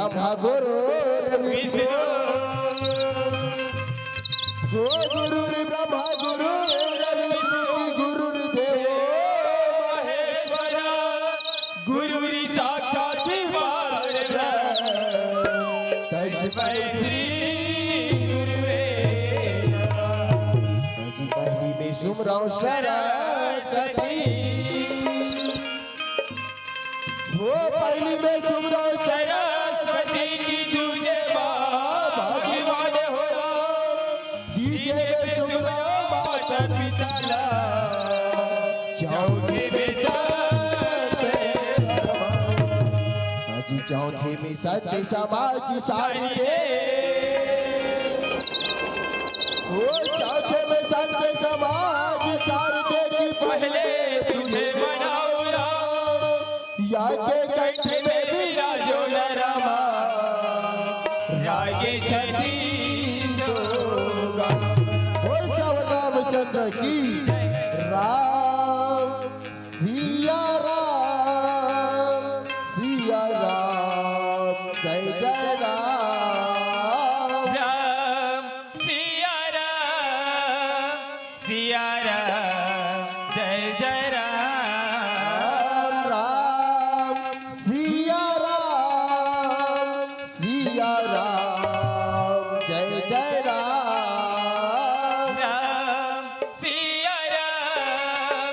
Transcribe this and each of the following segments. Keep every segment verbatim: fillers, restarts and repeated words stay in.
ब्रह्मा गुरु विष्णु। गुरु ब्रह्मा गुरु विष्णु गुरु देवो महेश्वरा। गुरु साक्षात परब्रह्म तस्मै श्री गुरुवे नमः। जी पहली में सुमरौ सरस्वती। वो पहली में सुमरौ सरस्वती की दूजे माँ भगवान हो। तीजे में सुमरौ माता पिता ला। चौथे में संत। हाँ जी, चौथे में संत समाज सारी दे। ओ चौथे में संत समाज सारी दे की पहले तुझे मनाओ राम। या के कंठ में विराजो न रामा। रागे छत्तीसों। बोल सावन रामचंद्र की। राम सिया राम, सिया राम, जय जय राम। राम सिया राम, सिया राम, जय जय राम। राम सिया राम, सिया राम, जय जय राम। राम सिया राम,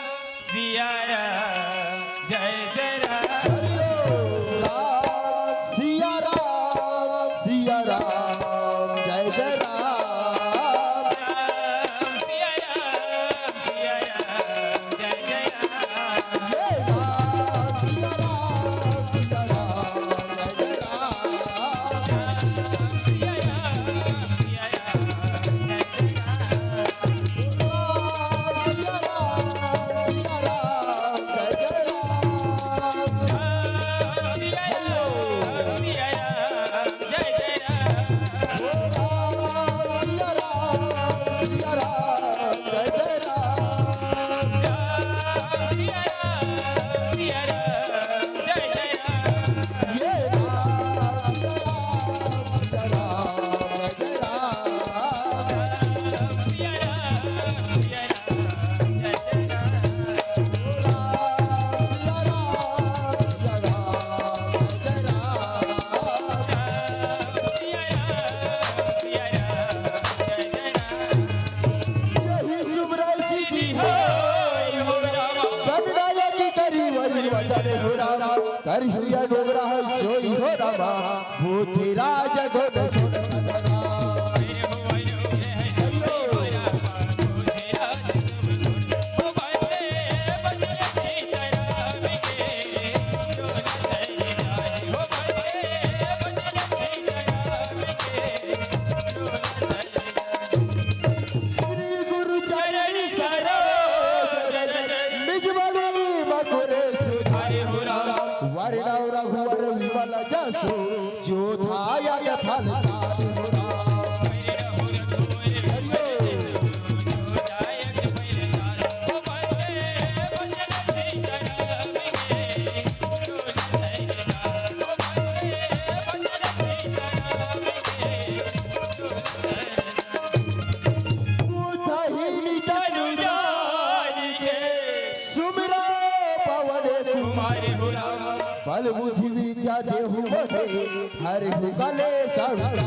सिया राम, जय जय राम। हरि ओम। राम सिया राम, सिया राम, जय जय राम। राम सिया राम, सिया राम, जय जय राम। ये राम सिया राम, सिया राम, जय जय राम। राम सिया राम, सिया राम, जय जय राम। यही सुमरन सीधी होई हो रामा। करुणा की करी वरी वतन हो रामा। करी हुआ डोगरा है सोई हो रामा। बुद्धि राज गुण सुन सदरा। श्री गुरु चरण सरोज रज, निज मणि मकुर सुधारि हो राम। वरणौ रघुवर विमल जसु, जो दायक फल चारि हो राम। बुद्धहीन तनु जान के सुमिरो पवन कुमार हो राम। बल बुद्धि विद्या देहु मोहे, हरहु कलेस विकार।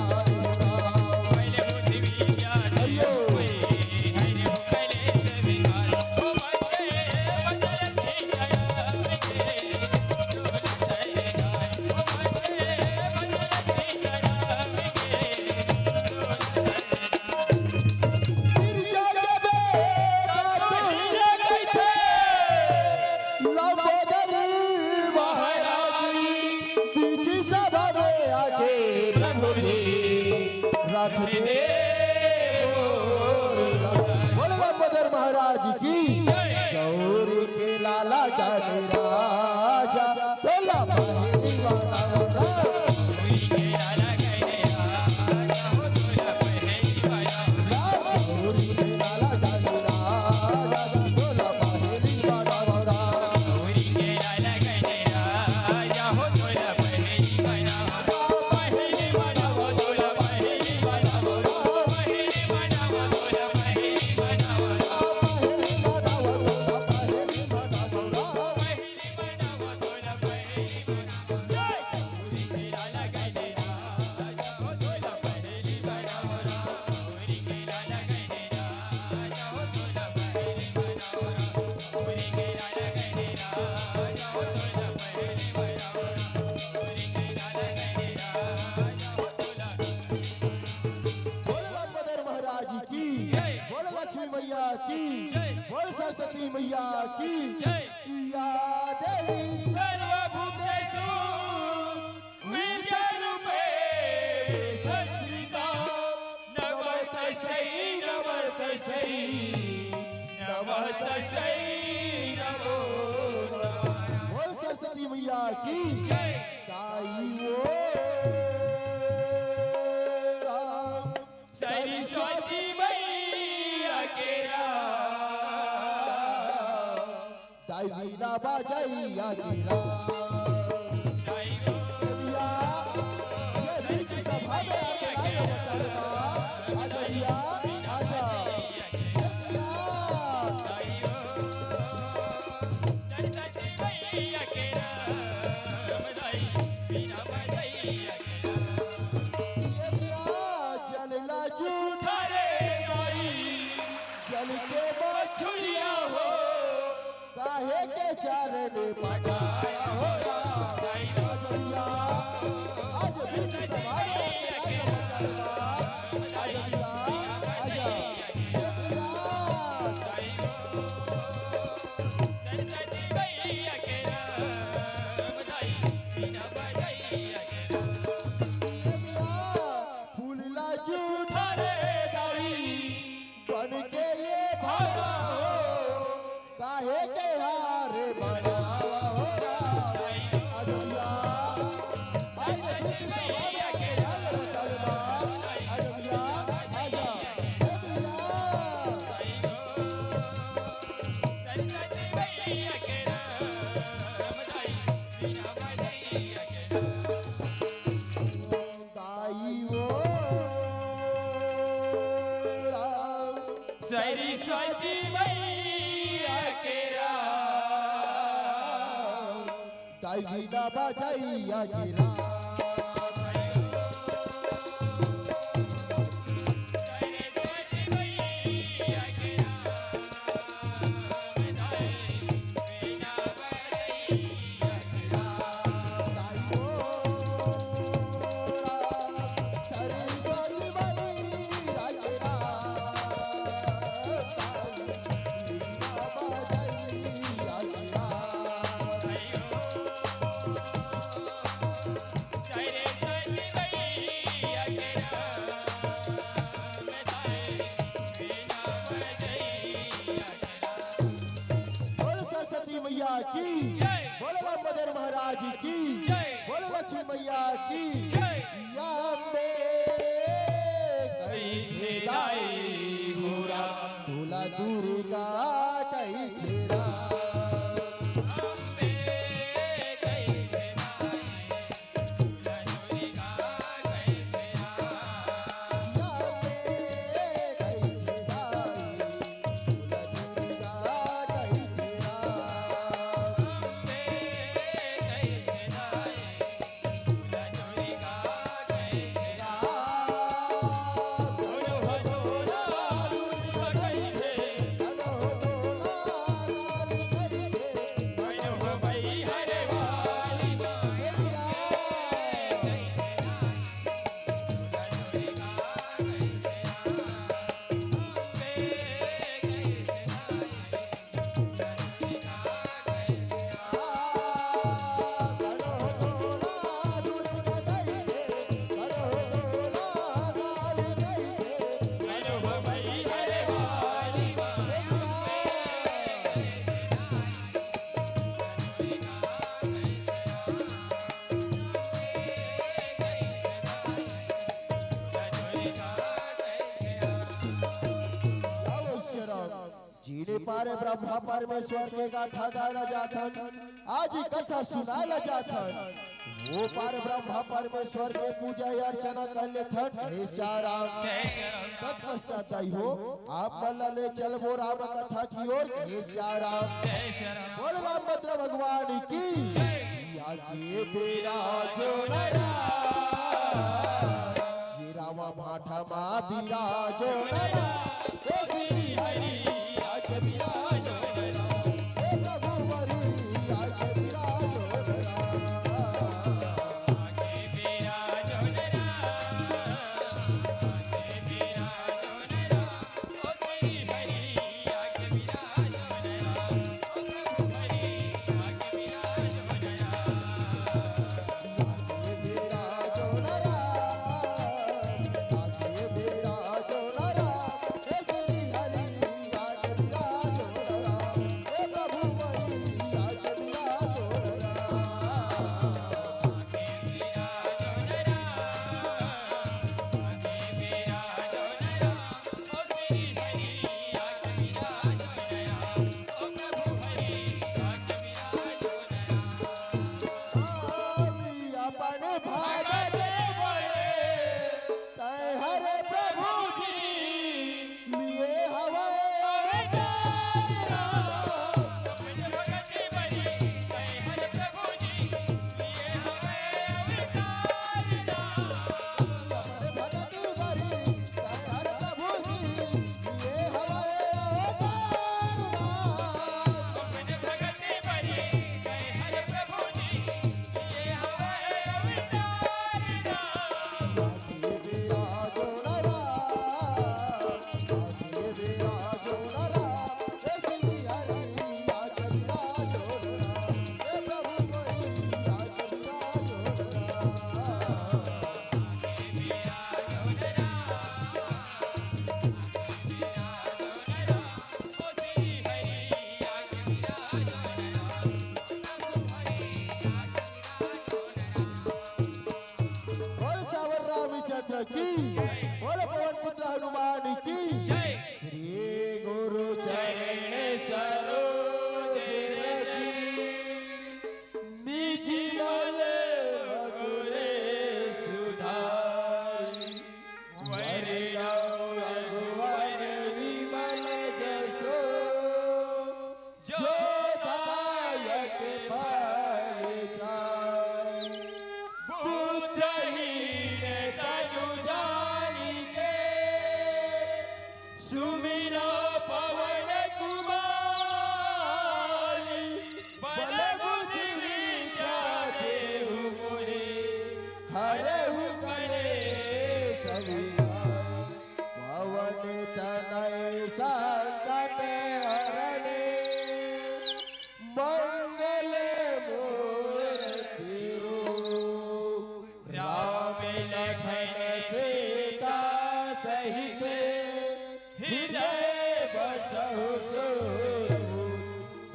लंबोदर महाराज बीच सभा में आके प्रभु जी रख दे। बोल लंबोदर महाराज की। गौरी के लाला जाने राजा, तोला पहली बार। बोल लंबोदर महाराज की, जय। बोल लक्ष्मी मैया की, जय। बोल सरस्वती मैया की, जय। या देवी सर्वभूतेषु विद्यारूपे संस्थिता, नमस्तस्यै, नमस्तस्यै, नमस्तस्यै नमो नमः। बोल सरस्वती मैया की, जय। ताई ओ राम सरस्वती मैया के राम, ताई वीणा बजैया के राम। भैया, ये बीच सभा में आके ना ये बता रहा। आ भैया, आजा। भैया। जल ला जूठा रे दाई, जल के मछुरिया हो, काहे के चारे ने पटाया हो राम। आज भैया, आज बीच सभा में आके बता रहा। आज भैया, आजा। फूल ला जूठा रे दाई, बन के ये भावा हो, काहे के हारे बनावा हो राम। अजबिया, आज भैया के हाल बतलवा। अजबिया, आजा। अजबिया। दाई ओ राम सरस्वती मैया के राम, दाई वीणा बजैया के राम। बोल सरस्वती मैया की जय। बोल लंबोदर महाराज की जय। बोल लक्ष्मी मैया की जय। या अम्बे कहिथे दाई हो राम, तोला दुर्गा कहिथे राम। जेने पार ब्रह्मा परमेश्वर के गाथा गाय ला जाथन, आज कथा सुनाय ला जाथन। वो पार ब्रह्मा परमेश्वर के पूजा अर्चना कर लेथन। हे सिया राम। जय सिया राम। तत्पश्चात दाई हो, आप मन ला ले चलबो राम कथा की ओर। हे सिया राम। जय सिया राम। बोल रामभद्र भगवान की। जय। आगे विराजो नरा, ये रावा भाठा मा विराजो नरा, हे श्री हरि।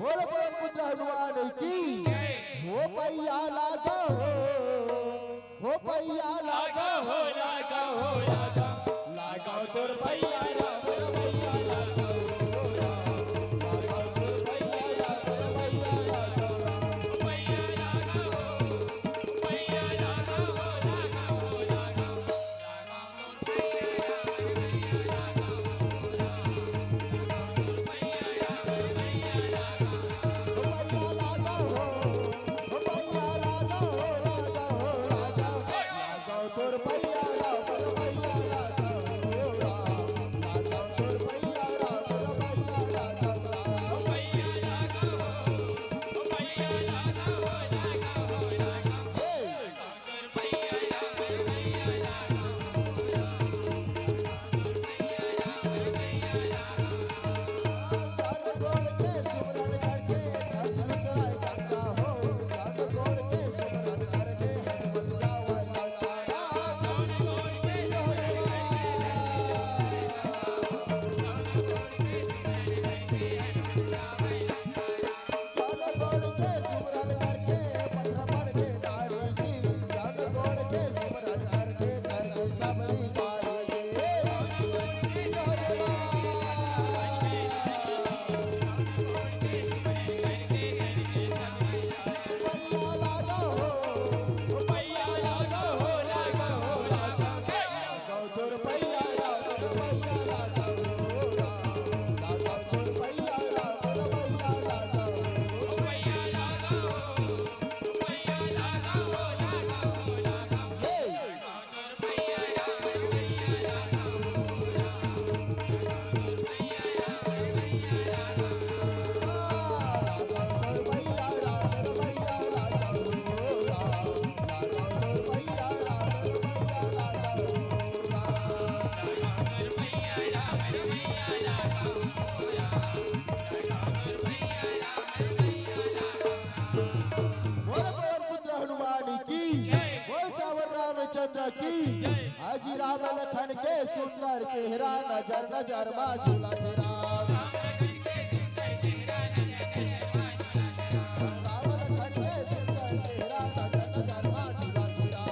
बोल बोल पुत्र हनुमान की। हो पैया लागा हो, हो पैया लागा हो, लागा हो, लागा, लागा तोर पैया राम, पैया लागा हो राम, लागा तोर पैया राम, पैया लागा हो राम, पैया लागा हो, पैया लागा हो, लागा हो, लागा। बोल पवन पुत्र हनुमान की, बोल सावर रामचंद्र की। आज राम लखन के सुंदर चेहरा, नजर नजर मा झूला से राम। राम लखन के सुंदर चेहरा, नजर नजर मा झूला से राम।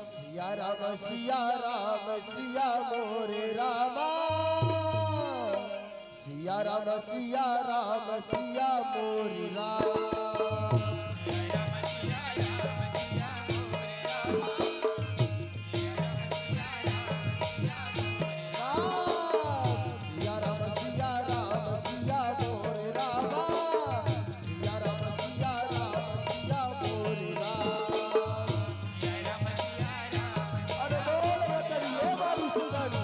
सिया राम सिया राम सिया मोरे रामा। सिया राम सिया राम सिया मोरे राम। राम। सिया राम सिया राम सिया मोरे रामा। सिया राम सिया राम सिया मोरे राम। अरे बोल रतन ये मधुसूदन।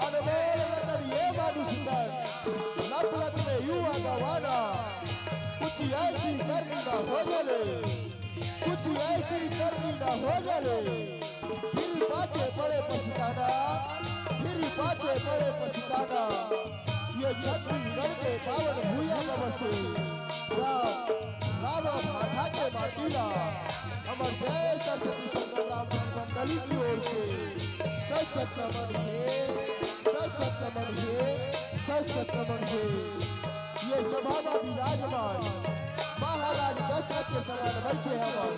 अरे बोल रतन ये मधुसूदन। लप लप में यू आगवाना। कुछ ऐसी करनी ना हो जले। कुछ ऐसी करनी ना हो जले। फिर पाछे पड़े पछताना, फिर पाछे पड़े पछताना। ये छत्तीसगढ़ के पावन भूया में बसे राम, राम भाठा के माटी ला हमर जय सरस्वती संगम राम मंडली की ओर से सत सत नमन हे, सत सत नमन हे, सत सत नमन हे। ये सभा में विराजमान महाराज दशरथ के समान बैठे हवन,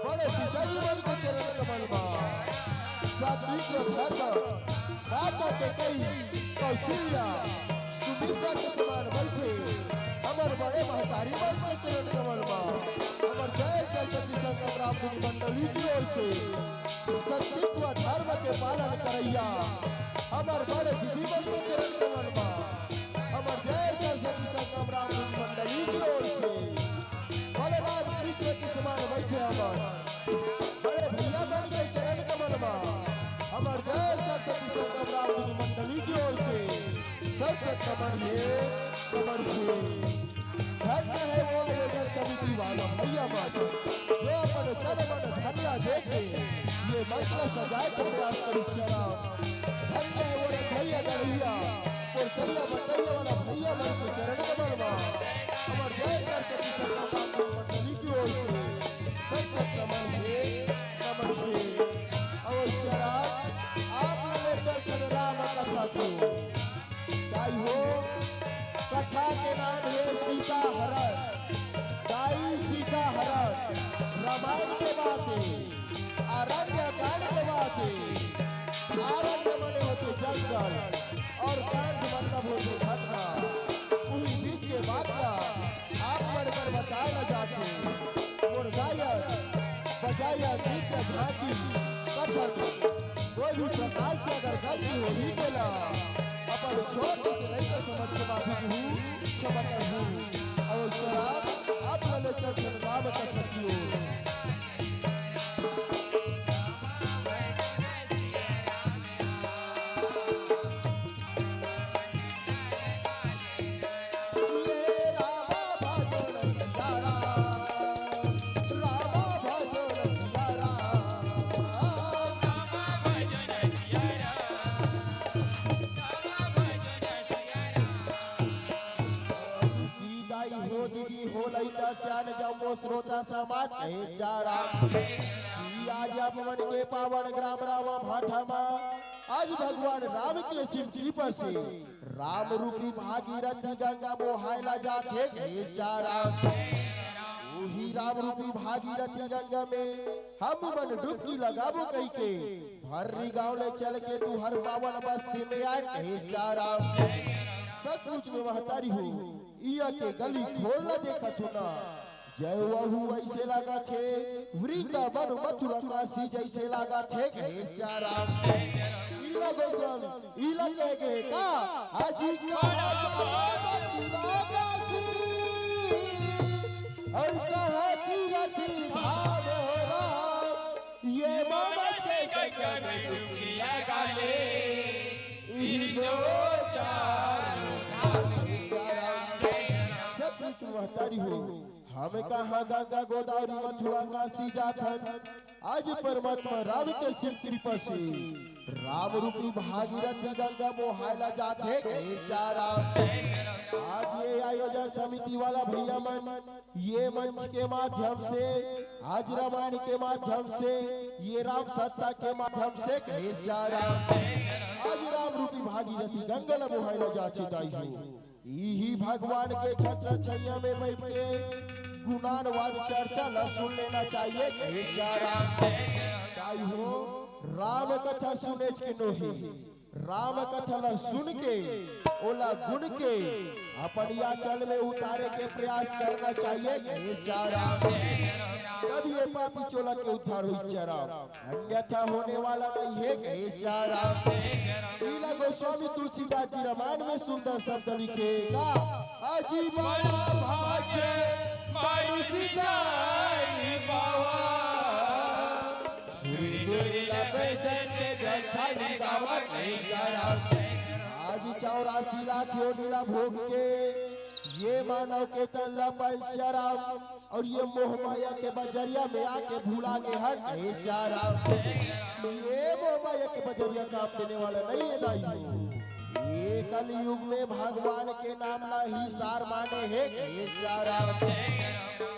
बड़े पिताजी मन के चरण कमल मा सात्विक धर्म माता कैकेयी कौशल्या सुमित्रा के समान बैठे हमर बड़े महतारी मन के चरण कमल मा हमर जय सरस्वती संगम राम मंडली की ओर से सत्य धर्म के पालन करैया हमर बड़े दीदी मन के चरण कमल मा हमर जय सरस्वती संगम राम मंडली की ओर से बलराम कृष्ण के समान बैठे हमर बड़े भैया मन के चरण कमल मा हमर जय सरस्वती संगम राम मंडली की ओर से सत सत नमन हे, नमन हे। धन्य हे वो आयोजन समिति वाला भइया मन, जो अपन तन मन धन ला देके ये मंच ला सजाए के प्रयास करिस हे राम। धन्य हे वो रथइया गढ़इया, वो सैया बटइया वाला भइया मन के चरण कमल मा हमर जय सरस्वती सरस्वती मंडली की ओर से सरस्वती नमन हे, नमन हे। अवश्य राम, आप मन ले चलथन राम कथा के। दाई हो, कथा के नाम हे सीता हरण। दाई सीता हरण, रामायण के बात हे, अरण्य कांड के बात हे। अरण्य मने होथे जंगल, अउ कांड मतलब होथे घटना। उही बीच के बात ला आप मन बर बताए ला जाथे। मोर गायक, बजायक, नृत्य, झांकी, कथक, कोई भी प्रकार से अगर गलती होही तेला अपन छोट से लइका समझ के माफी कहूँ, क्षमा करहूँ। अवश्य राम, आप मन ले चलथन राम कथा की ओर। दाई हो, दीदी हो, लइका सियान जम्मो श्रोता समाज, हे सिया राम। कि आज आप मन के पावन ग्राम रामा भाठा मा आज भगवान राम के असीम कृपा से राम रूपी भागीरथी गंगा बोहाय ला जाथे, हे सिया राम। उही राम रूपी भागीरथी गंगा में हम मन डुबकी लगाबो कहिके भर्री गांव ले चल के तुंहर पावन बस्ती में आए, हे सिया राम। सचमुच में महतारी हो, इया के गली खोर ला देखत हो ना, जय वहू वइसे लागत हे, वृंदावन मथुरा काशी जइसे लागत हे, हे सिया राम। इला गोस्वामी, इला कहे गे का, अजी कहा जावे मथुरा काशी, अउ कहा तीरथ धाम हो राम, ये ममस के गगन में डुबकियां गाले, इही दो चार धाम हे सिया राम। सचमुच महतारी हो, हम कहाँ गंगा गोदावरी मथुरा काशी जाथन, आज परमात्मा राम के असीम कृपा से राम रूपी भागीरथी गंगा बोहाय ला जाथे, हे सिया राम। आज ये आयोजन समिति वाला भइया मन ये मंच के माध्यम से, आज रामायण के माध्यम से, ये राम सत्ता के माध्यम से, हे सिया राम, आज राम रूपी भागीरथी गंगा ला बोहाय ला जाथे दाई हो। इही भगवान के छत्र छइया में बइठ के गुणानुवाद चर्चा ला सुन लेना चाहिए, हे सिया राम। दाई हो, राम कथा सुनेच के नोहे, राम कथा ला सुन के, ओला गुन के, अपन आचल में उतारे के प्रयास करना चाहिए, हे सिया राम। तब ये पापी चोला के उद्धार होही सिया राम। अन्यथा होने वाला नहीं हे, हे सिया राम। इला गोस्वामी तुलसीदास जी रामायण में सुंदर शब्द लिखे का, अजी बड़ा भाग्य मानुष जान पावा, सुर दुर्लभ सत्य जन खानी गावा, हे सिया राम। आज चौरासी लाख योनि ला भोग के ये मानव के तन ला पाए सिया राम। अउ ये मोह माया के बजरिया में आके भुला गे हन, हे सिया राम। ये मोह माया के बजरिया काम देने वाला नहीं हे दाई हो। ये कलयुग में भगवान के नाम ला ही सार माने हे, हे सिया राम।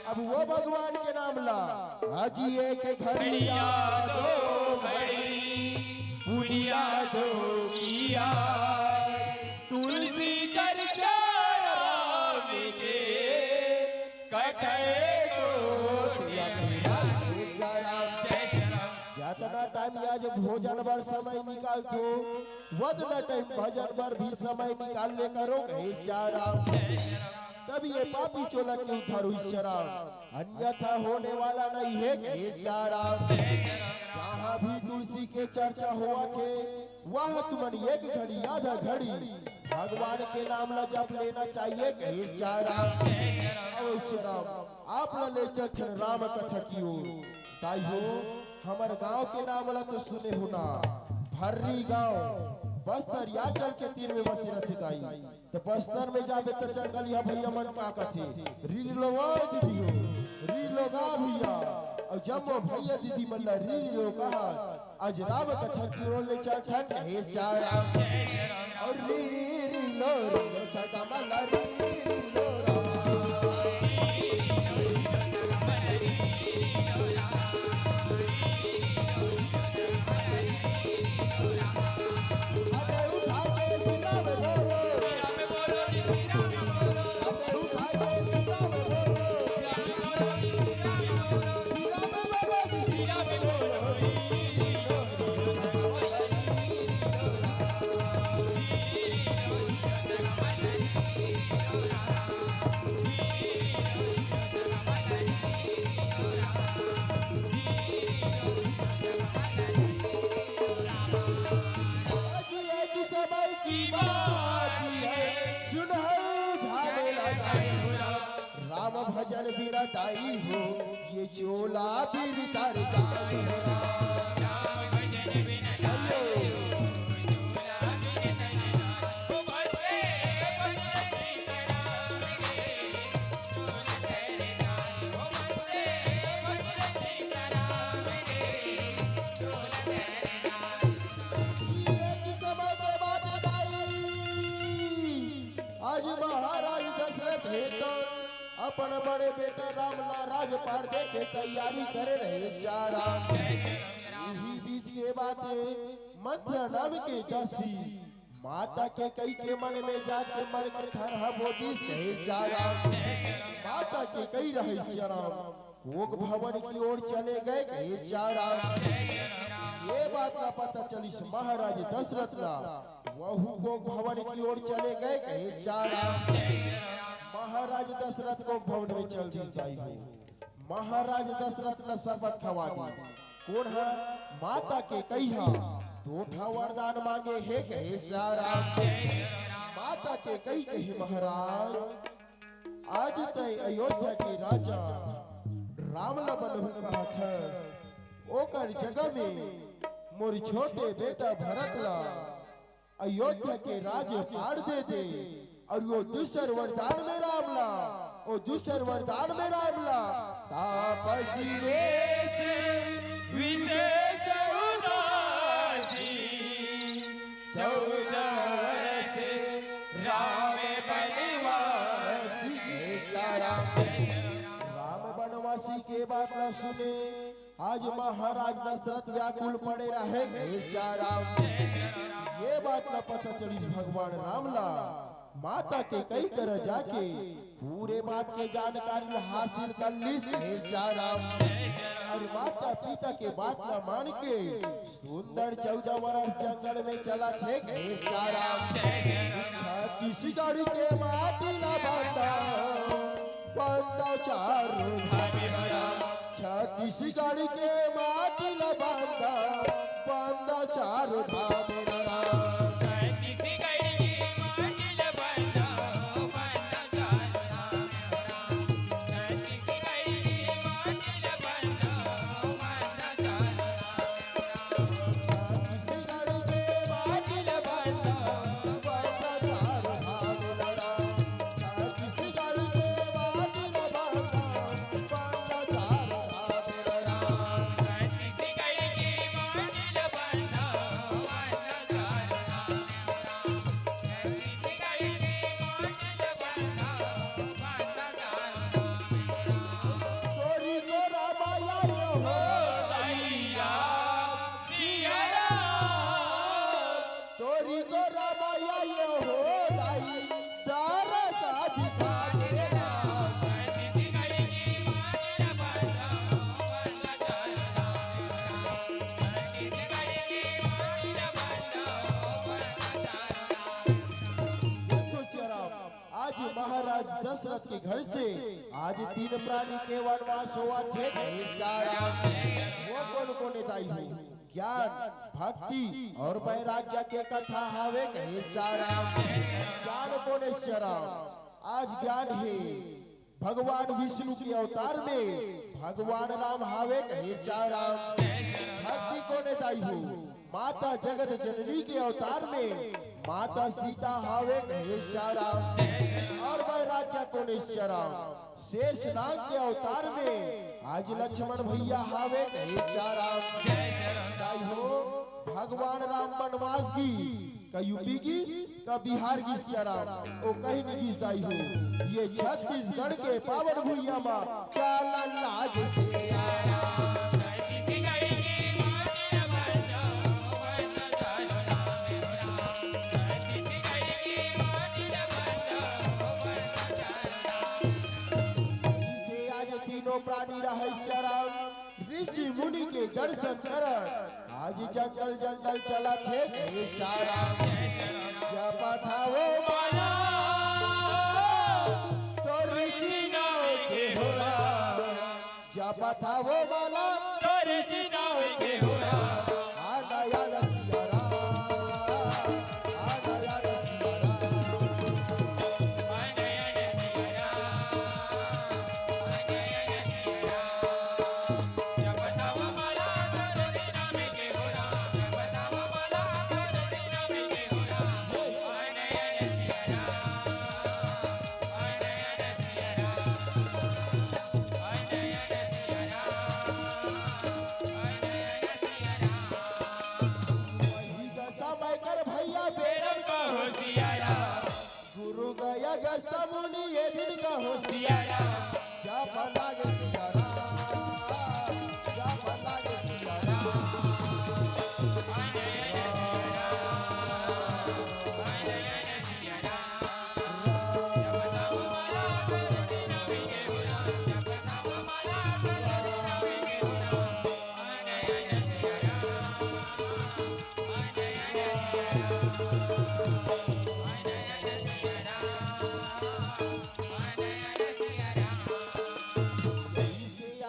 अब वो भगवान के नाम ला, अजी एक घड़ी या दो घड़ी पुनिया दो किया, तुलसी चर्चा राम के कटे कोटि अभिराम। जतना टाइम आज भोजन बर समय निकालथो, वतना टाइम भजन बर भी समय निकाल ले करो, हे सिया राम। तब ये पापी चोला के उद्धार होही सिया राम, अन्यथा होने वाला नहीं हे, हे सिया राम। जहाँ भी तुलसी के चर्चा होवत हे, वहाँ तुमन एक घड़ी, आधा घड़ी भगवान के नाम ला जप लेना चाहिए, हे सिया राम। अवश्य राम, आप ला ले चलथन राम कथा की ओर। दाई हो, हमर गांव के नाम ला तो सुने हो ना, भर्री गांव, बस्तर या चल के तीर में बसे रथे दाई। त बस्तर में जाबे त जंगलिया भैया मन का कथे, रीर लोगा दीदी हो, रीर लोगा भैया, अउ जम्मो भैया दीदी मन ला रीर लोगा। आज राम कथा की ओर ले चलथन, हे सिया राम। अउ रीर लो रे सदा मन ला रीर लो राम। समय की बात है, सुनहु ध्यान लगाई हो राम। राम भजन बिना दाई हो, ये चोला बिरतर जाई हो राम। आज महाराज दशरथ हे तो अपन बड़े बेटा राम ला राजपाट दे के तैयारी करे रहे सिया राम। इही बीच के बात हे, मंथरा नाम के दासी माता कैकई के मन में जाके मन के थरहा बोदिस कहे सिया राम। माता कैकई रहे सिया राम, कोख भवन की ओर चले गए कहे सिया राम। ये बात ला पता चलिस महाराज दशरथ ला, वहू कोख भवन की ओर चले गए कहे सिया राम। महाराज दशरथ कोख भवन में चल दिस दाई हो। महाराज दशरथ ला शपथ खवा दी। कोन ह? माता कैकई ह दो ठा वरदान मांगे हे कहे सिया राम। माता कैकई कहे महाराज, आज तैं अयोध्या के राजा राम ला बनहू कहत हस, ओकर जगह में मोर छोटे बेटा भरत ला अयोध्या के राजपाट दे दे। अउ वो दूसर वरदान में राम ला, वो दूसर वरदान में राम ला, तापसी वेश विशेष उदासी, चौदह वर्ष राम बनवासी। हे सिया राम, राम बनवासी के बात ला सुने आज महाराज दशरथ व्याकुल पड़े रहे हे सिया राम। ये बात ला पता चलिस भगवान राम ला, माता कैकई करा जाके पूरे बात के जानकारी हासिल कर लिस हे सिया राम। अउ माता पिता के बात ला मान के सुंदर चौदह वर्ष जंगल में चलत हे हे सिया राम। छत्तीसगढ़ के माटी ला बांधा, बांधा चारों धाम राम। छत्तीसगढ़ के माटी ला बांधा, बांधा चारों धाम राम। तोरी को रामायण हो, तोरी को रामायण हो दाई, दरस दिखा दे ना। देखो सिया राम, आज महाराज दशरथ के घर से आज तीन प्राणी के वनवास होवत हे हे सिया राम। वो कोन कोन हे दाई हो? ज्ञान, भक्ति अउ वैराग्य के कथा हावे हे सिया राम। ज्ञान कोन हे सिया राम? आज ज्ञान हे भगवान विष्णु के अवतार में भगवान राम हावे हे सिया राम। भक्ति कोन हे दाई हो? माता जगत जननी के अवतार में माता सीता हावे कहे सिया राम। और बैराग्या कोन सिया राम? शेष नाग के अवतार में आज लक्ष्मण भैया हावे कहे सिया राम। दाई हो, भगवान राम बनवास गिस, का यूपी गिस, का बिहार गिस सिया राम, ओ कहीं नहीं गिस दाई हो। ये छत्तीसगढ़ के पावन भुइयां मा चालन लाग सिया राम। से आज तीनों प्राणी रहै सिया राम, ऋषि मुनि के दर्शन करत आज जंगल जंगल चलत हे कहे सिया राम। जपत हवो माला तोर चिन्हाव के हो राम, जपत हवो माला तोर चिन्हाव के हो राम। आ नया रसिया राम, आ नया रसिया राम। वही दशा में कर भैया बेरम का हो सिया राम। गुरु गया गस्ता मुनि ये दिन का हो सिया राम। जप लागे सिया राम, जप लागे सिया राम।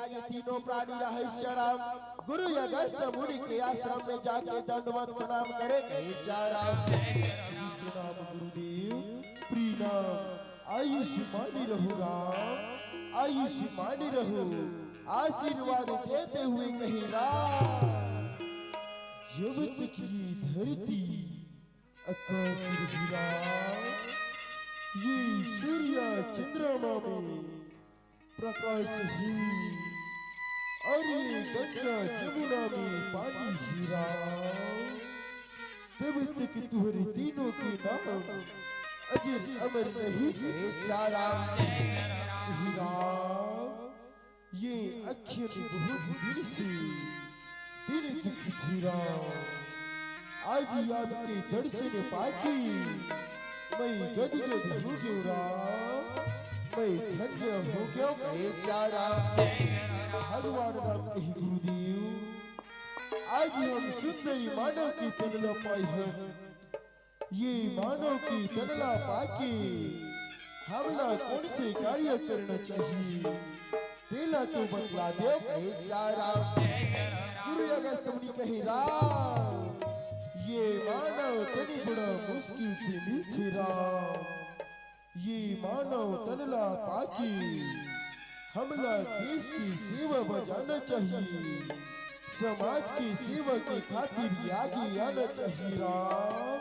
आज तीनों प्राणी रहै सिया राम, गुरु अगस्त मुनि के आश्रम में जाके दंडवत प्रणाम करे कहे सिया राम। प्रणाम गुरुदेव, प्रणाम। आयुष्मानी रहो राम, आयुष्मानी रहो। आशीर्वाद देते हुए कहे राम, जब तक ये धरती आकाश रही राम, ये सूर्य चंद्रमा में प्रकाश ही और ये गंगा जमुना में पानी ही राम, तब तक तुहरे तीनों के नाम अजर अमर नहीं कहे सिया राम। ही राम, ये अखियन बहुत दिन से दिन दुखी थी राम। आज आपके दर्शन पाके मैं गदगद हो गयो राम, मैं धन्य हो गयो कहे सिया राम। भगवान राम कहे गुरुदेव, आज हम सुंदरी मानव के तन ला पाए हन। ये मानव के तन ला पाके हमला कौन से कार्य करना चाहिए, तेला तो बतला देव कहे सिया राम। गुरु अगस्त मुनि कहे राम, ये मानव तन बड़ा मुश्किल से मिलथे राम। ये मानव तन ला पाके हमला देश की सेवा बजाना चाहिए, समाज की सेवा के खातिर आगे आना चाहिए राम।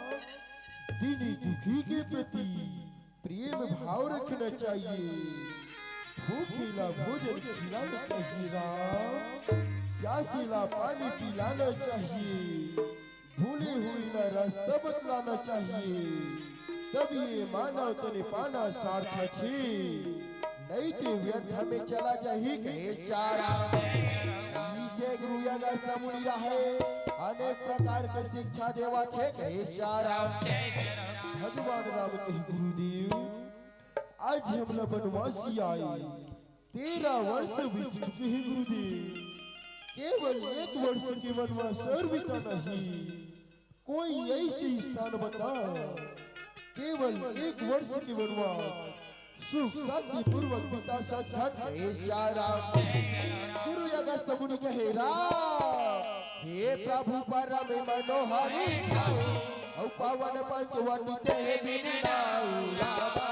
दीन दुखी के प्रति प्रेम भाव रखना चाहिए, भूखे ला भोजन खिलाना चाहिए राम, प्यासे ला पानी पिलाना चाहिए, भूले हुए ला रास्ता बतलाना चाहिए, तब ये मानव तन पाना सार्थक हे, नहीं ते व्यर्थ में चला जाही कहे सिया राम। इसे गुरु अगस्त मुनि रहे, अनेक प्रकार के शिक्षा देवत हे कहे सिया राम। भगवान राम कहे गुरुदेव, आज हमला बनवासी आए, तेरह वर्ष बीत चुके हैं गुरुदेव, केवल एक वर्ष के वनवास और बिताना ही। कोई ऐसी स्थान बता, केवल एक वर्ष के वनवास सुख शांति पूर्वक बिता सकथन कहे सिया राम। गुरु अगस्त मुनि कहे राम, हे प्रभु परम मनोहरी ठाऊ, अउ पावन पंचवटी ते हे बिन नाऊ रामा।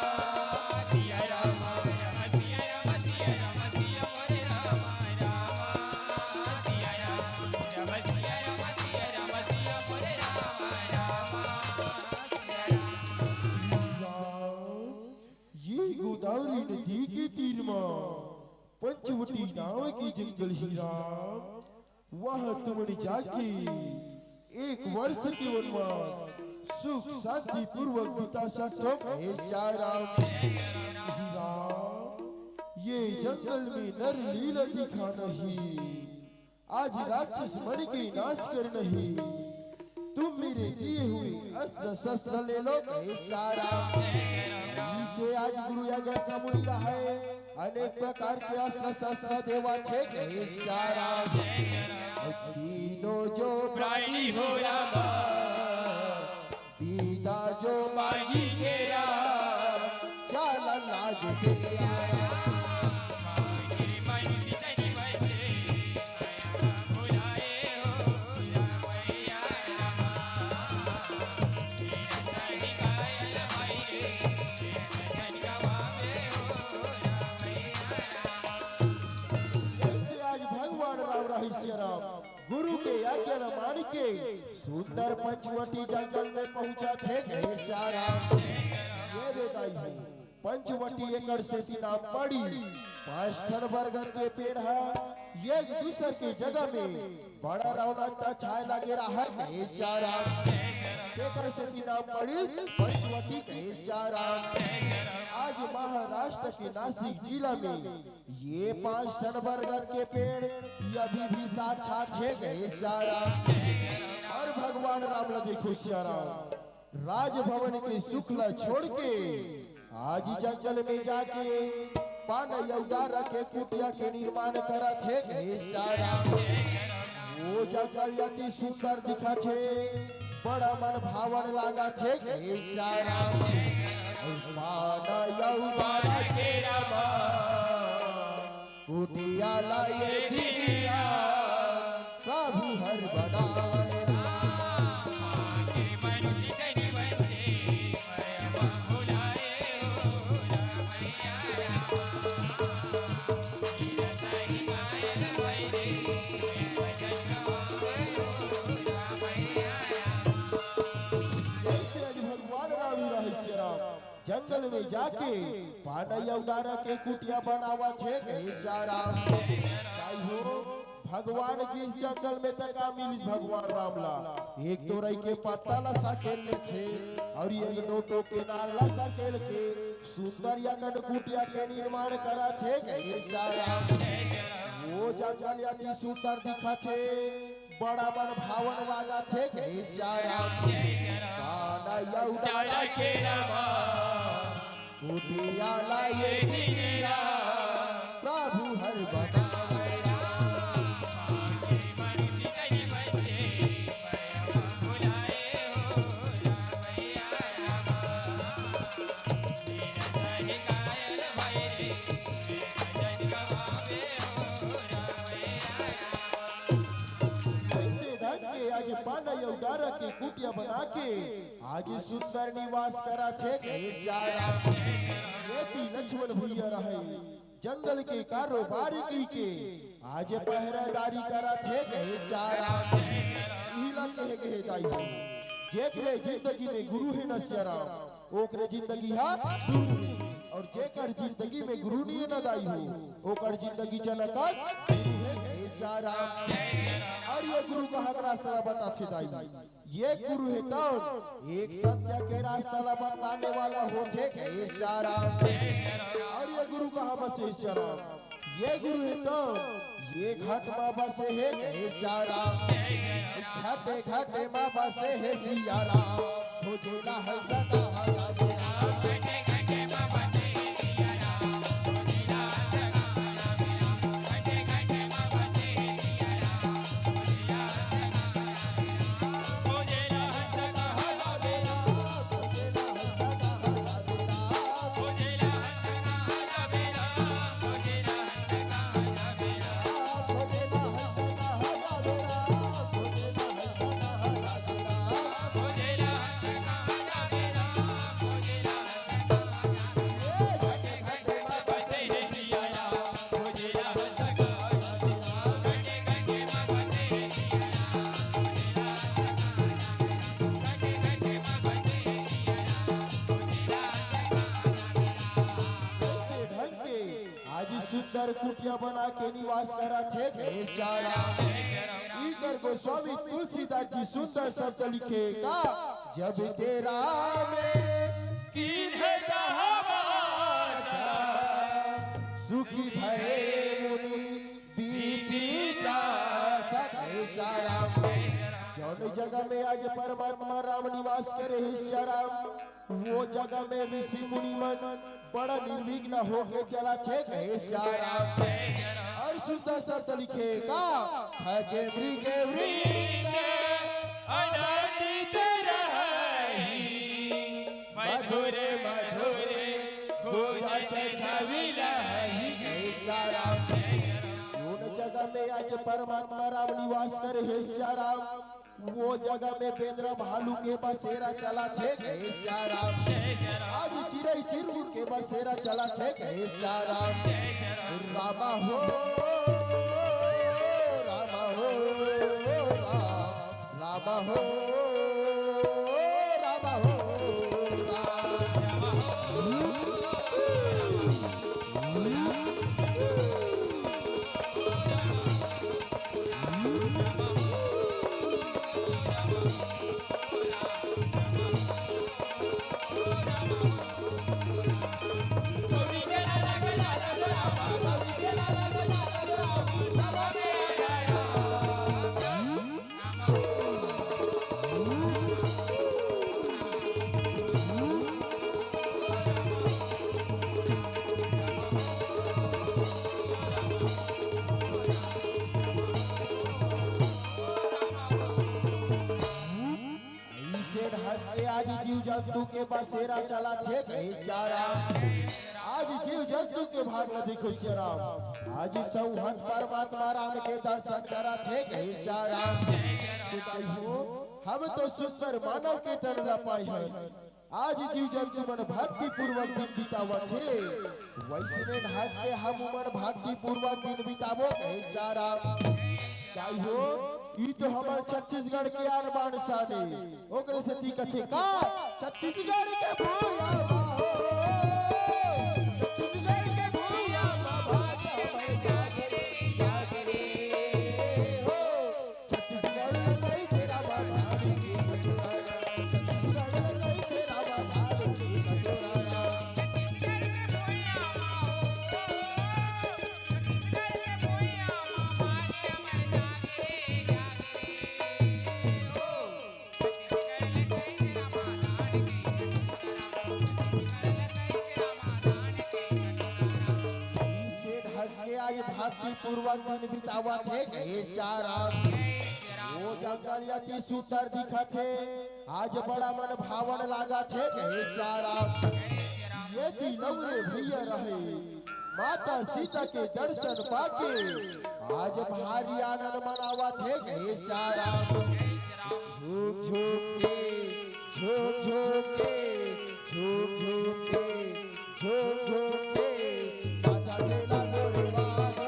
सिया रामा, सिया रामा, सिया रामा, सिया मोरे रामा, रामा। सिया रामा, सिया रामा, सिया रामा, सिया तीर म पंचवटी नाव के जंगल हे राम, वहां तुमन जाके एक वर्ष के वनवास सुख शांति पूर्वक बिता सकथो। हे सिया राम, हे राम, ये जंगल में नर लीला दिखाना हे। आज राक्षस मन के नाश करना हे। तुम मेरे दिए हुए अस्त्र शस्त्र ले लो। हे सिया राम, इसे आज गुरु अगस्त्य मुनि रहे अनेक प्रकार के अस्त्र शस्त्र देवा थे। हे सिया राम, तीनों जो प्राणी हो राम, बीता जो माही के राम, चाल लाग से आया। जैसे आज भगवान राम रहे सिया राम गुरु के आज्ञा ल मान के सुंदर पंचवटी जंगल में पहुंचा थे। हे सिया राम, ये दे दाई हो, पंचवटी एकड़ सेती नाम पड़ी। पांच ठन बरगद के पेड़ ह एक दूसर के जगह में बड़ा रौनक त छाए लगे रहय। हे सिया राम, एकड़ सेती नाम पड़ी पंचवटी। हे सिया राम, आज महाराष्ट्र के नासिक जिला में ये पांच ठन बरगद के पेड़ अभी भी साक्षात हे। हे सिया राम, अउ भगवान राम ला देखो सिया राम, राजभवन के सुख ला छोड़ के आज जंगल में जाके पान अउ डारा के कुटिया के निर्माण करत हे। हे सिया राम, वो जंगल अति सुंदर दिखत हे, बड़ा मन भावन लागत हे। हे सिया राम, पान अउ डारा के राम कुटिया ला ये दिनिया प्रभु हर बनाए। जैसे आज भगवान राम ही रहे सिया राम जंगल में जाके पान अउ डारा के कुटिया बनावत हे। हे सिया राम, भाई हो, भगवान के इस जंगल में त का मिलिस भगवान राम ला? एक तोरई के पत्ता ला सकेल लेथे अउ एक नोटो के नार ला सकेल के सुंदर अकन कुटिया के निर्माण करत हे। हे सिया राम, वो जंगल अति सुंदर दिखत हे, बड़ा मन भावन लागत हे। हे सिया राम, पान अउ डारा के राम कुटिया ला ये दिनिया प्रभु हर बनाए। ऐसे धन के आज पान अउ डारा के कुटिया बना के आज सुंदर निवास करत हे। हे सिया राम, एती लक्ष्मण भैया रहे, जंगल के कारोबारी कहिके आज पहरेदारी करत हे। हे सिया राम, इही ला कहे गे हे दाई हो, जेकरे जिंदगी में गुरु हे न सिया राम, ओकरे जिंदगी हा सुख हे, अउ जेकर जिंदगी में गुरु नइ हे न दाई हो, ओकर जिंदगी चलत हे। हे सिया राम, अउ ये गुरु कहाँ के रास्ता ला बताथे दाई? ये गुरु हे त एक सत्य के रास्ता ला बताने वाला होथे। हे सिया राम, अउ ये गुरु कहाँ बसे हे सिया राम? ये गुरु हे त ये घाट मा बसे हे। हे सिया राम, घाटे घाटे मा बसे हे सिया राम, खोजेला हंस कहाँ राम। आज सुंदर कुटिया बना के निवास करत हे, जय सिया राम। इकर गोस्वामी तुलसीदास जी सुंदर शब्द लिखे का, जब तेरा में कीन्हे दहवासा, सुखी भए मुनि बीती का सके सिया राम। जौन जगह में आज परमात्मा राम निवास करे हे सिया राम, वो जगह में ऋषि मुनि मन बड़ा निर्विघ्न होके चलत हे, कहे सिया राम। और सुंदर शब्द लिखे का, खगे मृगे वृंद आनंदित रही, मधुर मधुर गूंजत छवि लहरी, कहे सिया राम। उन जगह में आज परमात्मा राम निवास करे हे सिया राम। वो जगह में बेंदरा भालू के बसेरा चलत हे, कहे सिया राम। आज चिरई चिरमुर के बसेरा चलत हे, कहे सिया राम। रामा हो, रामा हो, राम, रामा हो, रामा हो, राम। अइसे ढंग के आज जीव जंतु के बसेरा चलत हे, कहे सिया राम। आज जीव जंतु के भाग ला देखो सिया राम। आज सौहन परमात्मा राम के दर्शन करत हे, कहे सिया राम। तो कहियो, हम तो सुंदर मानव के तन ला पाए हन। आज जीव जंतु मन भक्ति पूर्वक दिन बितावत हे, वैसने ढंग के हम मन भक्ति पूर्वक दिन बिताबो, कहे सिया राम। कहियो, ई तो हमर छत्तीसगढ़ के आन बान शान हे, ओकरे सेती कथे का, छत्तीसगढ़ के भूया बाबा हो, छत्तीसगढ़ के भूया बाबा, जागरे, जागरे हो। छत्तीसगढ़ लगई तेरा बधाई, छत्तीसगढ़ लगई तेरा बधाई। से ढंग के आज भक्ति पूर्वक दिन बितावत हे, कहे सिया राम। वो जंगल अति सुंदर दिखत हे, आज बड़ा मन भावन लागत हे, कहे सिया राम। ये तीनों रे भैया रहे, माता सीता के दर्शन पाके आज भारी आनंद मनावत हे, कहे सिया राम। झूम झूम के, झूम झूम के, झूम झूम के, झूम झूम के, बाजा देला मोरे बाबू।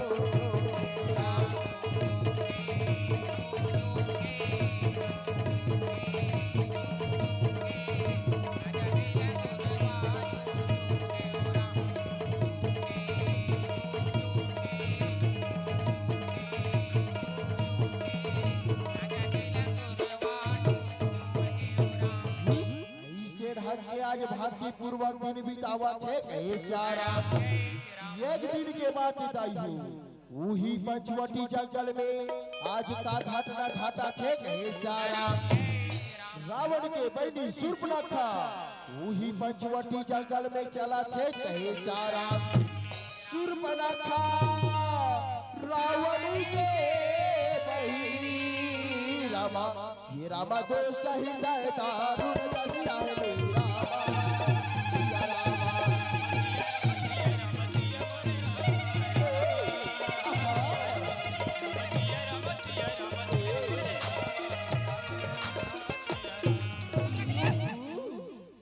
अइसे ढंग के आज भक्ति पूर्वक दिन बितावत हे, कहे सिया राम। एक दिन के बात दाई हो, उही पंचवटी जंगल में आज का घटना घटत हे, कहे सिया राम। रावण के बहिनी सूर्पनखा उही पंचवटी जंगल में चलत हे, कहे सिया राम। सूर्पनखा रावण के बहिनी रामा, ये रामा दोष हृदय दारुण जसिया हे रामा।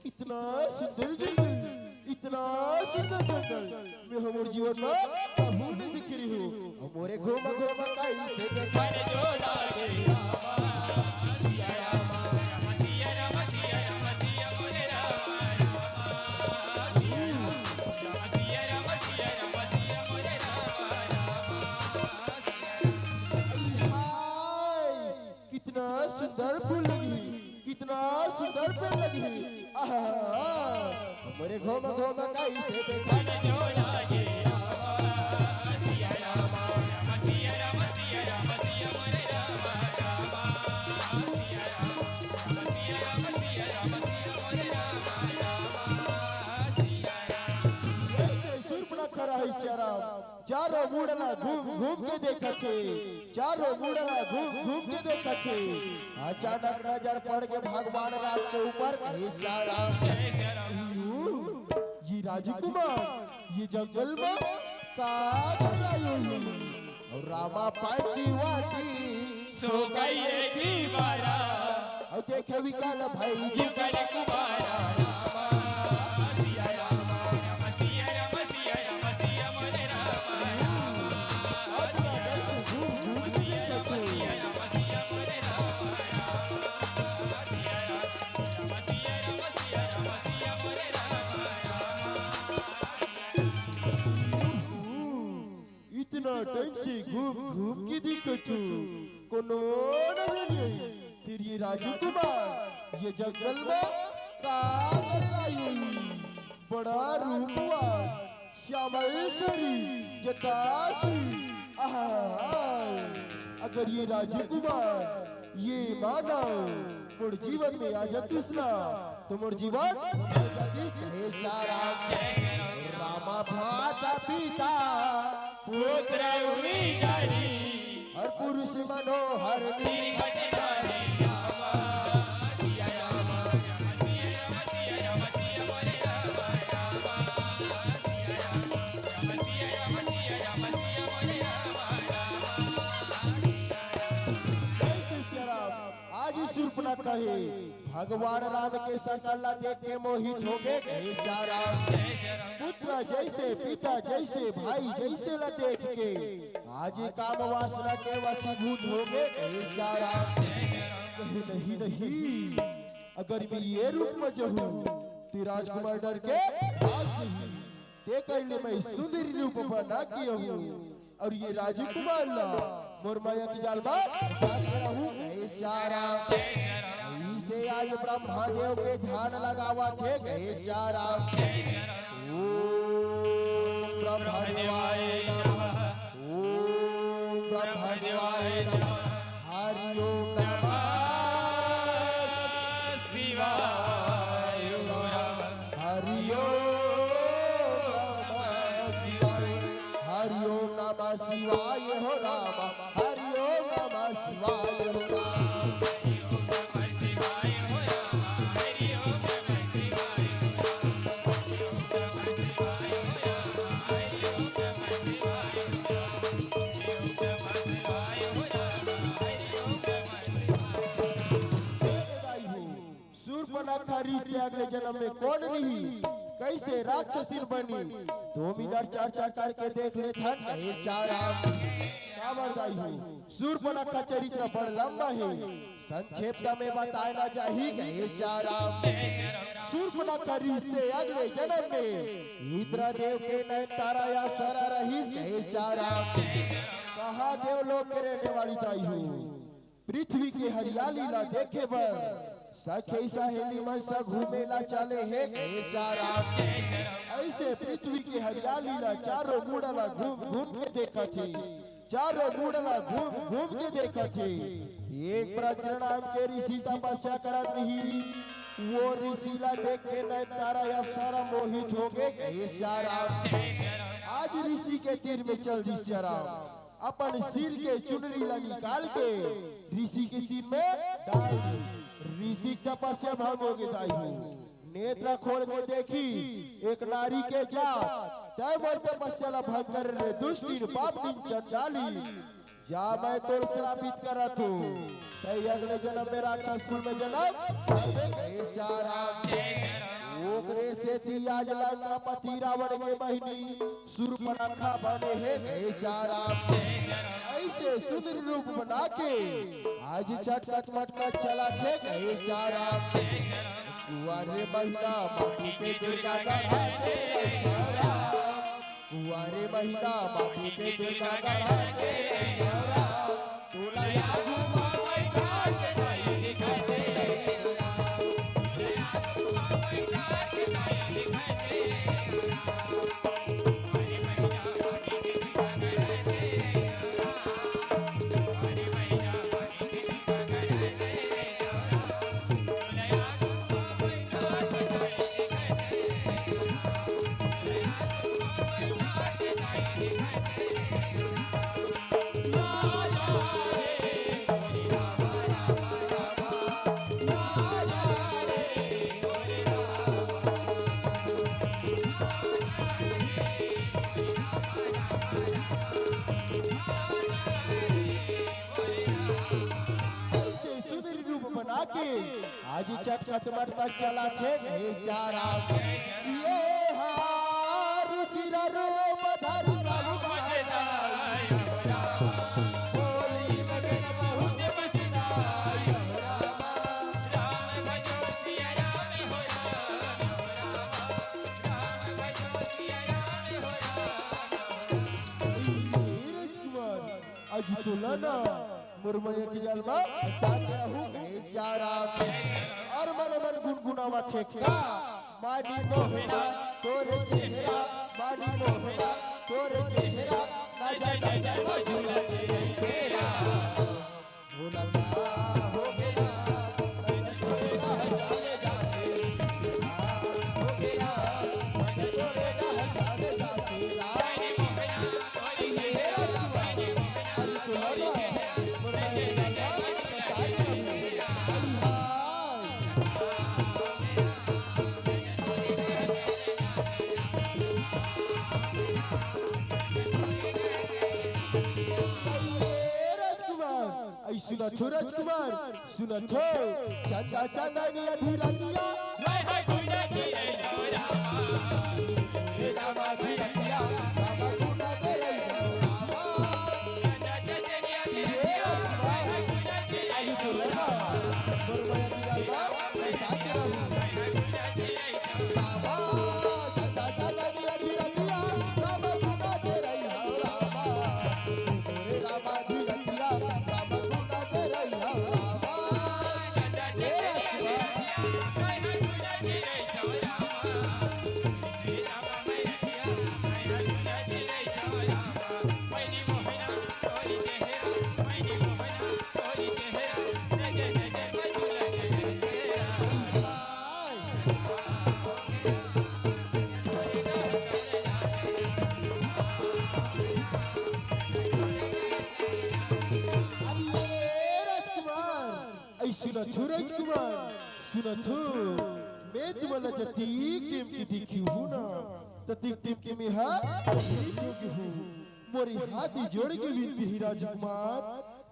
इतना सुंदर जंगल, इतना सुंदर जंगल मैं हमर जीवन में कहूँ नहीं देखे रहे हूँ। अब मोरे घूम घूम कैसे देखा रे जो लागे रामा, सिया रामा। सिया रामा, सिया रामा, सिया रामा, मोरे रामा, रामा। सिया रामा, सिया रामा, सिया रामा, मोरे घूम घूम कइसे देखत। ये सूर्पनखा रहे सियाराम, चारों मुड़ ला घूम घूम के देखत हे, चारों मुड़ ला घूम घूम के देखत हे। अचानक नजर पड़ के भगवान राम के ऊपर, हे सियाराम। यू, ये राजकुमार, ये जंगल में का कर रही हो? रामा पंची वाटी सो गई है की बारा। और देखे विकल भाई जुगल कुमारा। इतना टाइम से घूम घूम के देखत हूँ, कोनो नजर नहीं आई। फिर ये राजकुमार ये जंगल में का कर रही हुई? बड़ा रूपवान, श्यामल शरीर, जटासी। आहा, अगर ये राजकुमार, ये मानव मोर जीवन में आ जातिस ना, तो मोर जीवन हे सियाराम। रामा भात पिता पुत्र हुई नारी, और पुरुष मनोहर नी। आज ही सूर्पनखा हे भगवान राम के सकल ला देख के मोहित हो गे, हे सियाराम। पुत्र जैसे, पिता जैसे, भाई जैसे ला देख के आज ही काम वासना के वशीभूत हो गे, हे सियाराम। कहे, नहीं, नहीं, अगर मैं ये रूप में जहूँ, ते राजकुमार डर के भाग जही। ते कर ले मैं सुंदरी रूप बना के हूँ। और ये राजकुमार ला मोर माया के जाल में फंसा के रहूं, हे सियाराम। इसे आज ब्रह्मा देव के ध्यान लगावत हे, हे सियाराम। ओम ब्रह्मा देवाय नमः। ओम ब्रह्मा देवाय नमः। हरि ओम नमः शिवाय। हरि ओम नमः शिवाय। हरि ओम नमः शिवाय हो राम। हरि ओम नमः शिवाय हो राम। सूर्पनखा रिस ते अगले जन्म में कोन रही, कैसे राक्षसिन बनी, दो मिनट चर्चा करके देख लेथन, हे सियाराम। काबर दाई हो, सूर्पनखा चरित्र बड़ लंबा हे, संक्षेप में बताए ला जाही, हे सियाराम। सूर्पनखा रिस ते अगले जन्म में इंद्रदेव के नैन तारा अप्सरा रहिस, हे सियाराम। कहाँ देवलोक के रहने वाली दाई हो, पृथ्वी के हरियाली ला देखे बर सखी सहेली मन सा घूमे ला चले हे, हे सियाराम। ऐसे पृथ्वी के हरियाली ला चारों मुड़ा ला घूम घूम के देखत हे, चारों मुड़ा ला घूम घूम के देखत हे। एक ब्रज नाम के ऋषि तपस्या करत रही, वो ऋषि ला देख के नैन तारा अप्सरा मोहित हो गे, हे सियाराम। आज ऋषि के तीर में चल दिस सियाराम। अपन सिर के चुनरी ला निकाल के ऋषि के सिर में डाल दी। ऋषि के तपस्या भंग हो गे दाई हो। नेत्र खोल के देखी, एक नारी के जात, तै मोर तपस्या ला भंग करे रे दुष्टिन पापनिन चंडाली। जा मैं तोर श्रापित करत हूँ, तै अगले जन्म में राक्षस कुल में जन्म लेबे, हे सियाराम। ओकरे सेती आज लंकापति रावण के बहिनी सूर्पनखा बने हे, हे सियाराम। ऐसे सुंदर रूप बना के आज चटकत मटकत चलत हे, हे सियाराम। कुंवारे महीना माटी के दुर्गा गढ़ा के, कुंवारे महीना माटी के दुर्गा गढ़ा के, तोला या घुमा बैठा के नहीं दिखाई दे। आज चटकत मटकत चलत हे, हे सिया राम। ये हार चिरा रूप धर प्रभु महाराज। आज तोला ना मोर मया के जाल मा बचा के रहू, हे सिया राम। अउ मन मन गुनगुनावत हे का, मानी मोहना तोर चेहरा, मानी मोहना तोर चेहरा, नजर नजर मा झूलत हे तेरा। भोला हो गया, राजकुमार, ऐ सुनत हो राजकुमार, सुनत हो। चंदा चंदनिया धीरनिया। अरे राजकुमार, ऐ सुनत हो राजकुमार, सुनत हो। मैं तुमला जतिक टेम के देखी हूँ ना, ततिक टेम के मैं हा देखी हूँ। मोर हाथ जोड़ के विनती हे राजकुमार,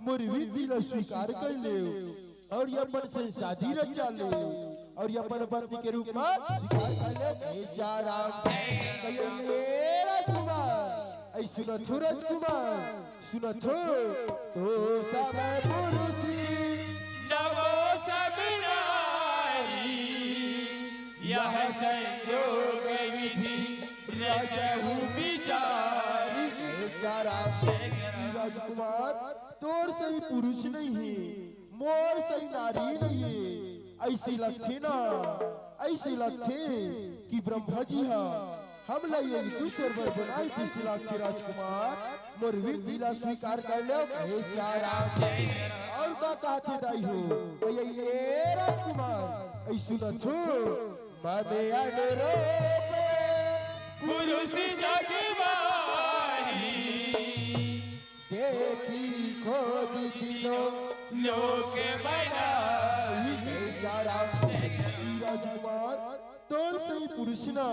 मोर विनती ला स्वीकार कर ले। अउ ये अपन संग शादी रचा ले, अउ ये अपन पति के रूप मा स्वीकार कर ले। हे सिया राम, कहिए, "ए राजकुमार, ऐ सुनत हो राजकुमार, सुनत हो, तो सब पुरुष नवो सब नारी, यह संयोग विधि रचहु विचारी।" हे सिया राम, राजकुमार, तोर सही पुरुष नहीं हे, मोर सही नारी नहीं हे। ऐसे लगथे ना, ऐसे लगथे कि ब्रह्मा जी हा हमला ये दूसर बर बनाए तइसे लगथे राजकुमार। मोर विनती ला स्वीकार कर लो, हे सिया राम। अउ का कहथे दाई हो, भैया ये राजकुमार, ऐ सुनत हो, मम अनुरूप पुरुष जग माही, देखि खोजि तीनों लोक बनाई। हे सिया राम, राजकुमार, तोर सही पुरुष ना,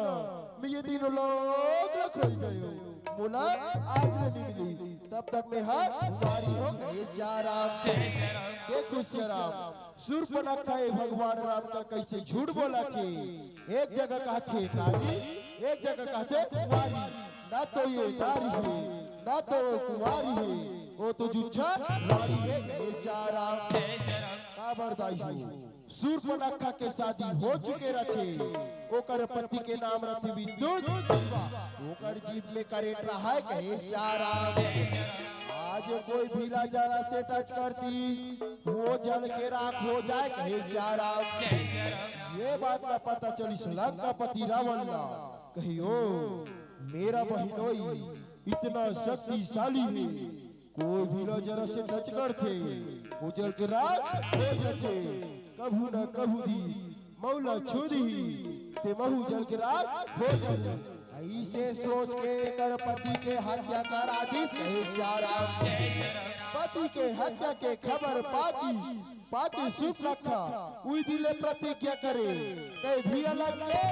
मैं ये तीनों लोक ला खोज गयो, मोला आज ले नहीं मिली। तब तक मैं हा कुंवारी हो। हे सिया राम, देखो सिया राम, सूर्पनखा ए भगवान राम का कैसे झूठ बोलथे। एक जगह कहथे नारी, एक जगह कहथे कुंवारी। ना तो ये नारी हे, ना तो वो कुंवारी हे, वो तो जुच्छा नारी हे। हे सिया राम, काबर दाई हो, सूर्पनखा के शादी हो चुके रथे, ओकर पति के नाम रथे विद्युत, ओकर जीभ में करंट रहय। हे सिया राम, आज कोई भी ला जरा से टच करती, वो जल के राख हो जाय। हे सिया राम, ये बात का पता चलिस लंकापति रावण ला। कहियो, मेरा बहिनोई इतना शक्तिशाली हे, कोई भी ला जरा से टच करथे, वो जल के राख हो जाथे। कभू न कभू दी मौला छू दिही, ते महू जल के राख हो जाथे। ऐसे सोच के एकर पति के हत्या करा दिस। हे सिया राम, पति के हत्या के खबर पाके, पाके सूर्पनखा उही दिन ले प्रतिज्ञा करे, कहे, "भैया लग ले,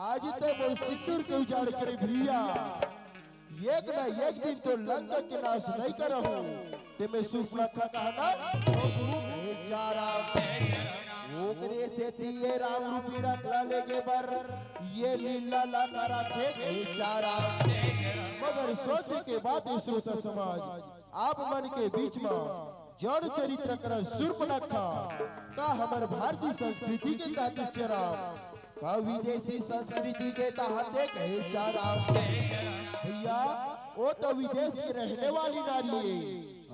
आज ते मोर सिंदूर के उजाड़ करे भैया, एक ना एक दिन तो लंका के नाश नहीं करहूँ।" ते मैं सूर्पनखा कहना छोड़ू। हे सिया राम, ओकरे सेती ये राम रूपी रथ ला लेगे बर ये लीला ला करत हे कहे सियाराम। मगर सोचे के बात हे श्रोता समाज, आप मन के बीच म जौन चरित्र करत सूर्पनखा, का हमर भारतीय संस्कृति के तहत सियाराम, का विदेशी संस्कृति के तहत हे कहे सियाराम। भैया, वो तो विदेश के रहने वाली नारी हे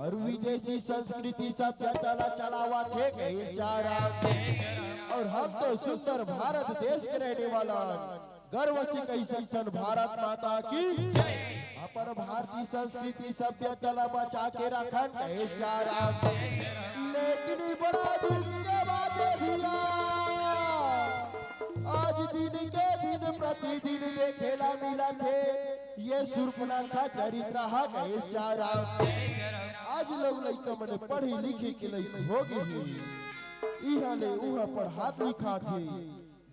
और विदेशी संस्कृति सभ्यता ला चलावत हे कहे सियाराम। और हम तो सुंदर भारत देश के रहने वाला, गर्व से कहि सकथन भारत माता की। अपन भारतीय संस्कृति सभ्यता ला बचा के रखन कहे सियाराम। लेकिन ये बड़ा दुख के बात हे भैया, आज दिन के दिन प्रतिदिन देखे ला मिलत हे ये सूर्पनखा चरित्र हा कहे सियाराम। आज लोग लइका मन पढ़े लिखे के लइक हो गे हे, इहाँ ले उहाँ पढ़ात लिखात हे,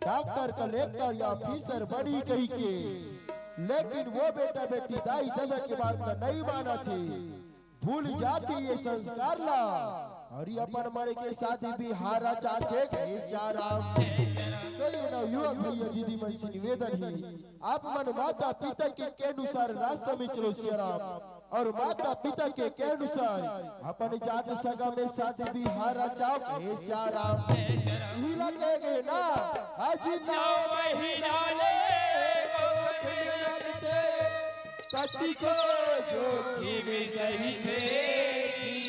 डॉक्टर, कलेक्टर या ऑफिसर बनही कहिके, लेकिन वो बेटा बेटी दाई ददा के बात ला नइ मानत हे, भूल जात हे ये संस्कार ला, और ये अपन मन के शादी बिहाव रचात हे कहे सियाराम। तो ये नवयुवक भैया दीदी मन से निवेदन हे, आप मन माता पिता के, के अनुसार रास्ता में चलो सियाराम, और माता पिता के, के अनुसार अपन जात सगा में शादी बिहाव रचाव कहे सियाराम। इही ला कहे गे ना, आज नौ महीना ले कोख में रखते पति को जोखिम सही थे जी,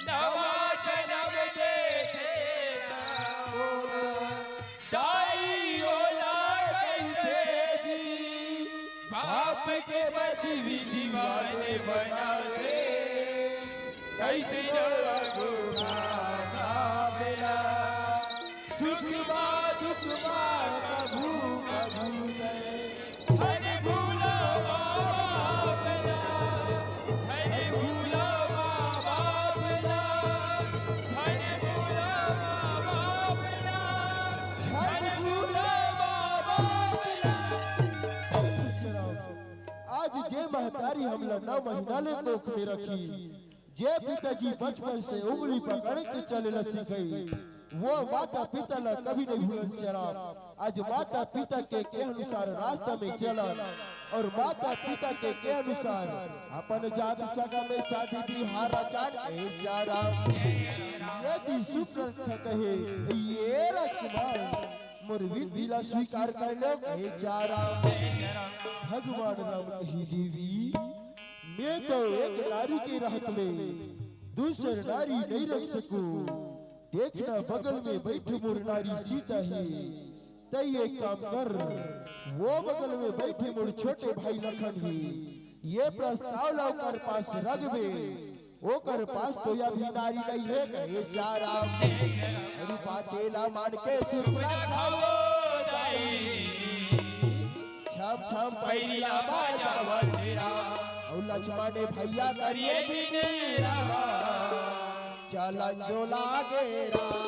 नवा जन्म देखे ना होना। दाई ओला कहिथे जी, बाप के बदवी दीवाने बनाथे। कइसे जग भाषा बेला, सुख मा दुख मा कभू कभू करे। हरि भूला बाबा बेला, हरि भूला बाबा बेला, हरि भूला बाबा बेला, हरि भूला बाबा बेला। आज जे महतारी हमला नौ महीना ले कोख में रखी, जे पिताजी बचपन से उंगली पकड़ के चले ला सिखाई, वो माता पिता ला कभी नहीं भूलन सियाराम। आज माता पिता के, के अनुसार रास्ता में चलन और माता पिता के, के अनुसार अपन जात सगा में शादी बिहाव रचान कहे सियाराम। यदि सुख रखा कहे ये राजकुमार, मोर विनती ला स्वीकार कर लो कहे सियाराम। भगवान राम कही देवी, मैं तो एक नारी के रहत में दूसर नारी नहीं रख सकूं। देखना बगल में बैठे मोर नारी सीता हे, तई एक काम कर, वो बगल में बैठे मोर छोटे भाई लखन हे, ये प्रस्ताव ला ओकर पास रखबे। ओकर पास तो अभी नारी नहीं हे कहे सियाराम। रूपा तेला मान के सुरपुरा खाओ दाई। छम छम पैरिया बाजावा तेरा। और लक्ष्मण भैया करिए दिन रामा। चलन जो लागे राम।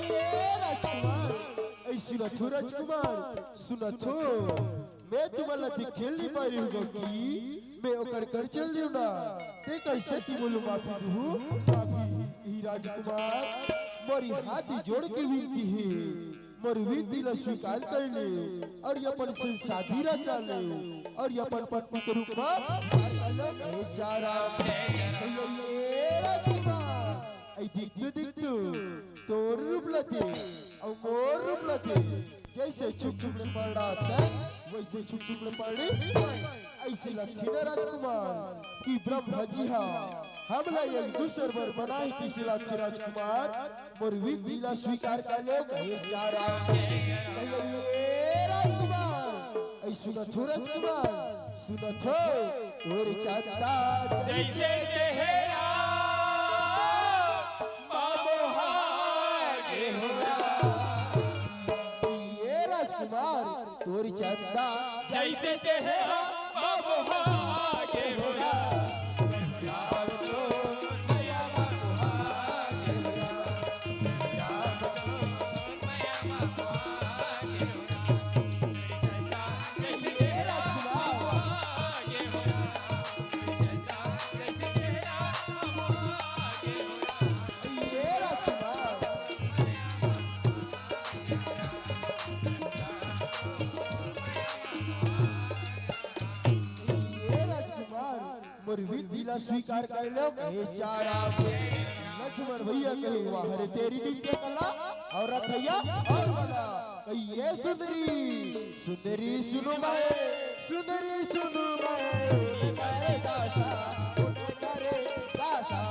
ए राजकुमार, ऐ सुनत हो राजकुमार, सुनत हो, मैं तुमन ला दिखेल नहीं पारी हूँ कि मैं ओकर कर चल देव ना, ते कैसे तुमन ला माफी दूँ? माफी ही राजकुमार, मोरी हाथ जोड़ के विनती हे, मोर विनती ला स्वीकार कर ले और ये अपन संग शादी रचा ले और ये अपन पत्नी के रूप में ए सारा ए राजकुमार, ऐ दिख तो, दिख तो, तोर रूप ला दे और मोर रूप ला दे, जैसे छुक छुक ले पड़ा तै, वैसे छुक छुक ले पड़ी। ऐसे लगथे ना राजकुमार कि ब्रह्मा जी हा हमला एक दूसर बर बनाए किसे लागथे राजकुमार, मोर विनती ला स्वीकार कर ले कहे सारा। ए राजकुमार, ऐ सुनत हो राजकुमार, सुनत हो, तोर चंदा जैसे चेहरा बाबू हागे हो राम। ए राजकुमार, तोर चंदा जैसे चेहरा बाबू हागे हो राम। प्यार तो जया बाबू हागे ए राजकुमार, मोर विनती ला स्वीकार कर लो, कहे सियाराम। लक्ष्मण भैया कहे, "वाह रे तेरी नृत्य कला।" और रथैया और वाला कहिए, "सुंदरी, सुंदरी सुनु मैं, सुंदरी सुनु मैं, उनकर दासा, उनकर दासा।"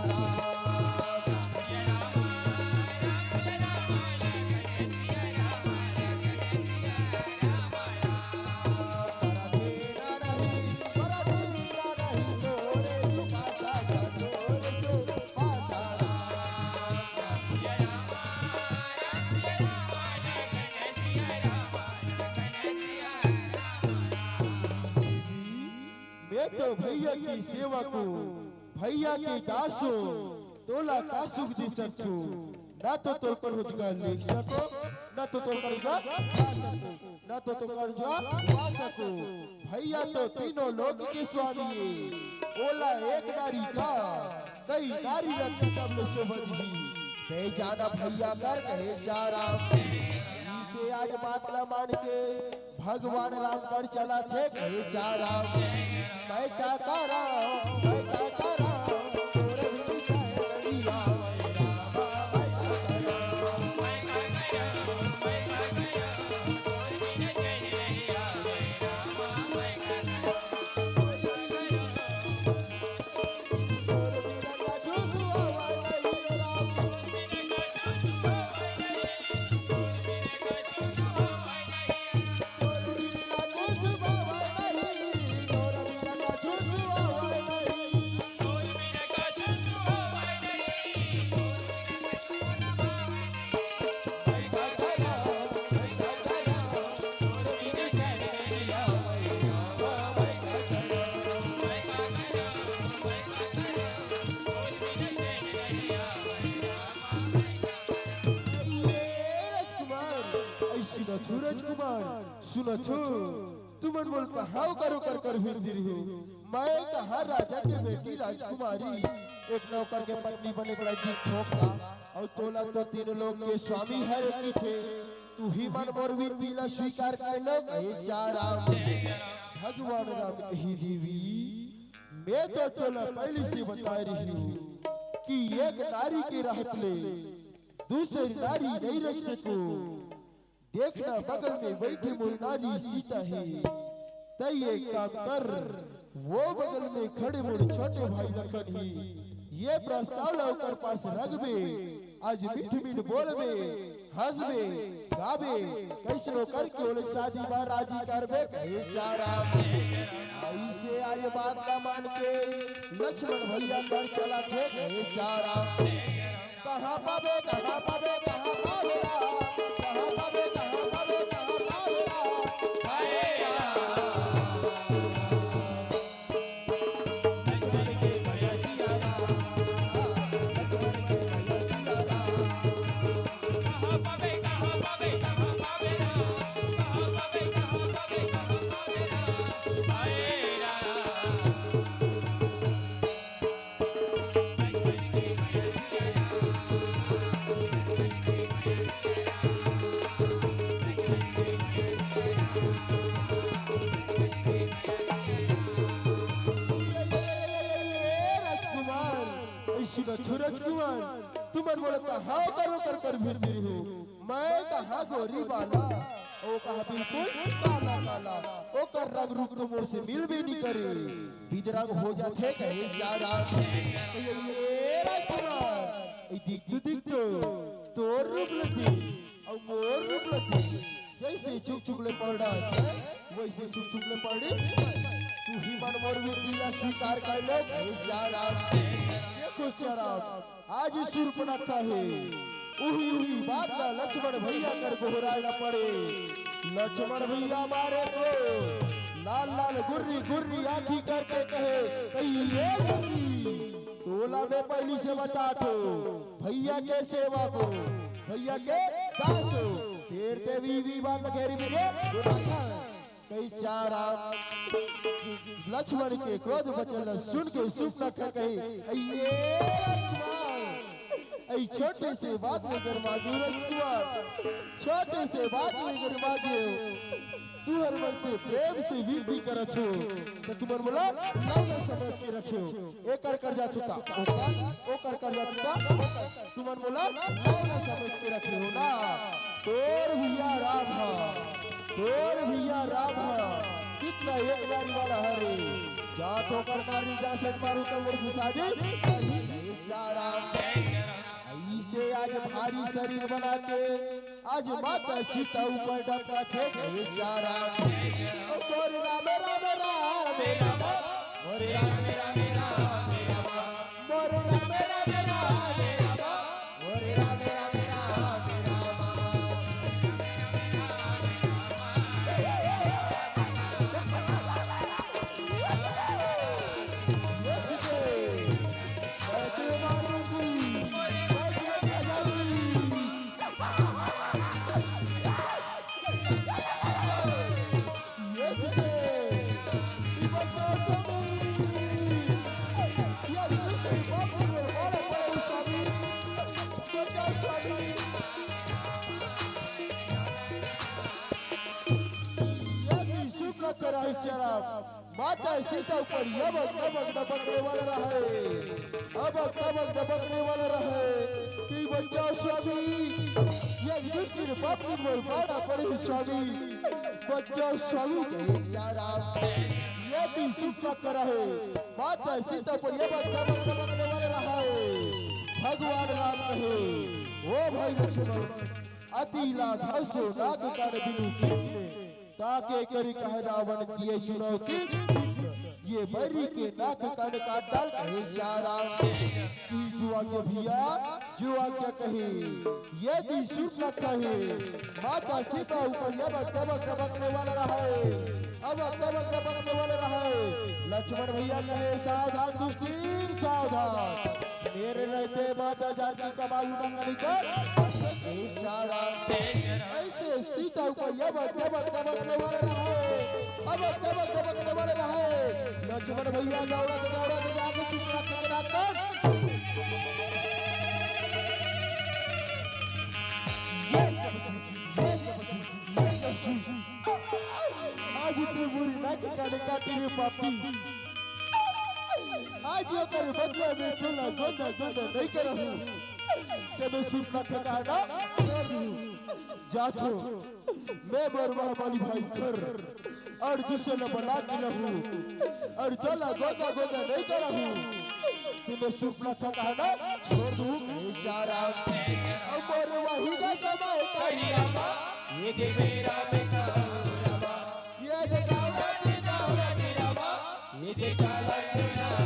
मैं तो भैया की सेवक हूँ, भैया के दास हूँ, तोला का सुख दे सकथो? ना तो तोर कनहुच गा लिख सको, ना तो तोर कनहुच गा गा सको, ना तो तोर कनहुच गा गा सको। भैया तो तीनों लोक के स्वामी हे, ओला एक नारी का कई नारी रखी तब ले शोभा दिही। ते जाना भैया कर कहे सियाराम। इसे आज बात ला मान के भगवान राम कर चला थे कहे सियाराम। मैं का करा, मैं का करा, तोरे बिन चैन नइ आवे रामा, मैं का करा। ए राजकुमार, ऐसी न थू राजकुमार, सुनथो, तुमन मोला कहाँ ओकर ओकर कर भेज दे रहे हो? मैं कहाँ राजा के बेटी राजकुमारी, एक नौकर के पत्नी बने के लायक दिखथों का? अउ तोला तो तीन लोक के स्वामी हरे कथे, तुही मन मोर विनती ला स्वीकार कर लो, कहे सियाराम। भगवान राम कहे, देवी, मैं तो तोला पहली से बता रही हूँ कि एक नारी के रहत ले दूसरी नारी नहीं रख सको। देखना, बगल में बैठी मोर नारी सीता हे। तैं एक काम कर, वो बगल में खड़े मोर छोटे भाई लखन हे। ये प्रस्ताव ला ओकर पास रखबे, आज मीठ मीठ बोलबे, हंसबे, गाबे, कैसनो करके ओले शादी मा राजी करबे, कहे सियाराम। ऐसे आज बात ला मान के लक्ष्मण भैया कर चला थे, कहे सियाराम। कहाँ पाबे, कहाँ पाबे, कहाँ पाबे रा? कहाँ पाबे, कहाँ पाबे, कहाँ पाबे रा? हाय रा। ए राजकुमार, ऐसी न थू राजकुमार, तुमन मोला कहाँ ओकर ओकर कर भेज दे रहे हो? मैं कहाँ गोरी बाला, ओ कहाँ बिल्कुल काला काला, ओकर रंग रूप तो मोर से मिलबे नहीं करे, बिदरंग हो जाथे कहे सियाराम। ए राजकुमार, ए दिख तो, दिख तो, तोर रूप ल देख, अउ मोर रूप ल देख, जैसे छुक छुक ले पड़त, वैसे छुक छुक ले पड़े। तुही मन मोर विनती ला स्वीकार कर लो, कहे सियाराम। देखो सियाराम, आज सूर्पनखा हे, उही उही बात ला लक्ष्मण भैया कर गोहराय ला पड़े। लक्ष्मण भैया मारे तो लाल लाल गुर्री गुर्री आँखी करके कहे, कहिए सखी, तोला मैं पहली से बता थो, भैया के सेवक हो, भैया के दास हो। फेर ते वी वी बात घेरी मेरे कहे सियाराम। लक्ष्मण के क्रोध वचन ल सुन के सूर्पनखा कही, "अये राजकुमार, अई छोटे से बात में गरमा दियो राजकुमार, छोटे से बात में गरमा दियो।" तुहर मन से प्रेम से विनती करत हो, त तुमन मोला लौंडा समझ के रखेव। एकर कर जात होता ओकर, ओकर कर जात होता ओकर। तुमन मोला लौंडा समझ के रखेव ना। तोर भैया राम ह, तोर भैया राम ह, कितना एक नारी वाला हरे। जात ओकर नारी जा सक मारू त मोर से शादी करही। जय श्री राम। ऐसे आज भारी शरीर बना के आज माता सीता ऊपर डपका थे। जय श्री राम। ओ मोरे राम, राम, राम, राम। मोरे राम, राम, राम, राम। मोरे राम, राम, राम, राम। मोरे राम, राम, राम, राम। माता सीता ऊपर यबक तबक डबकने वाला रहे, अबक तबक डबकने वाला रहे कि बचाओ स्वामी, ये दुष्ट के पाप की मोर पाड़ा पड़े स्वामी, बचाओ स्वामी। कहे श्री राम, ये भी सुख न करा है। माता सीता ऊपर यबक तबक डबकने वाला रहे। भगवान राम कहे, ओ भाई लक्ष्मण, अति लाघव सो नाक कान बिनु कीन, ताके करि कह रावण किए चुनौती। ये बैरी के नाक कान काट डाल। कहे श्री राम कि जो आज्ञा भैया, जो आज्ञा कहे, यदि सुन न कहे, माता सीता ऊपर यबक तबक डबकने वाला रहे, अबक तबक डबकने वाला रहे। लक्ष्मण भैया कहे, सावधान दुष्टी, सावधान। मेरे रहते माता जानकी का मालूम नहीं कर सकते सारा। ऐसे सीता ऊपर यबक तबक डबकने वाला रहे, अबक तबक डबकने वाला रहे। लक्ष्मण भैया दौड़त दौड़त जाके सुपड़ा के करा कर। ये तपस्वी, ये तपस्वी, ये तपस्वी। आज ते मोरी नाक कान काटी रे पापी। आज ओकर बदला में तोला गोंदा गोंदा नहीं करहूँ। ते मैं सुपड़ा के काना छोड़ दूँ। जा छो, मैं बरवा वाली भाई घर और दूसरे ला बला के लहू और तोला गोंदा गोंदा नहीं करहूँ। ते मैं सुपड़ा के काना छोड़ दूँ। सारा अब बरवा ही ना समय करी रामा, ये दे मेरा बेटा रामा, ये दे गावड़ा दे गावड़ा दे रामा, ये दे चाला दे रामा।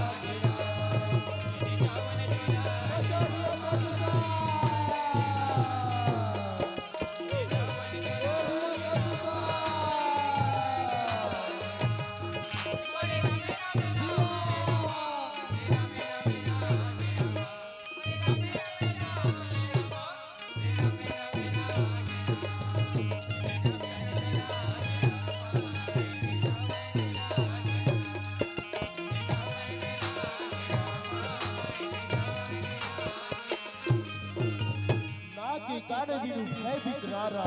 नाक कान बिनु भय बिकरारा,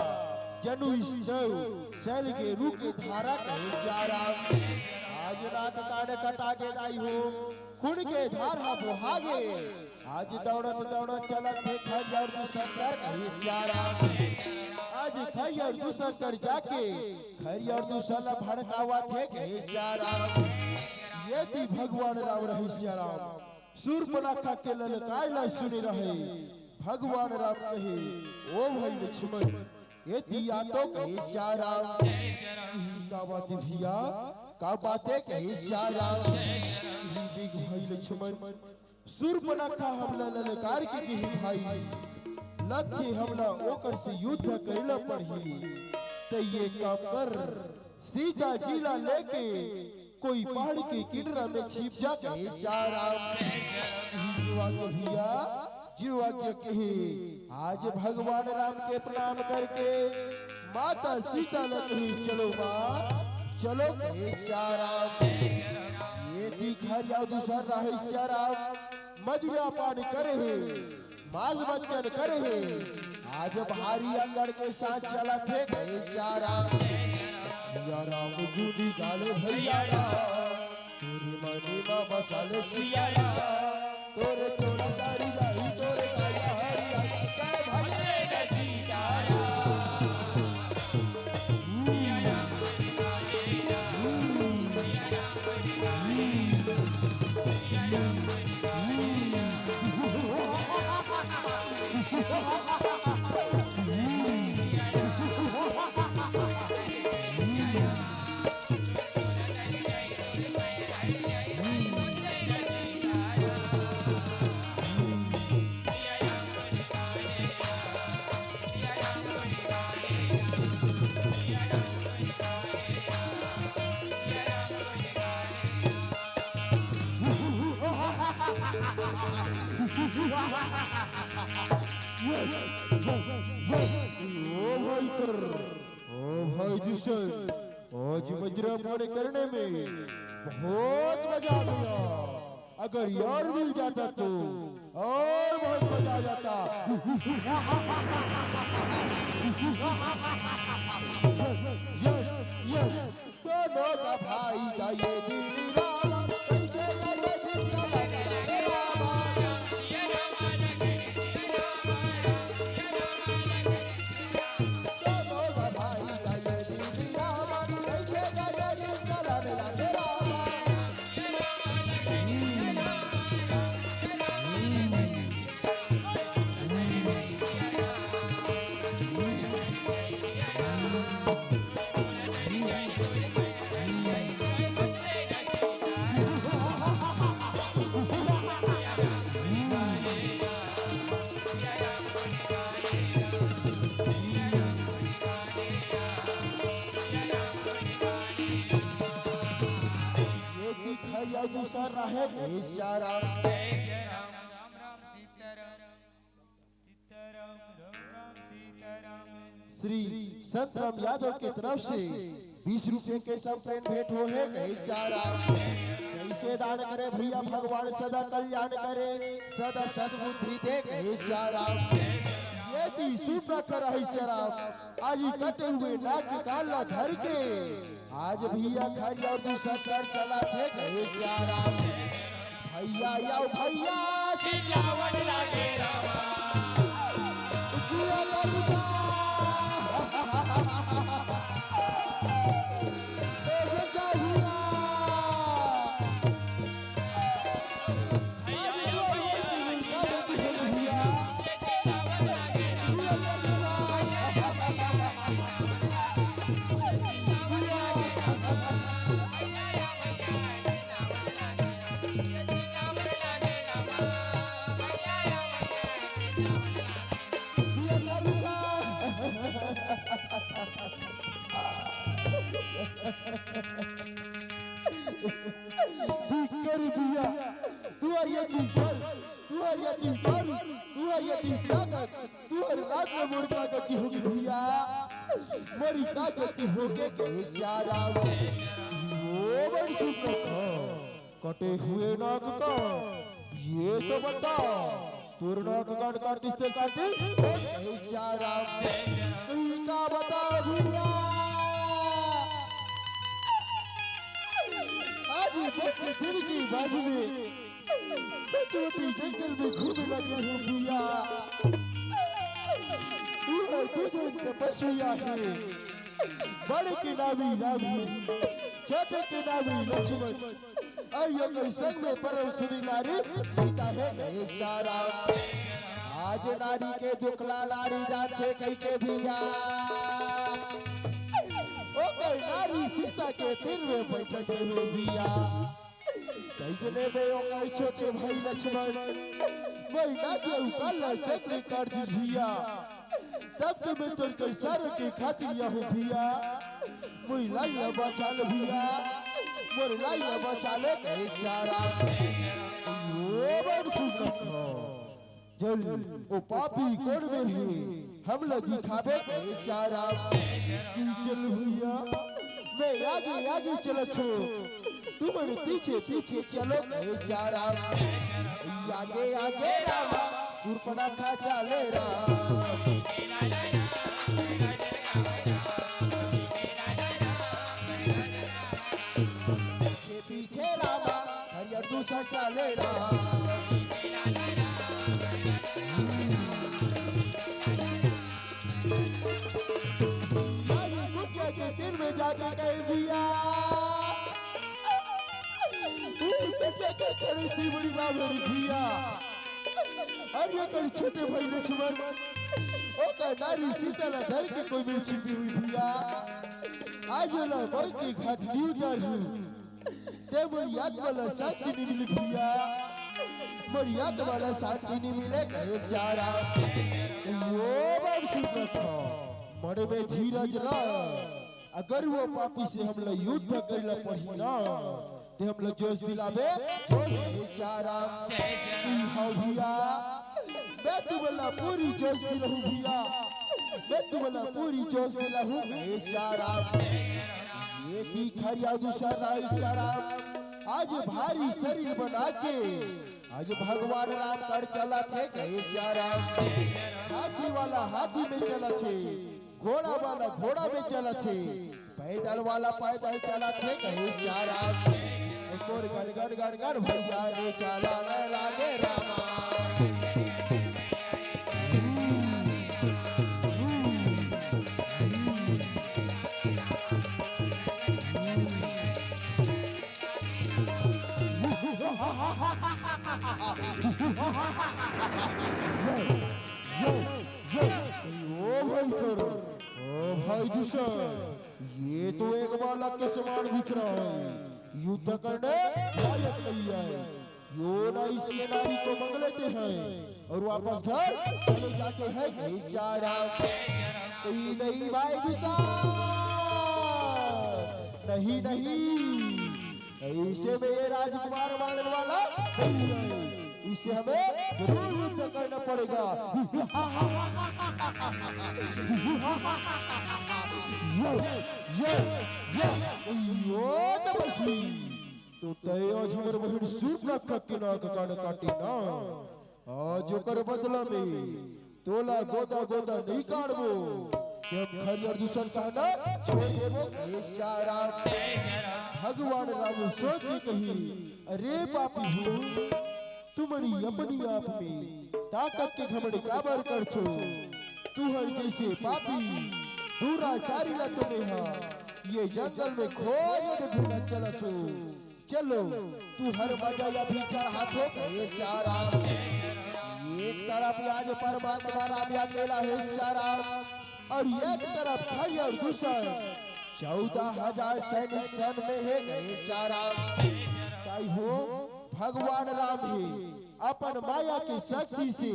जनु स्तव सैल के रूख धारा। कहे श्री राम। आज नाक कान कटा के दाई हो, खून के धार हा बोहा गे। आज दौड़त दौड़त चलत हे खरी और दूसर कर। कहे श्री राम। आज खरी और दूसर कर जाके खरी और दूसर ला भड़कावत हे। कहे श्री राम। ये थी भगवान राम रहे श्री राम। सूर्पनखा के ललकार ला सुने रहे। भगवान राम कहे, ओ भाई लक्ष्मण, ये दिया तो कहे श्री राम। का बात है भैया, का बात है कहे श्री राम। देख भाई लक्ष्मण, सूर्पनखा हमला ललकार के कही भाई, लगथे हमला ओकर से युद्ध करेला पड़ही। त ये काम कर, सीता जी ला लेके कोई पहाड़ के किनारा में छिप जा। कहे श्री राम। जीवा के भैया, जीवा के कहे, आज भगवान राम के प्रणाम करके माता सीता ला कही, चलो माँ, चलो। कहे श्री राम। ये दिखर या दूसर रहे श्री राम, मदिरा पान करे हे, मांस भंजन करे हे। आज भारी अंगड़ के साथ चलत हे। कहे श्री राम। सिया राम गुनी गाले भैया राम, तोरे मनी मा बसाले सिया राम, तोरे चोरी दारी जाही, तोरे काया हरिया, जय भले। ओ भाई कर, ओ भाई दुष्यंत, आज मजरा पाने करने में बहुत मजा आ गया। अगर यार मिल जाता तो और बहुत मजा आ जाता। ये, ये, ये दोनों का भाई का ये दिल मिला, कैसे करे दिल का लगा। एक ही घर या दूसरा रहे, ए सारा। राम राम सीताराम, सीताराम राम राम सीताराम। श्री संतराम यादव के तरफ से बीस रुपए के सब पेन भेंट हो हे, ए सारा। जैसे दान करे भैया, भगवान सदा कल्याण करे, सदा सद्बुद्धि दे, ए सारा। ये भी सुन न कर, ए सारा। आज ही कटे हुए नाग के कान ला धर के आज भैया खरी और दूसर कर चला थे, ए सारा। भैया आओ भैया, चिल्लावन लागे रामा। भैया कर सा। ए भैया भैया। धिक्कर भैया, तुहर ये धिक्कर, तुहर ये धिक्कर, तुहर ये धिक्कर। तुहर रात में मोर का गति होगे भैया, मोर का गति होगे गे सारा। ओ बड़ सुख कटे हुए नाग का, ये तो बता, तोर नाक कान काटिस ते काटे, ए सारा। का बता भैया, आज बड़े दिन के बाद में सचमुची जंगल में घूमे लगे हो भैया। ये दू झन तपस्विया हे, बड़े के नाम ही राम हे, छोटे के नाम ही लक्ष्मण, अउ ये संग में परम सुंदरी नारी सीता हे गे सारा। आज नारी के दुखला नारी जाथे कहिके भैया, ओ कोई नारी सीता के तीर में बैठे हे भैया। कइसने बे ओ कोई छोटे भाई लक्ष्मण, मैं ना के उकाल ला चक्र काट दिस भैया। तब तो मैं तोर कइसा रखे खातिर या हो भैया। मोर लाई ला बचा ले भैया, मोर लाई ला बचा ले गे सारा। ओ बड़ सुख चल, ओ पापी कोन में हे, हमला दिखाबे गे सारा। चल भैया, मैं आगे आगे चलत हो, तुमन पीछे पीछे चलो गे सारा। आगे आगे रामा, सुर्पनखा चाले राम। पीछे रामा, हरियर दूसर चले राम। आज कुटिया के तीर में जाके कहे भैया, कुटिया के खड़ी थी बड़ी बाबरी भैया। अरे कर छोटे भाई लक्ष्मण, ओकर नारी सीता ला धर के कोई में छिपी हुई भैया। आज ला मर के घाट नी उतार हूँ। ते मोर आत्मा ला शांति नी मिले भैया, मोर आत्मा ला शांति नी मिले कहे सारा। यो बाबू सुन रखो, मन में धीरज रख। अगर वो पापी से हमला युद्ध करेला पड़ी ना, ते हमला जोश दिलाबे, जोश। सारा। हाँ भैया, मैं तुमला पूरी जोश दिलाहूँ भैया, मैं तुमला पूरी जोश दिलाहूँ। सारा। ये तीखरिया दूसरा सारा। आज भारी शरीर बना के आज भगवान राम कर चलत हे कहे सारा। हाथी वाला हाथी में चलत हे, घोड़ा वाला घोड़ा में चलत हे, पैदल वाला पैदल चलत हे कहे सारा। मोर गन गन गन गन भैया रे चला न लागे रामा। यो, यो, यो, ओ भाई करो, ओ भाई दूसर, ये तो एक बालक के समान दिख रहा है, युद्ध करने लायक नहीं है। क्यों ना इसके नारी को मंग लेते हैं और वापस घर चले जाते हैं। हे सारा। नहीं, नहीं भाई दूसर, नहीं, नहीं, इसे में ये राजकुमार मानने वाला नहीं है। इसे हमें जरूर युद्ध करना पड़ेगा। ये, ये, ये, यो तपस्वी, तो तय आज हमर बहन सूर्पनखा के नाक कान काटी ना। आज ओकर बदला में तोला गोदा गोदा नहीं काटबो, कि हम खरियर दूसर कहना छोड़ देबो। हे सारा। भगवान राम सोच के कही, अरे पापी हो, तुमनी अपनी आप में ताकत के घमंड काबर करछो? तुहर जैसे पापी दुराचारी ला तो मेहा ये जंगल में खोज के ढूंढत चलत हो। चलो, तू हर मजा अभी चढ़ात हो। हे सारा। एक तरफ आज परमात्मा राम अकेला हे सारा, और एक तरफ खरियर दूसर चौदह हजार सैनिक संग में हे। हे सारा। ताई हो, भगवान राम हे अपन माया के शक्ति से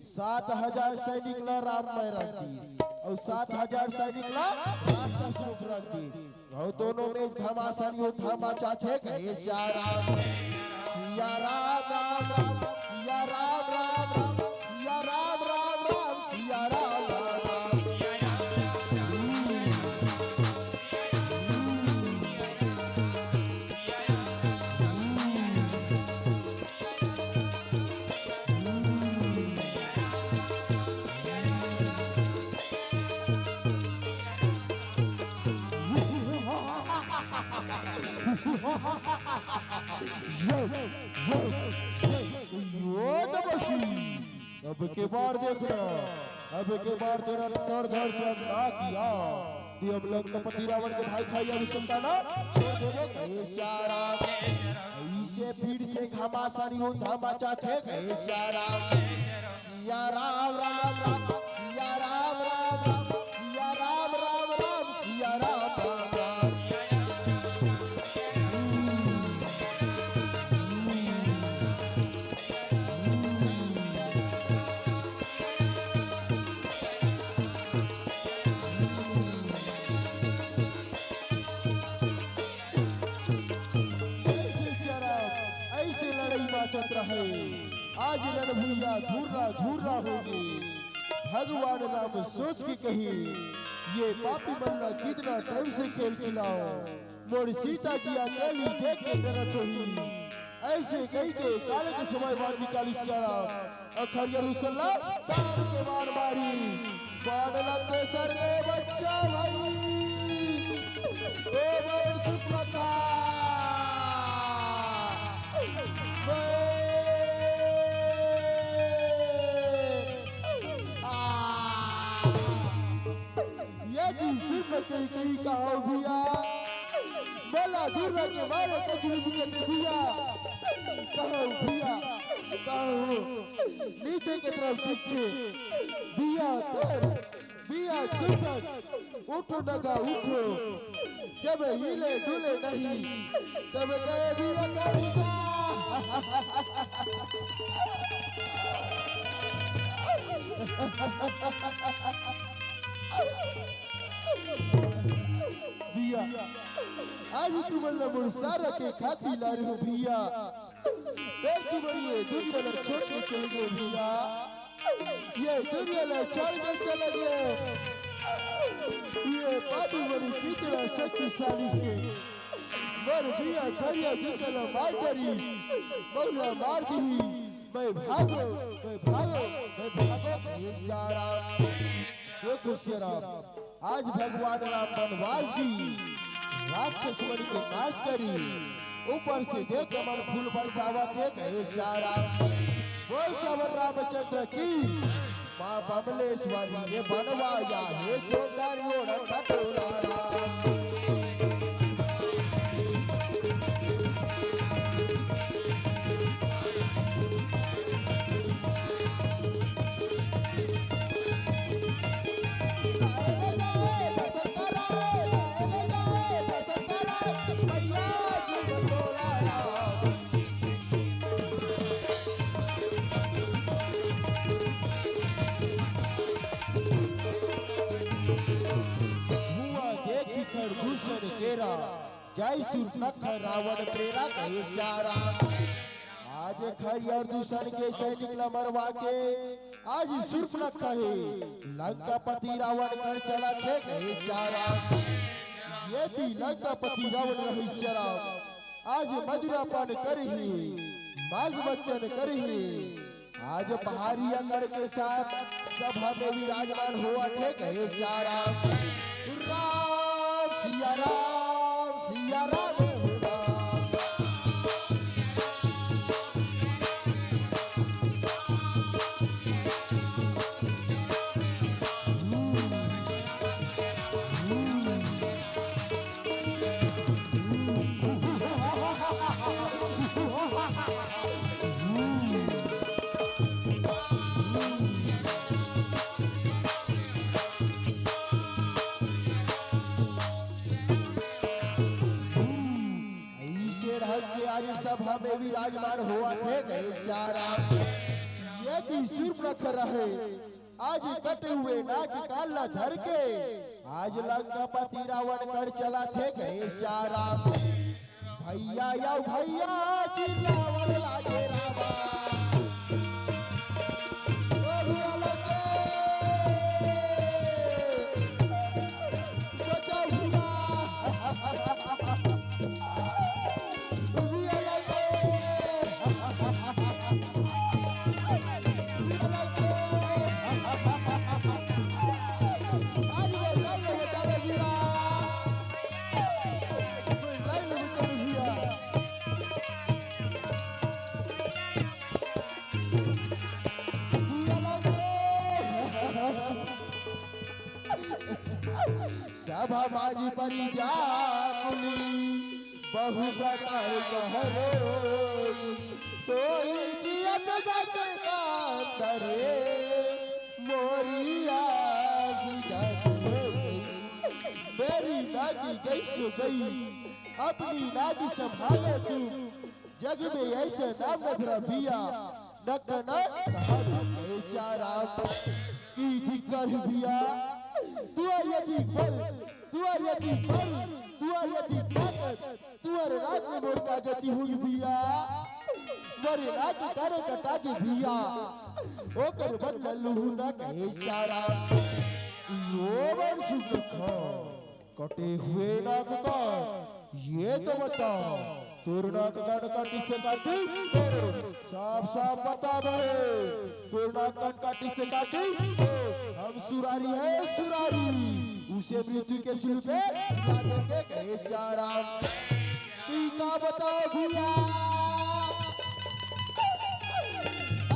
सात हजार सैनिक ला राम में रख दी और सात हजार सैनिक ला राक्षस रूप रख दी। और दोनों में घमासान युद्ध मचाथे। हे सिया राम, सिया राम, राम राम, सिया राम, राम राम, सिया राम, राम राम, सिया राम, राम राम। यो, यो, यो, यो तपस्वी, अब के बार देखना, अब के बार तेरा सरदार से हम ना किया, ते हम लंकापति रावण के भाई खाई अभिषेक ना छोड़ देबो। हे सिया राम, इसे फिर से घमासान युद्ध मचाथे। हे सिया राम, सिया राम, राम राम, सिया राम, राम राम, सिया राम, राम राम, सिया राम, राम राम। ऐसे लड़ई बाचत रहे, आज रणभुइया धुर्रा धुर्रा होगे। भगवान राम सोच के कही, ये पापी मन ला कितना टाइम से खेल खिलाओ, मोर सीता जी अकेली देख के डरत होही। ऐसे कही के काल के समय बार निकाली सिया राम। अखरिया रुसल्ला बाण के बाण मारी, बाण लगते सर में बच्चा भाई। ओ बाण सुपलता। कहीं कहीं कहां भैया, मोला दूर के मारे कचरी बुकते भैया, कहां भैया, कहां नीचे के तरफ दिखथे भैया, तर भैया, तुसन उठो नगा उठो, जब हिले डुले नहीं, तब कहे भैया करूँगा। भैया, आज तुमन ला मोर सारा के खाती ला रहे हो भैया। फेर तुमन ये दुनिया ला छोड़ के चले गए भैया। ये दुनिया ला छोड़ के चले गए। ये पापी बड़ी कितना शक्तिशाली है। मोर भैया धरिया दूसरा मार डरी, बहुला मार दी। मैं भागो, मैं भागो, मैं भागो। ये सारा, ये कुछ राम। आज भगवान राम बनवास दी, राक्षस मन के नाश करी। ऊपर से देख मन फूल बरसावत हे, कहे सिया राम। बोल सबर रामचंद्र की। माँ बमलेश्वरी ने बनवाया हे सुंदर मोर कटोरा राम। हुआ देखी कर दूषण केरा, जय सूर्पनखा रावण प्रेरा कहे सिया राम। आज खरियर दूषण के सैनिक ला मरवा के आज सूर्पनखा हे लंकापति रावण कर चला थे कहे सिया राम। ये ती लंकापति रावण रहे सिया राम। आज मदिरापान करही, मांस भक्षण करही। आज पहाड़ी अकड़ के साथ सभा में विराजमान होवत हे कहे सिया राम। राम सिया राम, सिया राम हो राम। अइसे ढंग के आज सभा में विराजमान होवत हे कहे सिया राम। ये ती सूर्पनखा रहे, आज कटे हुए नाग कान ला धर के आज लंकापति रावण कर चला थे कहे सिया राम। भैया या भैया चिल्लावन लागे रामा। ओ भैया लगे, बचाओ भैया। भैया लगे। सभा बाजी परी व्याकुली, बहु प्रकार कहरो, तोही जियत जग का तरे, मोरी आस जग हो गई। मेरी नागी गई सो गई, अपनी नागी संभालो तुम। जग में ऐसा नाम न धरा भैया, नक न कहा ऐसा राम। की धिक्कार है भैया, तुअर यदि बल, तुअर यदि बल, तुअर यदि ताकत, तुअर राज में मोर का गति होगी भैया। मोरे नाक कारे कटा के भैया, ओकर बदला लूहू ना कहे सिया राम। यो बड़ सुख कटे हुए नाक कान, ये तो बता, तोर नाक कान काटिस ते काटी, तोर साफ साफ बता बे, तोर नाक कान काटिस ते काटी, हम सुरारी है सुरारी, उसे मृत्यु के सिल पे झुला देंगे कहे सिया राम। तू का बताओ भैया,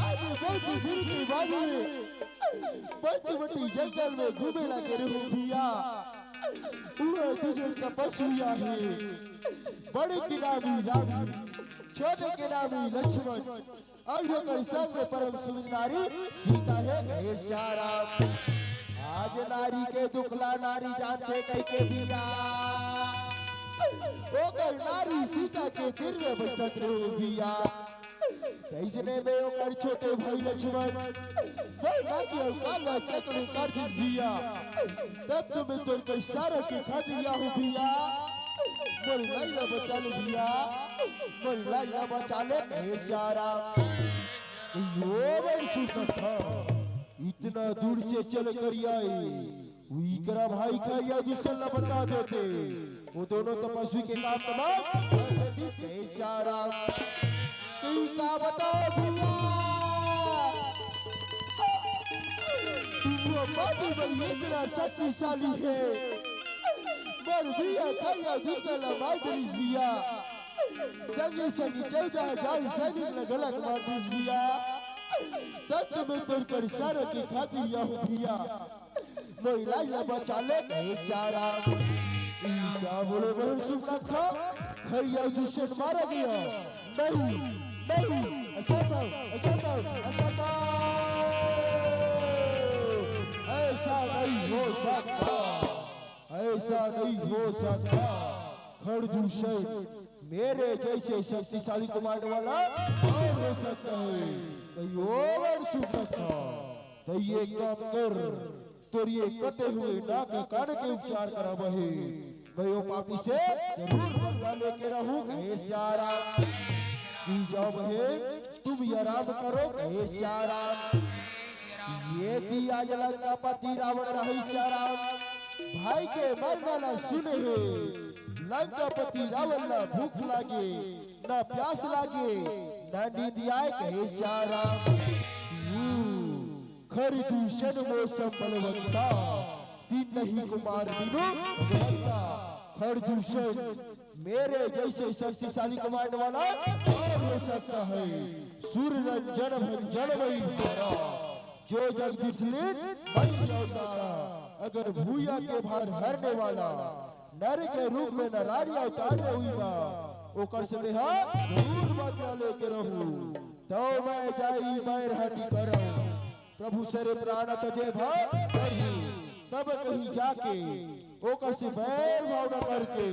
आज बहुत दिन के बाद में पंचवटी जंगल में घूमे लगे रहूं भैया। उहे दू झन तपस्वी आहे, बड़े के नाम ही राम, छोटे के नाम ही लक्ष्मण, अउ ओकर संग में परम सुंदर नारी सीता हे। कहे सिया राम, आज नारी के दुखला नारी जानथे कहिके भैया, ओकर नारी सीता के तीर में बइठत रहे भैया। तइसने में ओकर छोटे भाई लक्ष्मण, मैं ना के अवकाल ला चक्र कर दिस भैया। तब तो मैं तोर कइसा रखे खातिर आया हूँ भैया। मोर लाइला बचा ले भैया, मोर लाइला बचा ले। कहे सिया राम, यो मैं सोचत था, इतना दूर से चल कर आए, इकरा भाई खरिया दूसर ला बता देते, वो दोनों तपस्वी के काम तमाम कर देतिस। कहे सिया राम, तू का बताओ भैया, वो बाबू बड़ी इतना शक्तिशाली है, मर भैया खरिया दूसर ला मार दिस भैया, संगी संगी चौदह हजार सैनिक ला घला के मार दिस भैया। तब तो मैं तोर कइसा रखे खातिर आया हूँ भैया। मोर लाइला बचा ले। कहे सिया राम, ई का बोले बहन सुमना खा, खरिया दूसर मारा गया। नहीं, नहीं, ऐसा तो, ऐसा तो, ऐसा तो, ऐसा नहीं हो सकता, ऐसा नहीं हो सकता। खरदूषण, मेरे जैसे शक्तिशाली कमांड वाला कौन हो सकता है? नहीं हो बहन सुमना खा, तो ये काम कर, तोर ये कटे हुए नाक कान के उपचार कराबे। मैं वो पापी से जरूर बदला लेके रहूं। कहे सिया राम, ई जाओ बहन, तुम ये आराम करो। कहे सिया राम, ये ती आज लंकापति रावण रहे सिया राम, भाई के मरना ला सुने हे। लंकापति रावण ला भूख लागे, ना प्यास लागे, ना नींद आए। कहे सिया राम, खरदूषण मौसम बलवंता, तीनही कुमार बिनु भगवंता। खरदूषण, मेरे जैसे शक्तिशाली कमांड वाला कौन हो सकता है? सूर रंजन भंजन वही प्यारा, जो जगदीश लीन बन अवतारा। अगर भूया के भार हरने वाला नर के रूप में नारायण अवतार ले हुई ना, ओकर से मेहा जरूर बदला लेके रहूं। तो मैं जाई मैं हटी करहूं। प्रभु सरे प्राण तजे भाव प्रभु, तब कहीं जाके ओकर से बैर भावना करके,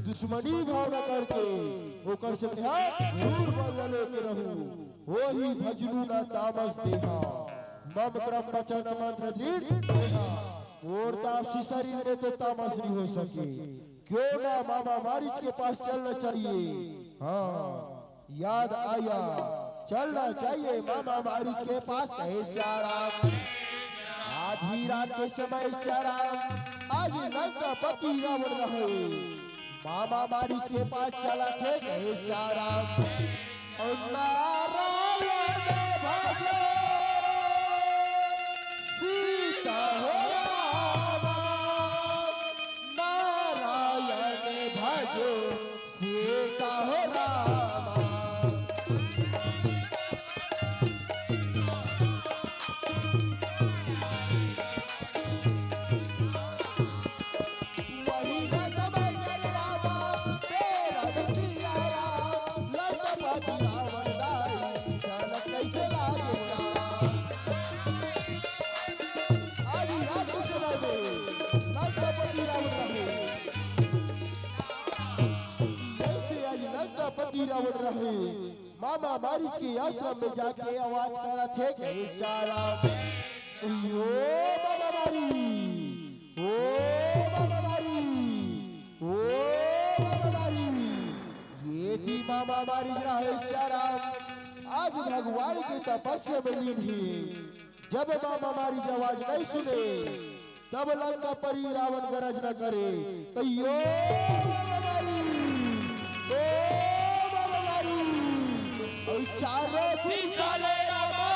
दुश्मनी भावना करके, ओकर से मेहा जरूर बदला लेके रहूं। होही भजनू ना तामस देहा, मम क्रम वचन मंत्र दृढ़ देहा। मोर तापसी शरीर में तो तामस नहीं हो सके। क्यों ना मामा मारीच के पास चलना चाहिए। हाँ, याद आया, चलना चाहिए मामा मारीच के पास। कहे सिया राम, आधी रात के समय सिया राम, आज लंकापति रावण रहे, मामा मारीच के पास चलत हे। कहे सिया राम, नारायण भजो सीता हो रामा, नारायण भजो सीता हो रामा। वही ना समय कर रामा, तेरा भी सिया राम, लंकापति रावण दाई, चल कैसे लागे राम। आज रात के समय में लंकापति रावण रहे, जैसे आज लंकापति रावण रहे, मामा मारीच के आश्रम में जाके आवाज करत हे, कहे सिया राम, ओ मामा मारीच, ओ मामा मारीच, ओ मामा मारीच। ये ती मामा मारीच रहे सिया राम, आज भगवान के तपस्या में लीन हे। जब मामा मारीच आवाज नहीं सुने, तब लंकापति रावण गरज न करे। कहियो मामा मारीच, ओ मामा मारीच, ओ चारों दिशा ले रामा,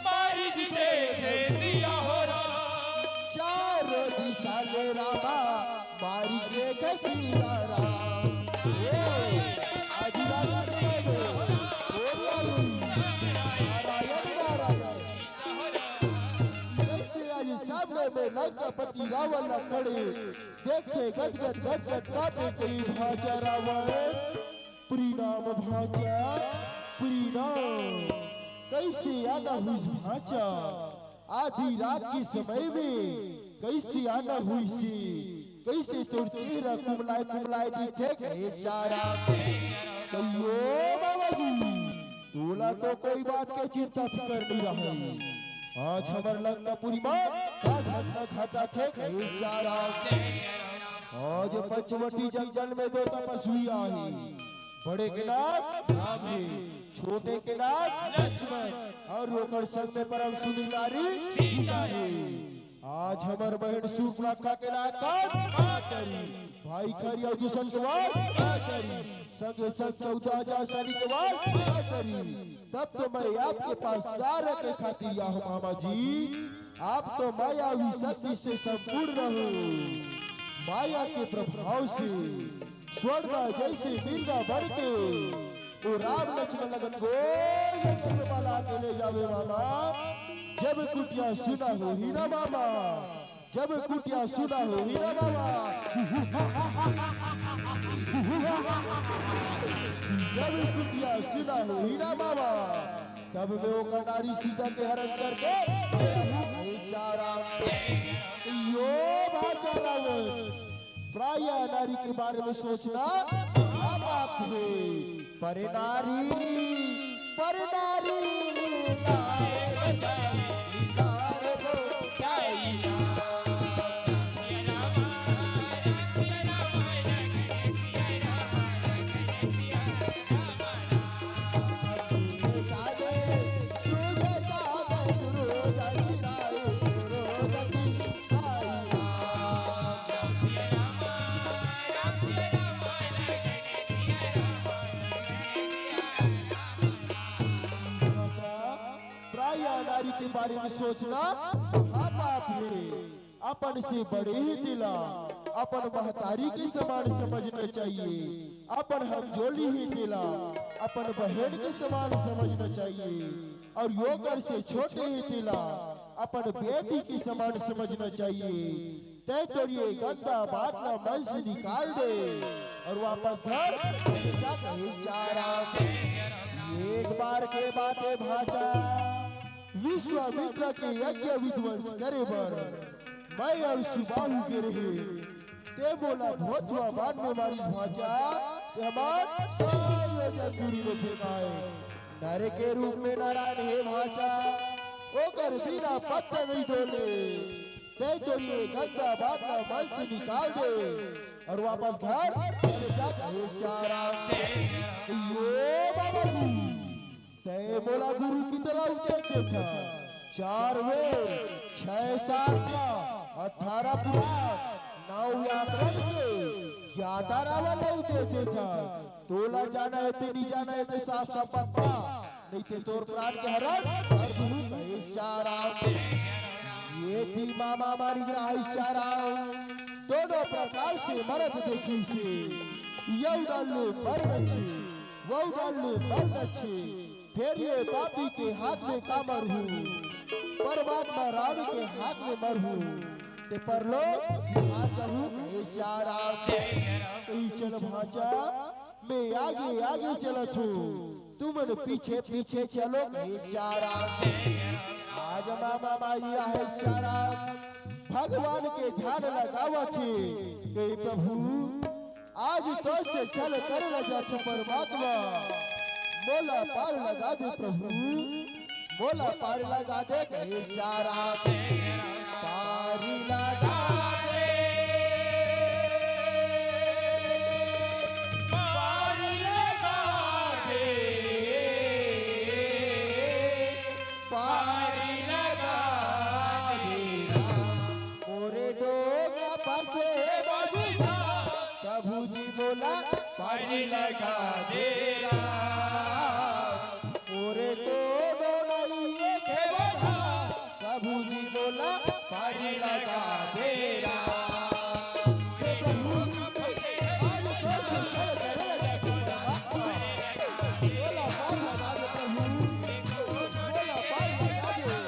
मारीच देखे सिया हो राम। चारों दिशा ले रामा, मारीच देखे सिया राम। ए, आज रात के समय में, ओ नारायण, नारायण, नारायण। जैसे आज सामने में लंकापति रावण रावण ला खड़े देख के गदगद गदगद कांपे कही भांचा रावण। प्रणाम भांचा, प्रणाम। कइसे आना हुइस भांचा? आधी रात के समय में कइसे आना हुइस? कइसे तोर चेहरा कुमलाय कुमलाय दिखथे कहे सारा। कहियो बाबा जी, तोला तो कोई बात के चिंता फिकर नइ रहय। आज हमर लंकापुरी म का घटना घटत हे कहे सारा। आज पंचवटी जंगल में दो तपस्वी आहे। बड़े के नाम राम हे, छोटे के नाम लक्ष्मण, अउ ओकर संग में परम सुंदरी नारी सीता हे। आज हमर बहन सूर्पनखा के नाम का करी, भाई खरी अउ दुष्यंत के वार का करी, संगे संग चौदह हजार सैनिक के वार का करी। तब तो मैं आपके पास सारा के खातिर आया हूँ मामा जी। आप तो मायावी शक्ति से संपूर्ण हो, माया के प्रभाव से स्वर्ण जइसे मिर्गा बन के ओ राम लक्ष्मण लगन गोल जंगल में बला के ले जाबे मामा। जब कुटिया सुना होही ना मामा, जब कुटिया सुना होही ना मामा, जब कुटिया सुना होही ना मामा, तब में ओकर नारी सीता के हरण करके ले आहूं कहे सारा। यो भांचा रावण, पराया नारी के बारे में सोचना महापाप हे। पर नारी, पर नारी, पराया नारी के बारे में सोचना महापाप हे। अपन से बड़े हे तेला अपन महतारी के समान समझना चाहिए, अपन हमजोली हे तेला अपन बहन के समान समझना चाहिए, अउ ओकर से छोटे हे तेला अपन बेटी के समान समझना चाहिए। तैं तोर ये गंदा बात ला मन से निकाल दे अउ वापस घर चले जा कहे सारा। एक बार के बात हे भांचा, विश्वामित्र के यज्ञ विध्वंस करे बर मैं अउ सुबाहु गे रहेन, तैं मोला भोथवा बाण में मारिस भांचा, तैं हमर सौ योजन दूरी में फेंकाय। नर के रूप में नारायण हे भांचा, ओकर बिना पत्ता नइ डोले। तैं तो ये गंदा बात ला मन से निकाल दे अउ वापस घर चले जा कहे सारा। यो बाबा जी, तैं मोला गुरु की तरह उपदेश देथस। चार वेद, छह शास्त्र, अठारह पुराण, नौ व्याकरण के ज्ञाता रावण ला उपदेश देथस। तोला जाना हे ते नइ जाना हे ते साफ साफ बता, नइ ते तोर प्राण के हरण कर दूहूं कहे सारा। ये थी मामा मारिस रहा सारा। दोनों प्रकार से मरत देखिस हे, यउ डाल ले मरना छे, वउ डाल ले मरना छे। फेर ये पापी के हाथ में का मरहूं, परमात्मा राम के हाथ में मरहूं, ते परलोक सिधार जाहूं कहे सारा। ए चल भांचा, मैं आगे आगे चलत हूं, तुमन पीछे पीछे चलो कहे सारा। आज मामा मारिस हे सारा, भगवान के ध्यान लगावत हे, कहे प्रभु आज तोर से छल करे ला जाथंव परमात्मा, मोला पार लगा दे प्रभु, मोला पार लगा दे कहे सारा। पार लगा दे, पार लगा दे, पार लगा दे। मोरे डोंगा पासे हे बाबूजी, प्रभु जी मोला पार लगा दे राम। मोरे कोनो नइ हे खेवना, प्रभु जी मोला पार लगा दे राम। हे प्रभु, आज तोर से छल करे ला जाथंव, मोला पार लगा दे प्रभु, मोला पार लगा दे।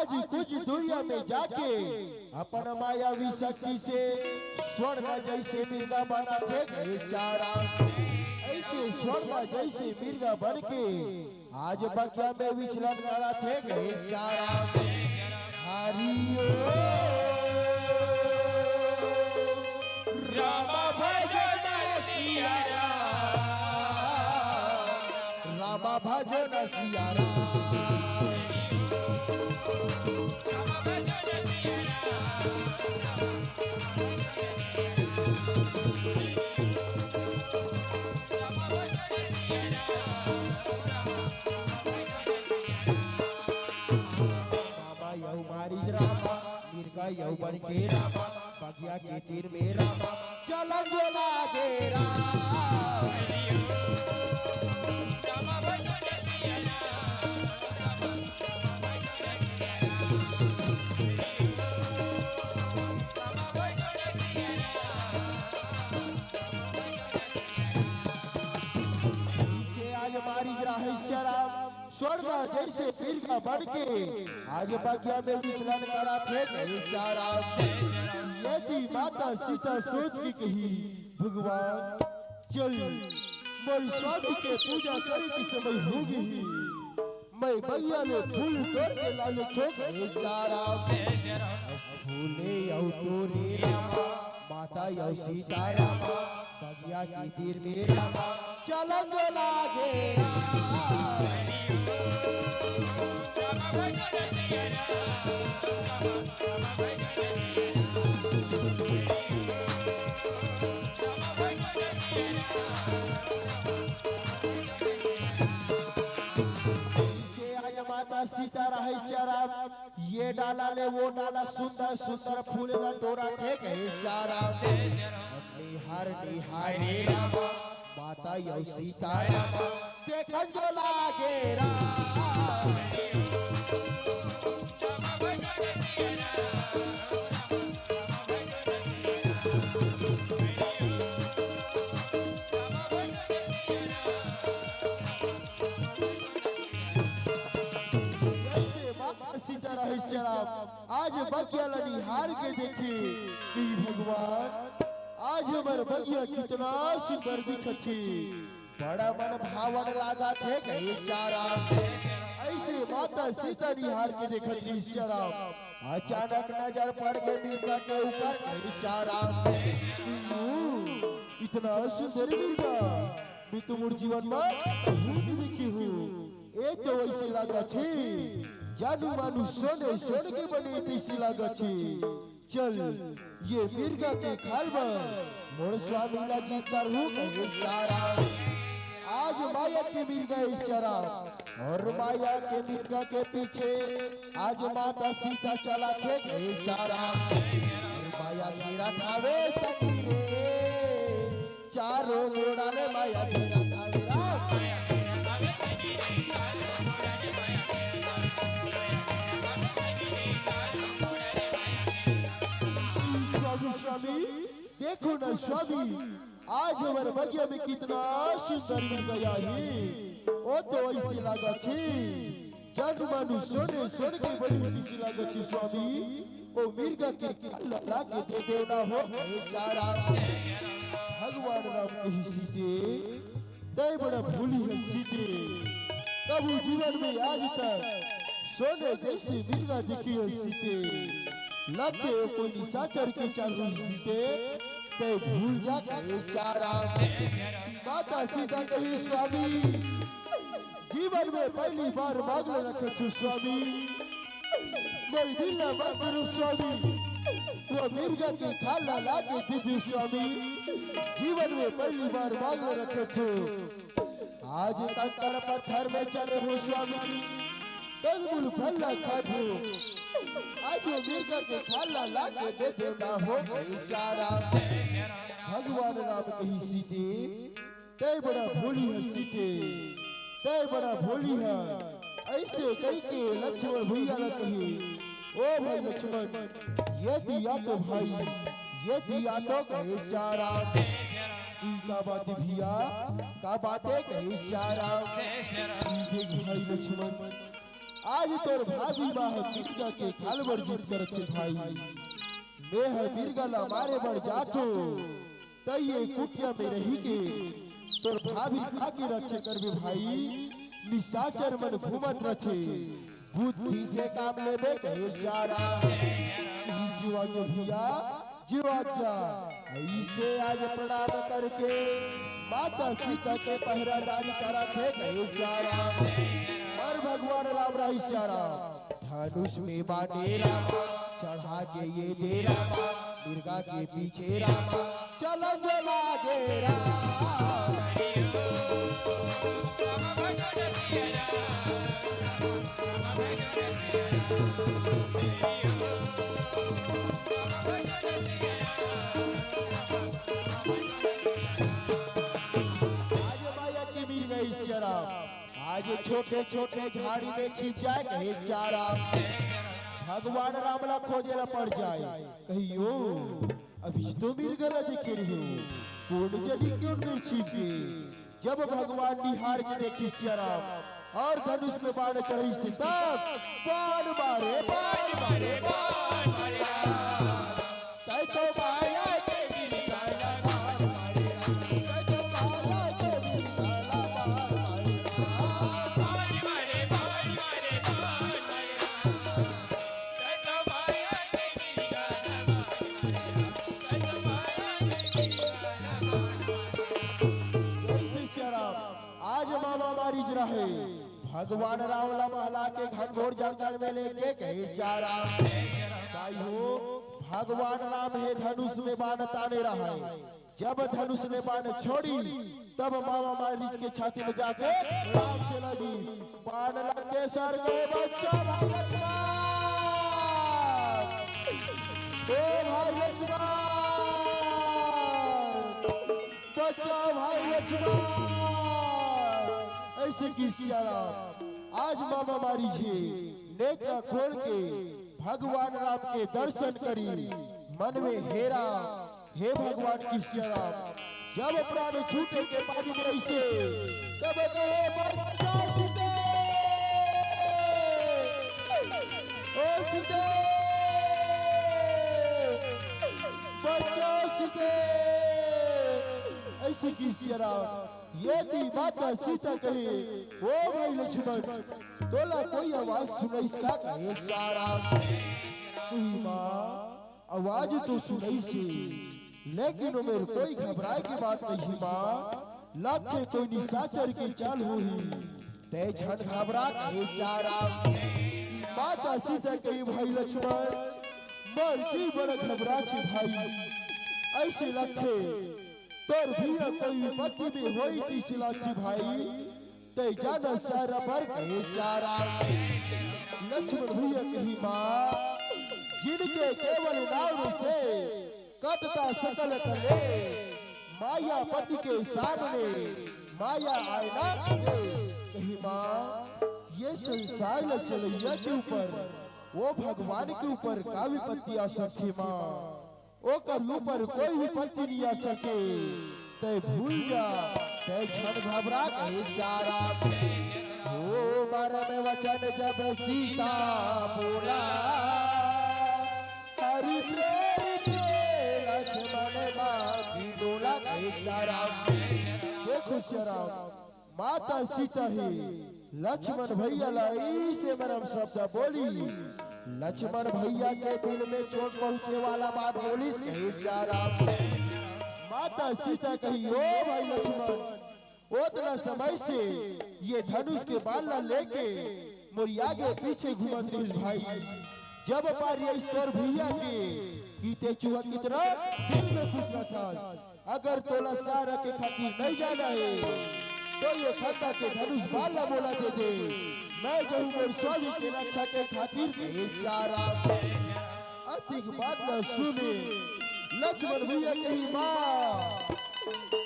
आज कुछ दूरिया में जाके अपन मायावी शक्ति से स्वर्ण जैसे मिर्गा बनाथे गए सारा। ऐसे स्वर्ण जैसे मिर्गा बन के आज बगिया में विचलन कराथे गए सारा। हरि ओम। रामा भजन सिया राम, रामा भजन सिया राम। बाबा यौ मारिस रामा, मिर्गा यौ बन के रामा, बगिया के तीर में रामा, चलन जो लागे राम। इसे आज मारिस राहे श्याम राम, स्वर्ण जैसे मिर्गा बन के आज बगिया में विचलन कराथे गए श्याम राम। यदि माता सीता सोच के कही, भगवान, चल, मोर स्वामी के पूजा करे के समय हो गई, मैं बगिया ले फूल तोड़ के लाने थोक ए सारा। फूले यौ तोरे रामा, माता यौ सीता रामा, बगिया के तीर में रामा, चलन जो लागे राम। से आज माता सीता राहे श्याम राम, ये डाला ले वो डाला, सुंदर सुंदर फूल ला टोराथे गए श्याम राम। निहार निहार रे रामा, माता यौ सीता रामा, देखन जो लागे राम। जैसे माता सीता राहे श्याम राम, आज बगिया ला निहार के देखे कि भगवान, आज हमर बगिया कितना सुंदर दिखत हे, बड़ा मन भावन लागत हे कहे श्याम राम। ऐसे माता सीता निहार के देखत हे श्याम राम, अचानक नजर पड़ के मिर्गा के ऊपर कहे श्याम राम। "ओ, इतना सुंदर मिर्गा, मैं तो मोर जीवन में कभी नहीं देखी हूँ। ए तो ऐसे लागत हे, जानू मानू सोने सोने के बने तैसे लागत हे। चल, ये मिर्गा के खाल बर मोर स्वामी ला जीत करहूँ कहे श्याम राम।" आज माया के मिर्गा हे श्याम राम, और माया के मिर्गा के पीछे आज माता सीता चलाथे कहे श्याम राम। और माया घेरत हावे सखी रे, चारों मुड़ा ले माया घेरत हावे राम। स्वामी, स्वामी, देखो ना स्वामी, आज हमर बगिया में कितना सुंदर मिर्गा हे। ओ तो ऐसे लागत हे, जानू मानू सोने सोने के बने तैसे लागत हे स्वामी। ओ मिर्गा के खाल ला लाके दे देव ना हो कहे श्याम राम। भगवान राम कहिस सीते, तैं बड़ा भोली हस सीते, कभू जीवन में आज तक सोने जैसे मिर्गा देखी हस सीते, लगथे ओ कोई निशाचर के चाल होही सीते, तैं भूल जा कहे श्याम राम। माता सीता कहिस स्वामी, जीवन में पहली बार मांग ल रखत हूँ स्वामी, मोर दिल ला मत तोड़हू स्वामी, ओ मिर्गा के खाल ला लाके दे देव स्वामी, जीवन में पहली बार मांग ल रखत हूँ। आज कंकड़ पत्थर में चले हूँ स्वामी, कंदमूल फल ला खात हूँ, आज ओ मिर्गा के खाल ला लाके दे देव ना हो कहे श्याम राम। भगवान राम कहिस सीते, तैं बड़ा भोली हस सीते, तैं बड़ा भोली हस। ऐसे कहिके लक्ष्मण भैया ला कहे, ओ भाई लक्ष्मण, ये दिया तो भाई, ये दिया तो कहे श्याम राम। ई का बात हे भैया, का बात हे कहे श्याम राम। ई देख भाई लक्ष्मण, आज तोर भाभी माँ ह मिर्गा के खाल बर जिद करत हे भाई। मैं ह मिर्गा ला मारे बर जाथों, तैं ये कुटिया में रही के तोर भाभी माँ के रक्षा करबे भाई। निशाचर मन घूमत रथे, बुद्धि से काम लेबे कहे सारा। जीवा के भैया, जीवा जा, ऐसे आज प्रणाम करके माता सीता के पहरादारी करत हे कहे सारा। और भगवान राम रही सारा। धनुष में बाने रामा, चढ़ा के ये दे रामा, मिर्गा के पीछे रामा, चलन जो लागे रामा। आज माया की मिल गई शराब, आज छोटे छोटे झाड़ी में छिप जाए कहे सारा। भगवान राम ला खोजे ला पड़ जाए, कहियो अभी तो मिर्गा ला देखे रहे हो, कोन जनी कोन मेर छिप गे। जब भगवान निहार के देखिस सिया राम और धनुष में बाण चढ़िस तब बाण मारे, बाण मारे, बाण मारे। तै तो माया के बिन साला बाण मारे, तै तो माया के बिन साला बाण मारे। जय श्री सिया राम। आज मामा मारिच रहे, भगवान राम ला बहला के घनघोर जंगल में लेके गए सिया राम। भाई हो, भगवान राम हे धनुष में बाण ताने रहे, जब धनुष ने बाण छोड़ी तब मामा मारिच के छाती में जाके राम से लगी। बाण लग के सर गए, बच्चा भाई लक्ष्मण, ओ भाई लक्ष्मण, बच्चा भाई लक्ष्मण। ऐसे किस सिया राम आज मामा मारिच हे नेत्र खोल के भगवान राम के दर्शन करी, मन में हेरा, हे भगवान किस सिया राम। जब प्राण छूटे के बारी में ऐसे तब कहे, बच्चा सीते, ओ सीते, बच्चा सीते। ऐसे किस सिया राम ये ती माता सीता कहे, ओ भाई लक्ष्मण, तोला कोई आवाज सुनाइस का कहे सिया राम। कही माँ, आवाज तो सुनाइस हे, लेकिन ओमेर कोई घबराए के बात नहीं माँ। लगथे कोई निशाचर के चाल होही, तै झन घबरा कहे सिया राम। माता सीता कही, भाई लक्ष्मण, मोर जी बड़ा घबराथे भाई, ऐसे लगथे तोर भैया कोई विपत्ति में होही तइसे लगथे भाई। तै जाना सिया राम बर कहे सिया राम। लक्ष्मण भैया कही माँ, जिनके केवल नाम से कटता सकल कलेश, मायापति के सामने माया आए ना खलेश। कही माँ, ये संसार ल चलैया के ऊपर, वो भगवान के ऊपर का विपत्ति आ सकथे माँ? ओकर ऊपर कोई विपत्ति नहीं आ सके। तै भूल जा, तै झन घबरा कहे सिया राम। हो मरम वचन जब सीता बोला, हरि प्रेरित लक्ष्मण बाकी डोला कहे सिया राम। देखो सिया राम, माता सीता हे लक्ष्मण भैया ला ऐसे मरम शब्द बोली, लक्ष्मण भैया के दिल में चोट पहुंचे वाला बात बोलिस कहे सिया राम। माता सीता कही, ओ भाई लक्ष्मण, ओतना समय से ये धनुष के बाण ला लेके मोर आगे पीछे घूमत रहिस भाई। जब पार आइस तोर भैया के कि तै चूहा की तरह दिल में खुश रहथस। अगर तोला सिया राम के खातिर नहीं जाना हे, तो ये खंदा के धनुष बाण ला मोला दे दे। मैं जाहूं मोर स्वामी के रक्षा के खातिर कहे सिया राम। अतिक बात ला सुने लक्ष्मण भैया कही, माँ,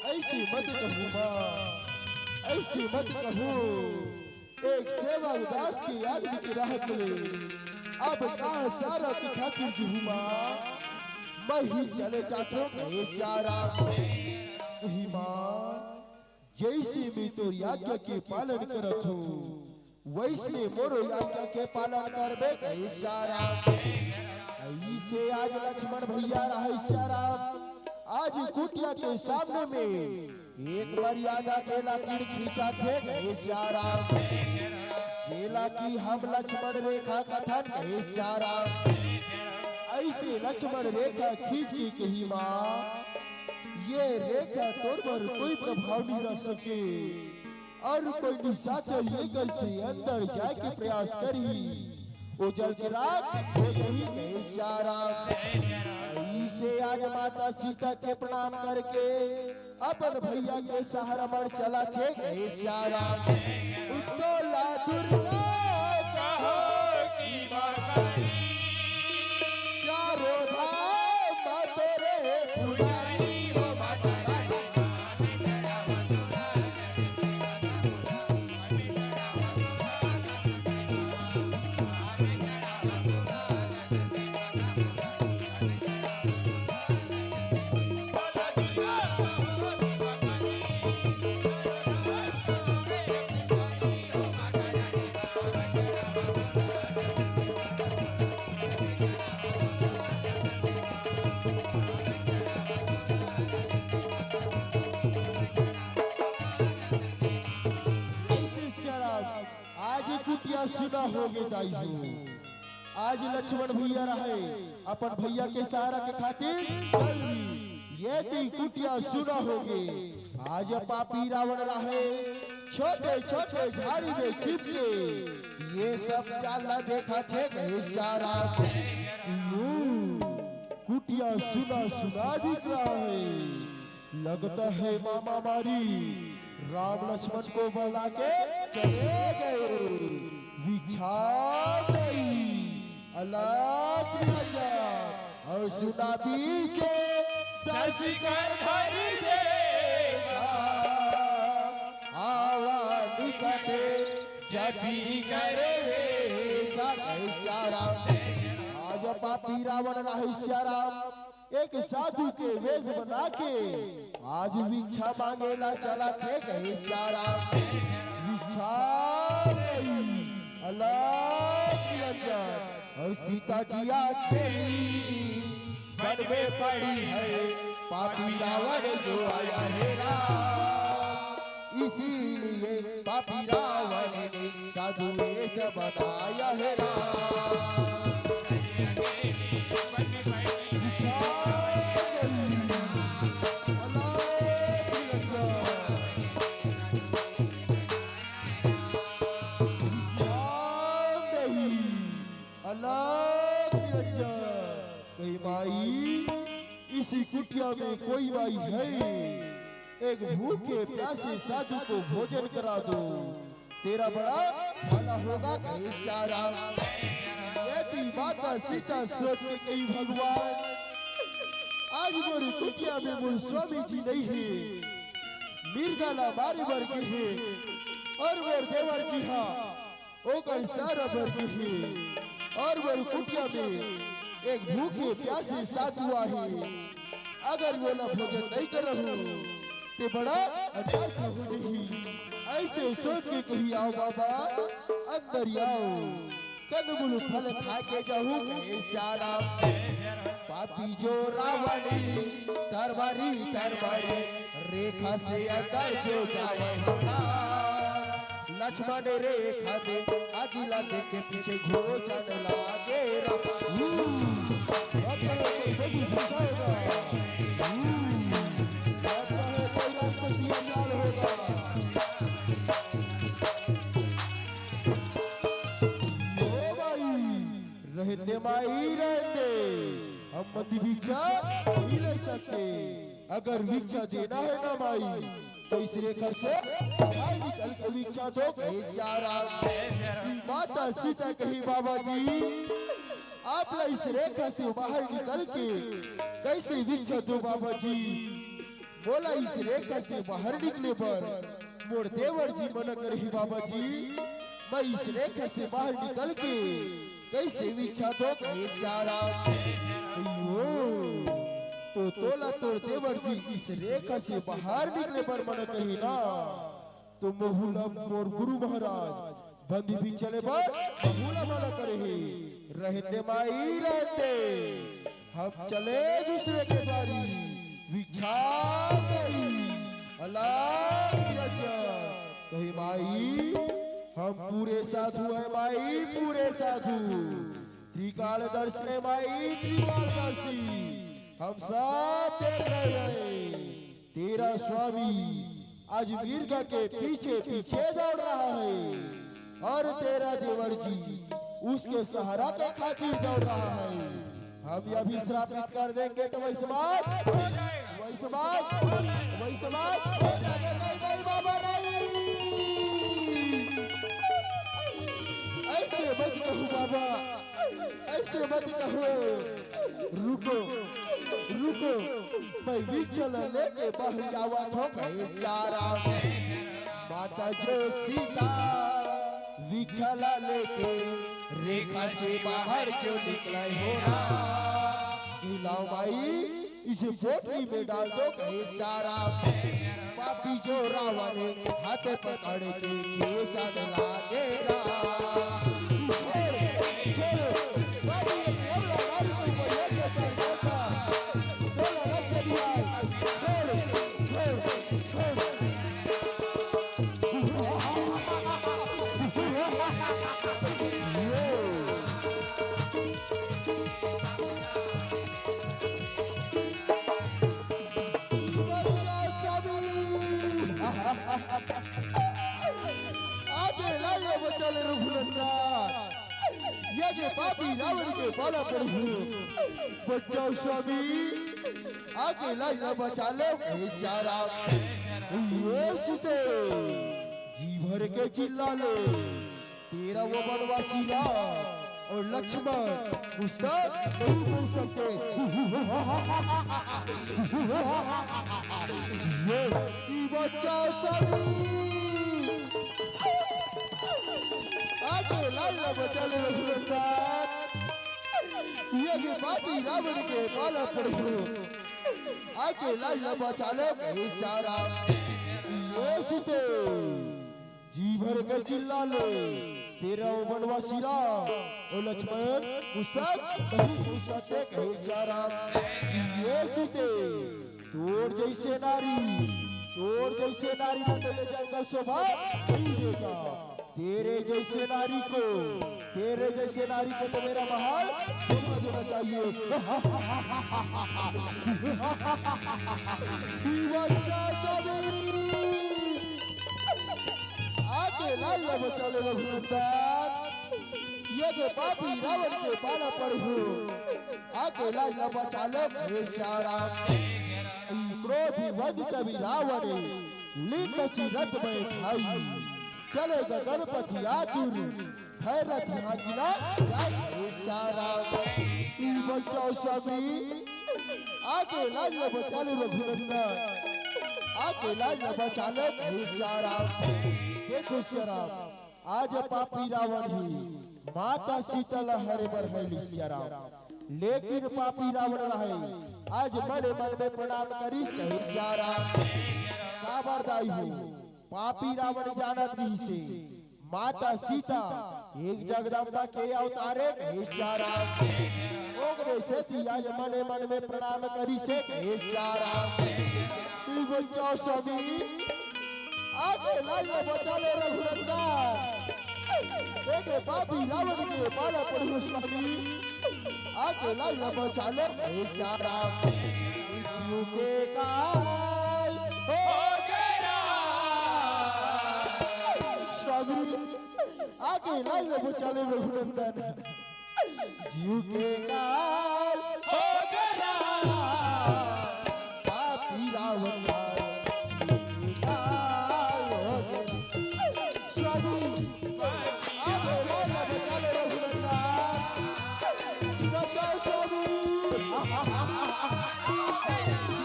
ऐसे मत कहू माँ, ऐसे मत कहू। एक सेवक दास के आदमी के रहत ले, अब कहाँ सिया राम के खातिर जीहूं माँ, मैं ही चले जाथों कहे सिया राम। कही माँ, जैसे मैं तोर आज्ञा के पालन करत हों, वैसने मोरो आज्ञा के पालन करबे कहे सियाराम। अइसे आज लक्ष्मण भैया रहे सियाराम, आज कुटिया के सामने में एक मर्यादा के लकीर खींचथे कहे सियाराम, जेला कि हम लक्ष्मण रेखा कथन कहे सियाराम। अइसे लक्ष्मण रेखा खींच के कही, माँ, ये रेखा तोर बर कोई प्रभाव नहीं रह सके। अउ कोई निशाचर ये कइसे अंदर जाए के प्रयास करही, ओ जल के राख हो जाही कहे सियाराम। अइसे आज माता सीता के प्रणाम करके अपन भैया के सहारा बर चलथे कहे सियाराम। उठो ला दुर्गा कहो कि माँ काली, चारों धाम तोरे पुजारी हो माता रानी। आज कुटिया सुना होगे दाई हो। आज लक्ष्मण भैया रहे अपन भैया के सहारा के खातिर चल दी। ये ती कुटिया सुना होगे। आज पापी रावण रहे छोटे छोटे झाड़ी में छिप के ये सब चाल ला देखथे कहे सियाराम। कुटिया सुना सुना दिख रहा है। लगता है मामा मारी राम लक्ष्मण को बुला के चले गए। विछा गई अलग नजर और सुना दीजे दस कर धर देगा। आवा निकटे जबी करे वे सारा। आज पापी रावण रहे सियाराम एक साधु के वेश बना के आज भिक्षा मांगे ला चलथे कहे सियाराम। भिक्षा गई अलग निरंजन और सीता जी अकेली वन में पड़ी है। पापी रावण जो आया है राम, इसीलिए पापी रावण ने साधु वेश बनाया है राम। अलग निरंजन। कही, माई, इसी कुटिया में कोई माई है? एक भूखे प्यासे साधु को भोजन करा दो, तेरा बड़ा भला होगा कहे सियाराम। ये ती माता सीता सोच के कही, भगवान, आज मोर कुटिया में मोर स्वामी जी नहीं है, मिर्गा ला मारे बर गे हे और मोर देवर जी हा ओकर सारा बर गे हे और मोर कुटिया में एक भूखे प्यासे साधु आहे। अगर ओला भोजन नहीं करहूँ ते बड़ा अनर्थ हो जही। ऐसे सोच के कही, आओ बाबा अंदर आओ, कंदमूल फल खा के जाहू कहे सियाराम। पापी जो रावणी तरवारी तरवारी रेखा से अंदर जो जावे होला। लक्ष्मण रेखा में आगी लगे के पीछे घोषण लागे राम। ओ भाई, रहते माई रहते, हम मत भिक्षा नहीं ले सकते। अगर भिक्षा देना है ना माई, तो इस रेखा से बाहर निकल के भिक्षा दो कहे सियाराम। माता सीता कही, बाबा जी, आप ला इस रेखा से बाहर निकल के कैसे भिक्षा दो बाबा जी? मोला इस रेखा से बाहर निकले बर मोर देवर जी मना करही बाबा जी। मैं इस रेखा से बाहर निकल के कैसे भिक्षा दो कहे सियाराम। अयो, तो तोला तोर देवर जी इस रेखा से बाहर निकले बर मना करही ना, तो महू ला मोर गुरु महाराज बंदी भी चले बर बबूला वाला करे हे। रहते माई रहते, हम चले दूसरे के द्वारी, विचार नहीं अलग निरंजन। कही माई, हम पूरे साधु हैं माई, पूरे साधु। त्रिकालदर्शी है माई, त्रिकालदर्शी। हम सब देख रहे हैं। तेरा स्वामी आज मिर्ग के पीछे पीछे दौड़ रहा है और तेरा देवर जी उसके सहारा के खातिर दौड़ रहा है। हम यह भी श्रापित कर देंगे तो वैश्वान, वैश्वान, वैश्वान, नहीं, नहीं बाबा नहीं, ऐसे मत कहो बाबा। ऐसे मत कहो। रुको, रुको, मैं विछल लेके बाहर आवत हो गए सारा। माता जो सीता विछल लेके रेखा से बाहर जो निकले हो ना। हिलाओ भाई, इसे पोटली में डाल दो कहे सारा। पापी जो रावण हाथ पकड़ के खींचन लागेगा। आगे लाइला बचा ले रघुनंदन, ये के पापी रावण के पाला पड़ू। बचाओ स्वामी, आगे लाइला बचा ले। हे सारा, ये सीते जी भर के चिल्ला ले। तेरा वो बनवासी राम और लक्ष्मण पुस्तक नहीं पढ़ सकते। ये ई बच्चा सभी आगे लाइला बचा ले रघुनंदन। ये के पापी रावण के पाला पड़ू। आगे लाइला बचा ले कहे सारा। ये सीते जी भर के चिल्ला ले। तेरा वो बनवासी राम और लक्ष्मण पुस्तक नहीं पूछ सकते कहे सारा। ये सीते तोर जैसे नारी, तोर जैसे नारी ना तो ये जंगल शोभा नहीं देगा। तेरे जैसे नारी को, तेरे जैसे नारी को तो मेरा महल शोभा देना चाहिए। ई बच्चा सभी आगे लाइला बचा ले रघुनंदन, ये के पापी रावण के पाला पड़ू। आगे लाइला बचा ले हे सारा। क्रोधी वध कवि रावण, लिंग सी रथ बैठाई। चले गगनपति आतुर, भैरथ आगिला जाए हे सारा। ई बचाओ स्वामी, आगे लाइला बचा ले रघुनंदन, आगे लाइला बचा ले हे सारा। देखो सारा, आज पापी रावण ही माता सीता ला हरे बर है लिस्याराम, लेकिन पापी रावण रहे आज मने मन में प्रणाम करिस कहे सियाराम। काबर दाई हो, पापी रावण जानत नहीं से माता सीता एक जगदम्बा के अवतारे कहे सियाराम। ओकरे सेती आज मने मन में प्रणाम करिस कहे सियाराम। ई बचाओ स्वामी, आगे लाइला बचा ले रघुनंदन। एक पापी रावण के पाला पड़ू स्वामी, आगे लाइला बचा ले हे सियाराम। जीव के काल हो गया स्वामी, आगे लाइला बचा ले रघुनंदन। जीव के काल हो गया, पापी रावण का काल हो गया। स्वामी, आप हमारा बचा ले रघुनंदन, बचाओ स्वामी,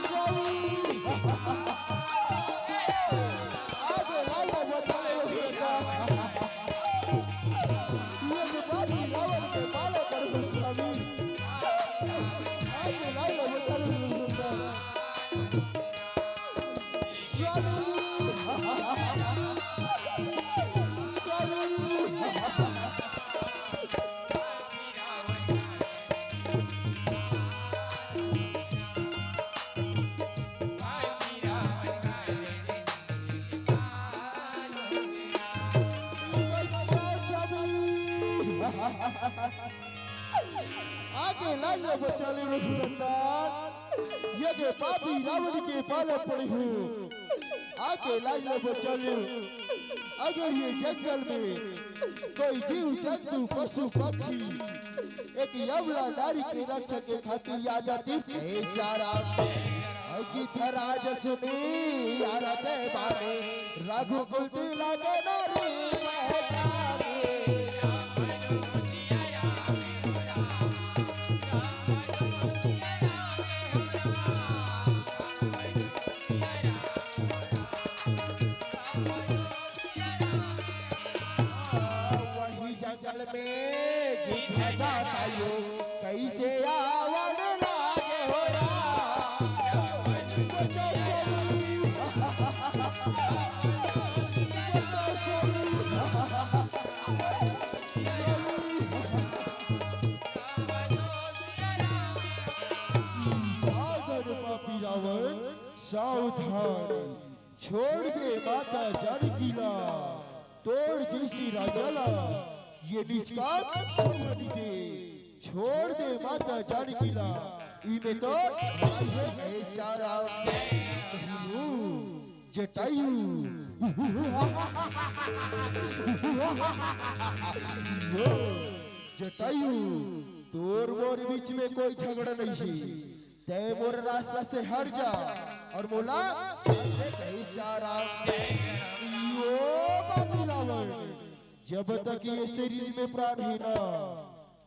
स्वामी, आप हमारा बचा ले रघुनंदन। ये जो बाजी रावण के पाले पर हो स्वामी, लाज ला बचा ले रघुनंदन, ये के पापी रावण के पाला पड़े हूँ। आके लाज ला बचा ले। अगर ये जंगल में कोई जीव जंतु पशु पक्षी एक अबला नारी के रक्षा के खातिर आ जातिस, हे सारा। अउ गिद्धराज सुनी यार ते बाने, रघुकुल तिलक नारी पहचानी। वही जंगल में गिद्ध जटायु, कैसे आवन लागे हो राम। सावधान पापी रावण, सावधान। छोड़ दे माता जानकी ला, तोर जइसे राजा ला, ये निष्काम सुमन दे। छोड़ दे माता जानकी ला, इमे तो हे सारा जटायु। जटायु, तोर मोर बीच में कोई झगड़ा नहीं है। तै मोर रास्ता से हट जा अउ मोला चल दे कहीं सारा। यो बाबू रावण, जब तक ये शरीर में प्राण है ना,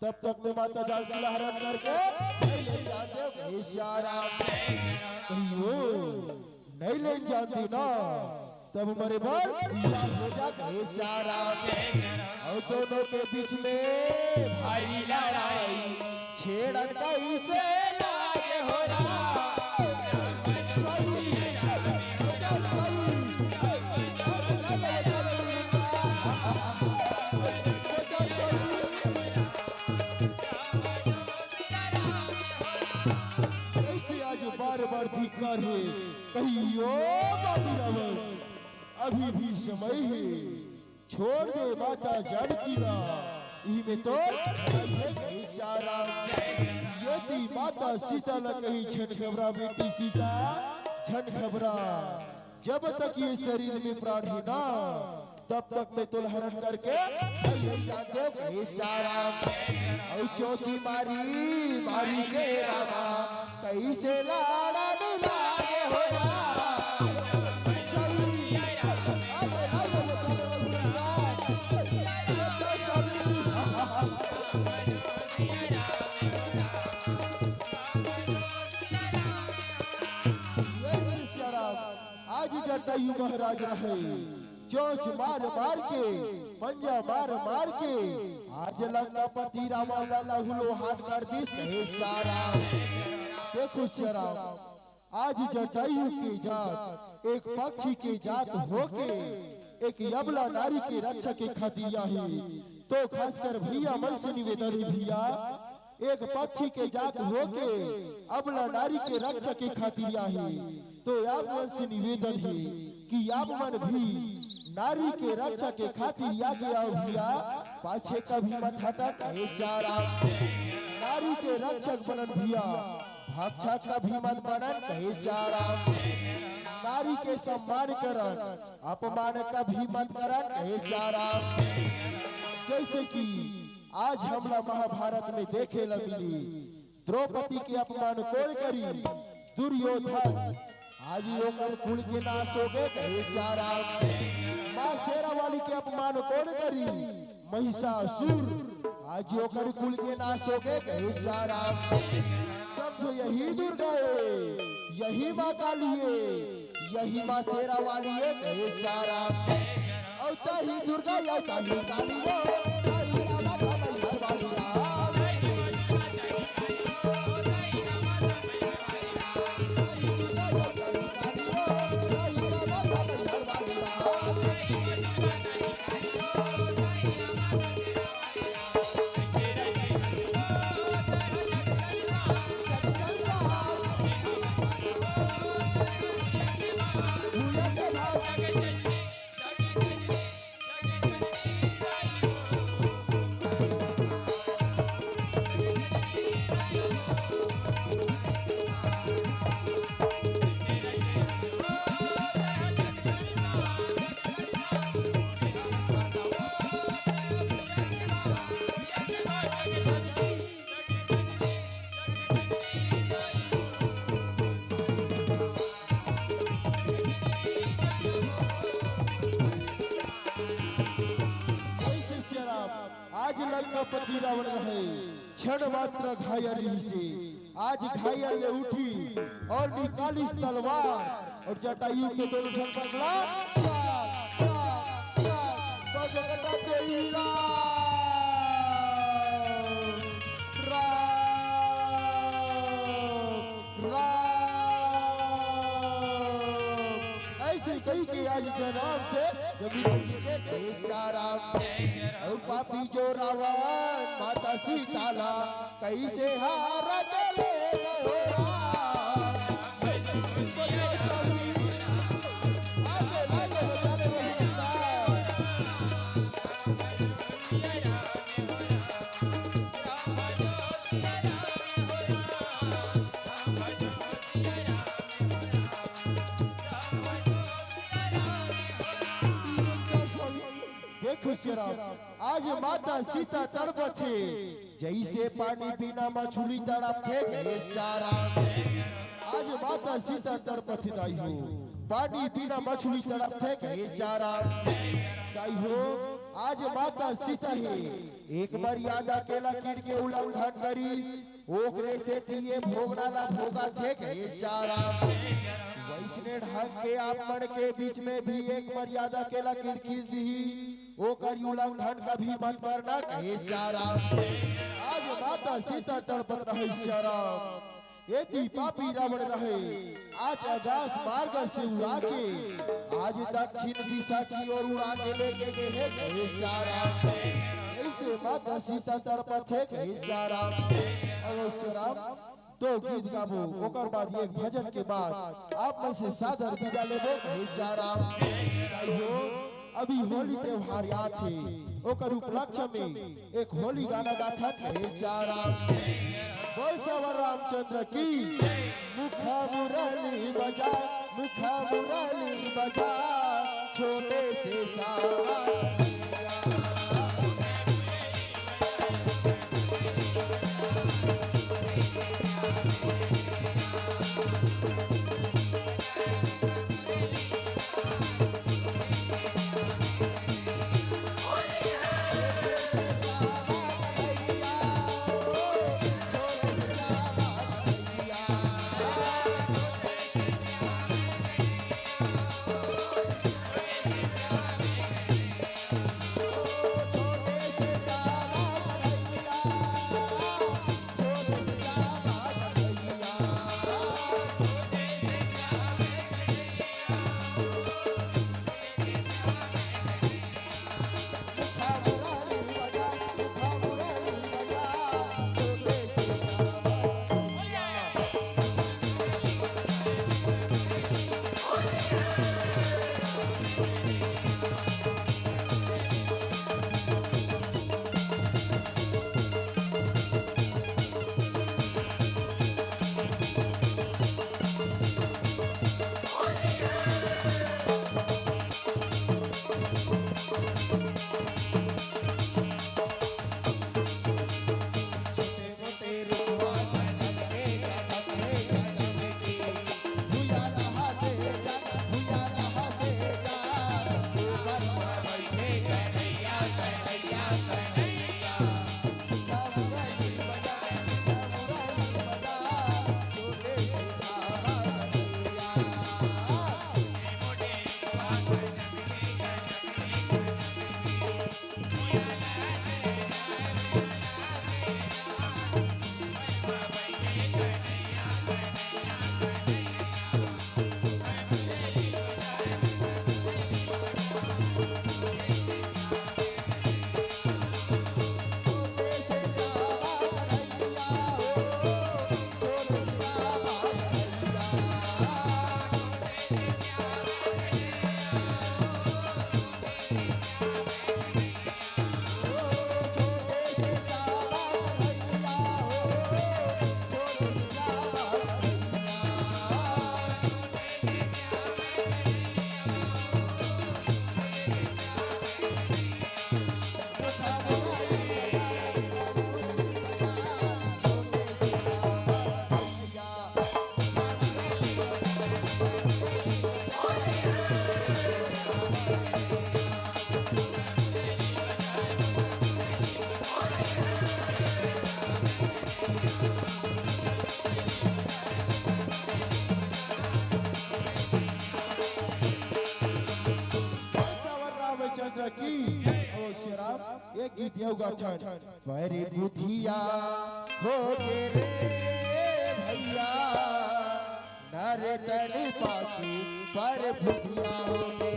तब तक मैं माता जानकी ला हरण करके नहीं ले जान देव कहीं सारा। यो नहीं ले जान दी ना, तब मरे बर हो जा कहीं सारा। अउ दोनों के बीच में भारी लड़ाई, छेड़न कइसे लागे हो राम। कइसे आज बार बार धिक्कार हे, कहियो बाबू रावण, अभी भी समय हे। छोड़ दे माता जानकी ला, इमे तो हे सारा। यदि माता सीता ला कही, झन घबरा बेटी सीता, झन घबरा। जब तक ये शरीर में प्राण है ना, तब तक मैं तोला हरण करके ले जान देव कहीं सारा। अउ चोंची मारी मारी के रामा, कइसे लाड़ा नु लागे हो राम। आज जटायु महाराज रहे, चोंच मार मार के, पंजा मार मार के, आज लंकापति रावण ला लहू लुहान कर दिस कहे सारा। देखो सारा, आज जटायु के जात, एक पक्षी के जात होके, एक अबला नारी के रक्षा के खातिर आही। तो खासकर भैया मन से निवेदन हे भैया, एक पक्षी के जात होके अबला नारी के रक्षा के खातिर आही। तो आप मन से निवेदन हे कि आप मन भी नारी के रक्षा के खातिर आगे आओ भैया, पाछे कभी मत हटन कहे सारा। नारी के रक्षक बनन भैया, भक्षक कभी मत बनन कहे सारा। नारी के सम्मान करन, अपमान कभी मत करन कहे सारा। जइसे कि आज हमला महाभारत में देखे ला मिली, द्रौपदी के अपमान कोन करी? दुर्योधन। आज ओकर कुल के नाश होगे कहे सारा। माँ शेरावाली के अपमान कोन करी? महिषासुर। आज ओकर कुल के नाश होगे कहे सारा। समझो यही दुर्गा हे, यही माँ काली हे, यही माँ शेरावाली हे कहे सारा। अउ तही दुर्गा, अउ तही काली हो, तही रामा, तही हरवाली राम। पति रावण रहे, क्षण मात्र घायल रहिसे। आज घायल ले उठी और निकालिस तलवार और जटायु के दोनों झन बगला चार, चार, चार, बजरंग देवी राम, राम, राम। ऐसे कही के आज जन्म से जमीन पर गिर गए, हे सिया राम। और पापी जो रावण माता सीता ला कैसे हार के ले गयो राम। देखो सिया राम, आज माता सीता तड़पथे, जैसे पानी बिना मछली तड़पथे, हे सिया राम। आज माता सीता तड़पथे दाई हो, पानी बिना मछली तड़पथे, हे सिया राम। दाई हो, आज माता सीता हे, एक मर्यादा के लकीर के उल्लंघन करी, ओकरे सेती ये भोगना ला भोगथे, हे सिया राम। वैसने ढंग के आप मन के बीच में भी एक मर्यादा के लकीर खींच दिही, ओकर उल्लंघन कभी मत करना, हे सिया राम। आज माता सीता तड़पत रहे, सिया राम। एती पापी रावण रहे, आज आकाश मार्ग से उड़ा के आज दक्षिण दिशा की ओर उड़ा के लेके गए हे, हे सिया राम। ऐसे माता सीता तड़पथे, हे सिया राम। अवश्य राम, तो गीत गाबो, ओकर बाद एक भजन के बाद आप मन से सादर विदा लेबो, हे सिया राम। भाई हो, अभी होली त्योहार आत हे, ओकर उपलक्ष्य में एक होली गाना गाथन, हे सिया राम। बोल सियावर रामचंद्र की। मुखा मुरली बजा, मुखा मुरली बजा, छोटे से सावन। गीत अउ गाथन। पर बुधिया हो गे रे भैया, नर तन पाके पर बुधिया हो गे।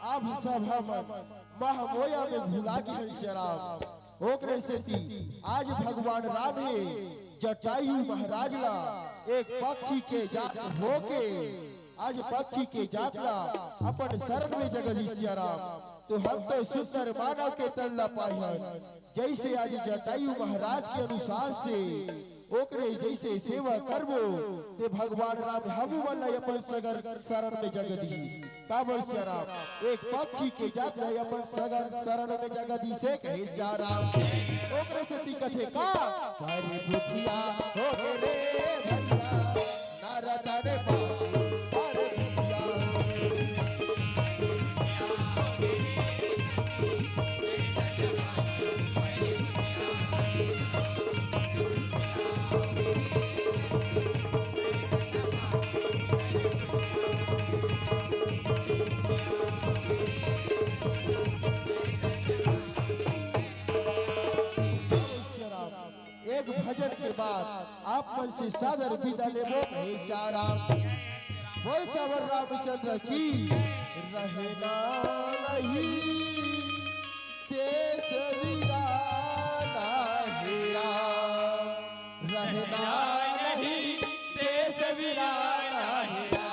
आप सब हमन महमोया में भुला गे हन शराब। ओकरे सेती आज भगवान राम हे जटायु महाराज ला एक पक्षी के जात होके, आज पक्षी के जात ला अपन शरण में जगह दिस शराब। तो हम तो सुंदर मानव के तन ला पाए हन, जैसे आज जटायु महाराज के अनुसार से ओकरे जैसे सेवा करबो, ते भगवान राम हमू मन ला अपन सगर शरण में जगह दिही। काबर शराब एक पक्षी के जात ला अपन सगर शरण में जगह दिसे कहे शराब। ओकरे सेती कथे का, पर बुधिया हो गे रे भैया, नर तन पाके पर बुधिया हो गे। एक भजन के बाद आप मन से सादर विदा लेबो हे सारा। बोल सवर रामचंद्र की। रहना नहीं देश वीराना हे राम, रहना नहीं देश वीराना हे राम।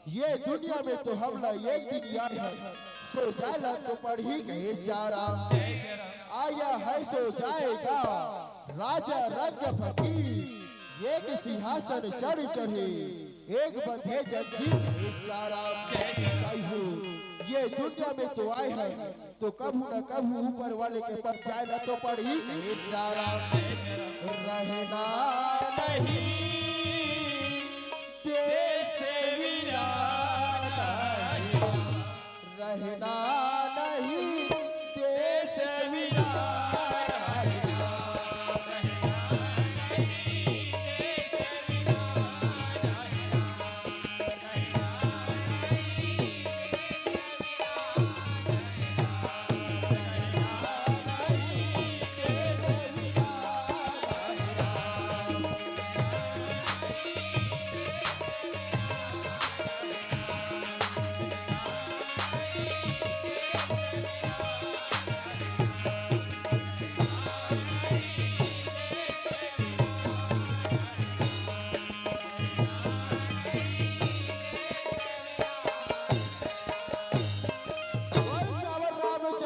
ये दुनिया में तो हमला एक दिन आय हन, सो जाय ला तो पड़ही कहे सारा। आया है सो जाएगा राजा रंग फकीर, एक सिंहासन चढ़ चढ़े, एक बंधे जंजीर कहे सारा। भाई हो, ये दुनिया में तो आय हन, तो कभू न कभू ऊपर वाले के पास जाय ला तो पड़ही कहे सारा। रहना नहीं देश वीराना हे, रहना नहीं देश वीराना हे।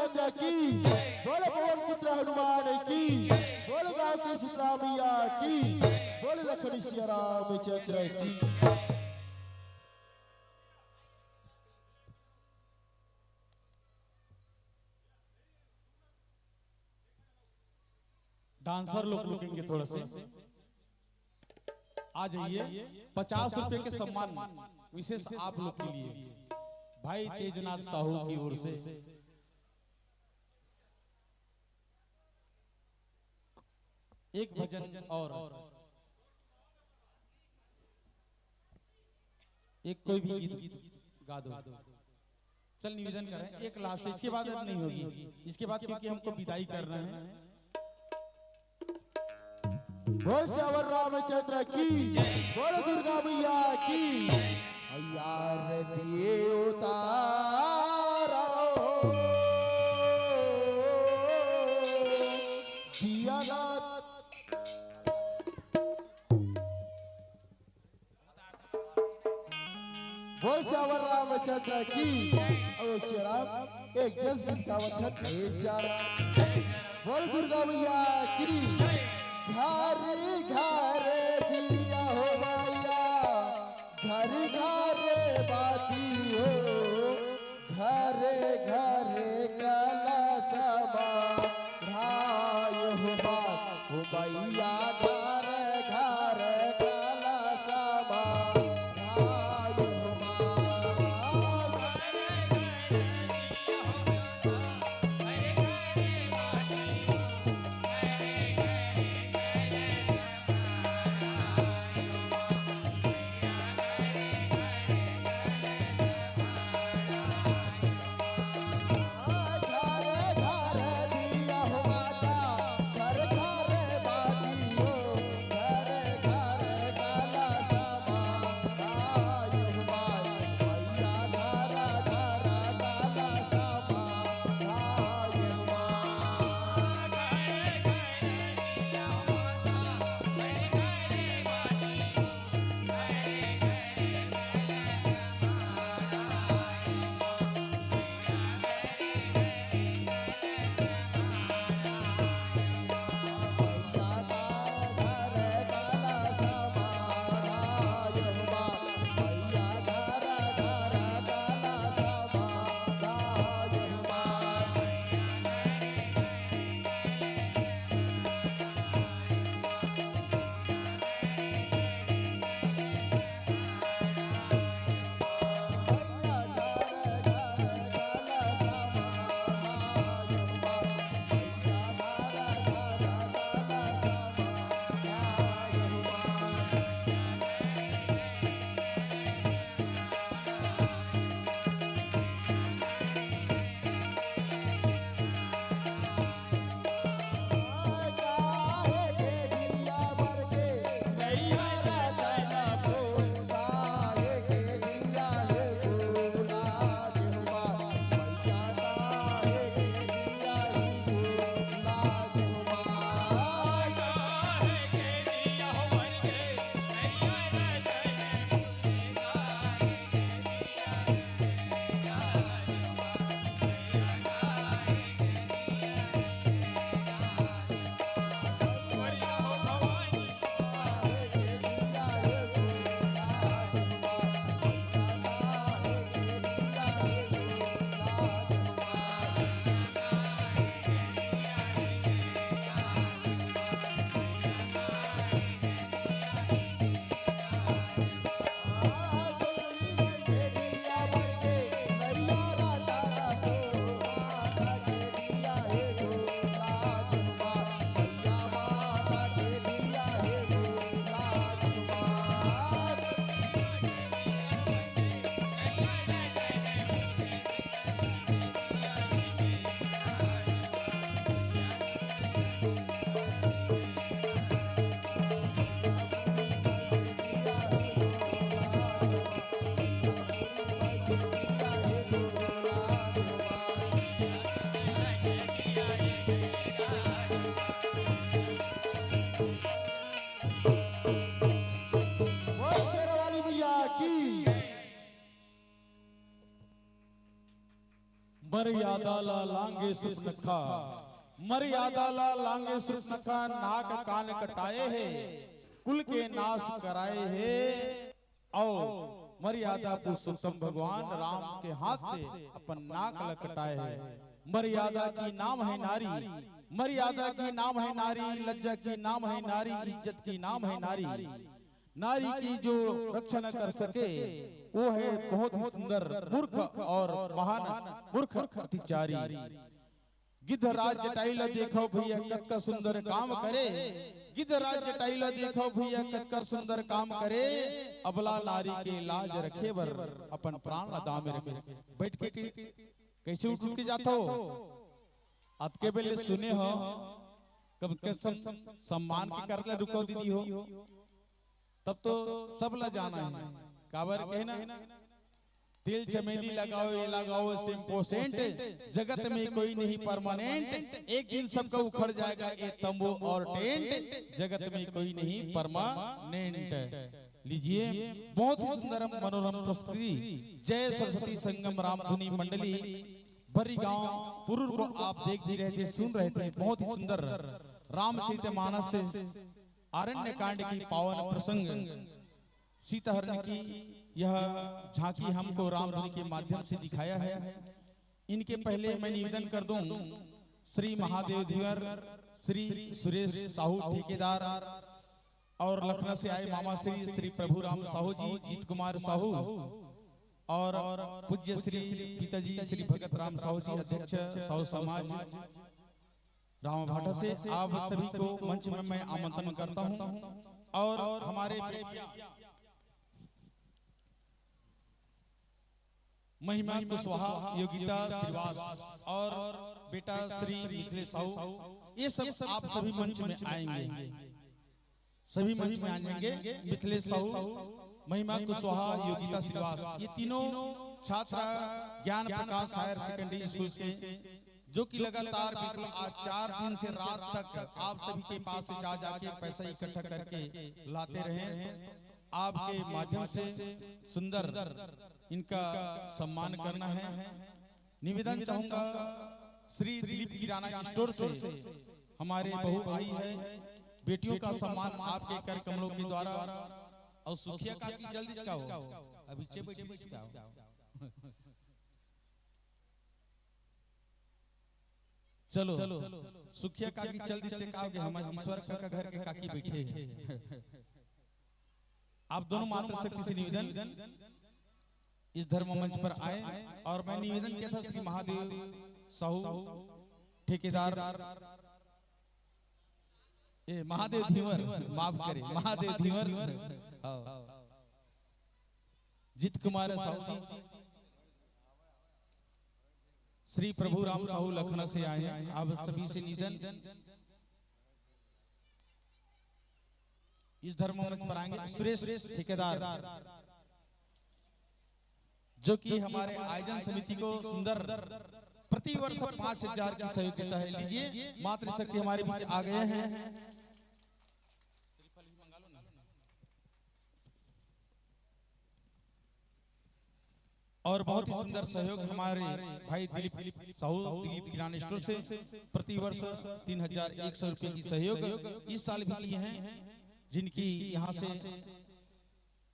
राजा की, बोले पवन पुत्र हनुमान की, बोले गाँव की शीतला मैया की, बोले लखन सिया रामचंद्र की। डांसर लोग रुकेंगे थोड़ा से, आ जाइए। पचास रुपए के सम्मान विशेष आप लोग के लिए भाई तेजनाथ साहू की ओर से। एक भजन और एक कोई भी गीत गा दो। चल, निवेदन कर रहे हैं, एक लास्ट, इसके बाद अब नहीं होगी, इसके बाद क्योंकि हमको विदाई करना है। बोल सियावर रामचंद्र की, बोल दुर्गा मैया की। यार दिए उतारा हो, दिया ना। बोल सियावर रामचंद्र की। ओ सिया राम, एक जस गीत गावत हन, हे सिया राम। बोल दुर्गा मैया की। घर घर दिया हो मैया, घर घर बाती हो, घर घर कलशमा। राय हो बात हो मैया, घर घर कलशमा। राय हो बात। मर्यादा ला लांगे सुपनखा, मर्यादा ला लांगे सुपनखा, नाक कान कटाए हे, कुल के नाश कराए हे। अउ मर्यादा पुरुषोत्तम भगवान राम के हाथ से अपन नाक ल कटाए हे। मर्यादा की नाम है नारी, मर्यादा की नाम है नारी, लज्जा की नाम है नारी, इज्जत की नाम है नारी। नारी की जो रक्षा न कर सके, वो है बहुत ही सुंदर मूर्ख और महान मूर्ख अतिचारी। गिद्ध राज जटाई ला देखो भैया, कतका सुंदर काम करे। गिद्ध राज जटाई ला देखो भैया, कतका सुंदर काम करे। अबला नारी के लाज रखे बर अपन प्राण ला दाव में रखे। बैठ के, के कैसे उठ उठ के जाथो? अतके बेले सुने हो, कम के सम-, सम्मान के कर ले रुको दीदी हो। तब तो सब ला जाना है। काबर कहे ना, तेल चमेली लगाओ, ये लगाओ, शैम्पू सेंट, जगत में कोई नहीं परमानेंट। एक दिन सबका उखड़ जाएगा ये तंबू और टेंट, जगत में कोई नहीं परमानेंट। लीजिए, बहुत ही सुंदर मनोरम प्रस्तुति। जय सरस्वती संगम रामधुनी मंडली बर्री गांव पुरूर को आप देख भी रहे थे, सुन रहे थे। बहुत ही सुंदर रामचरित मानस से आरण्य कांड की पावन प्रसंग सीताहरण की यह झांकी हमको रामधुनी के माध्यम से दिखाया है। इनके पहले मैं निवेदन कर दूं, श्री महादेव धीवर, श्री सुरेश साहू ठेकेदार और लखनऊ से आए मामा श्री, श्री प्रभुराम साहू जी, जीत कुमार साहू और पूज्य श्री पिताजी श्री भगत राम साहू जी, अध्यक्ष साहू समाज रामा भाटा से, आप सभी को मंच में मैं आमंत्रण करता हूं। और हमारे महिमा कुशवाहा, योगिता श्रीवास और बेटा श्री मिथिलेश साहू, ये सब आप सभी मंच में आएंगे, सभी मंच में आएंगे। मिथिलेश साहू, महिमा कुशवाहा, योगिता श्रीवास, ये तीनों छात्रा ज्ञान प्रकाश हायर सेकेंडरी स्कूल के, जो कि लगातार बिल्कुल आज चार दिन से रात तक आप सभी के पास से जा जाके पैसा इकट्ठा करके लाते रहे। तो आपके माध्यम से सुंदर इनका सम्मान करना है। निवेदन चाहूंगा, श्री दिलीप किराना स्टोर से हमारे बहू आई है, बेटियों का सम्मान आपके कर कमलों के द्वारा। और सुखिया काकी जल्दी इसका हो, अभी चे बैठी इसका हो। चलो, सुखिया काकी चल दी ते का हो गया, हमारे ईश्वर काका घर के काकी बैठे हैं। आप दोनों मातृशक्ति से निवेदन, इस धर्म मंच पर आए। और मैं निवेदन किया था श्री महादेव साहू ठेकेदार, ए, महादेव धीवर, माफ करे, महादेव धीवर, हाँ। जीत कुमार साहू जी, श्री प्रभु राम साहू लखनऊ से आए हैं, आप सभी से निवेदन, इस धर्म मंच पर आएंगे सुरेश ठेकेदार, जो कि हमारे आयोजन समिति को सुंदर प्रतिवर्ष पांच हजार की सहयोग देता है। लीजिए, मातृशक्ति हमारे बीच आ गए हैं। और बहुत ही सुंदर सहयोग हमारे भाई दिलीप साहू, दिलीप किराना स्टोर से प्रतिवर्ष तीन हजार एक सौ रुपए की सहयोग इस साल भी किए हैं, जिनकी यहाँ से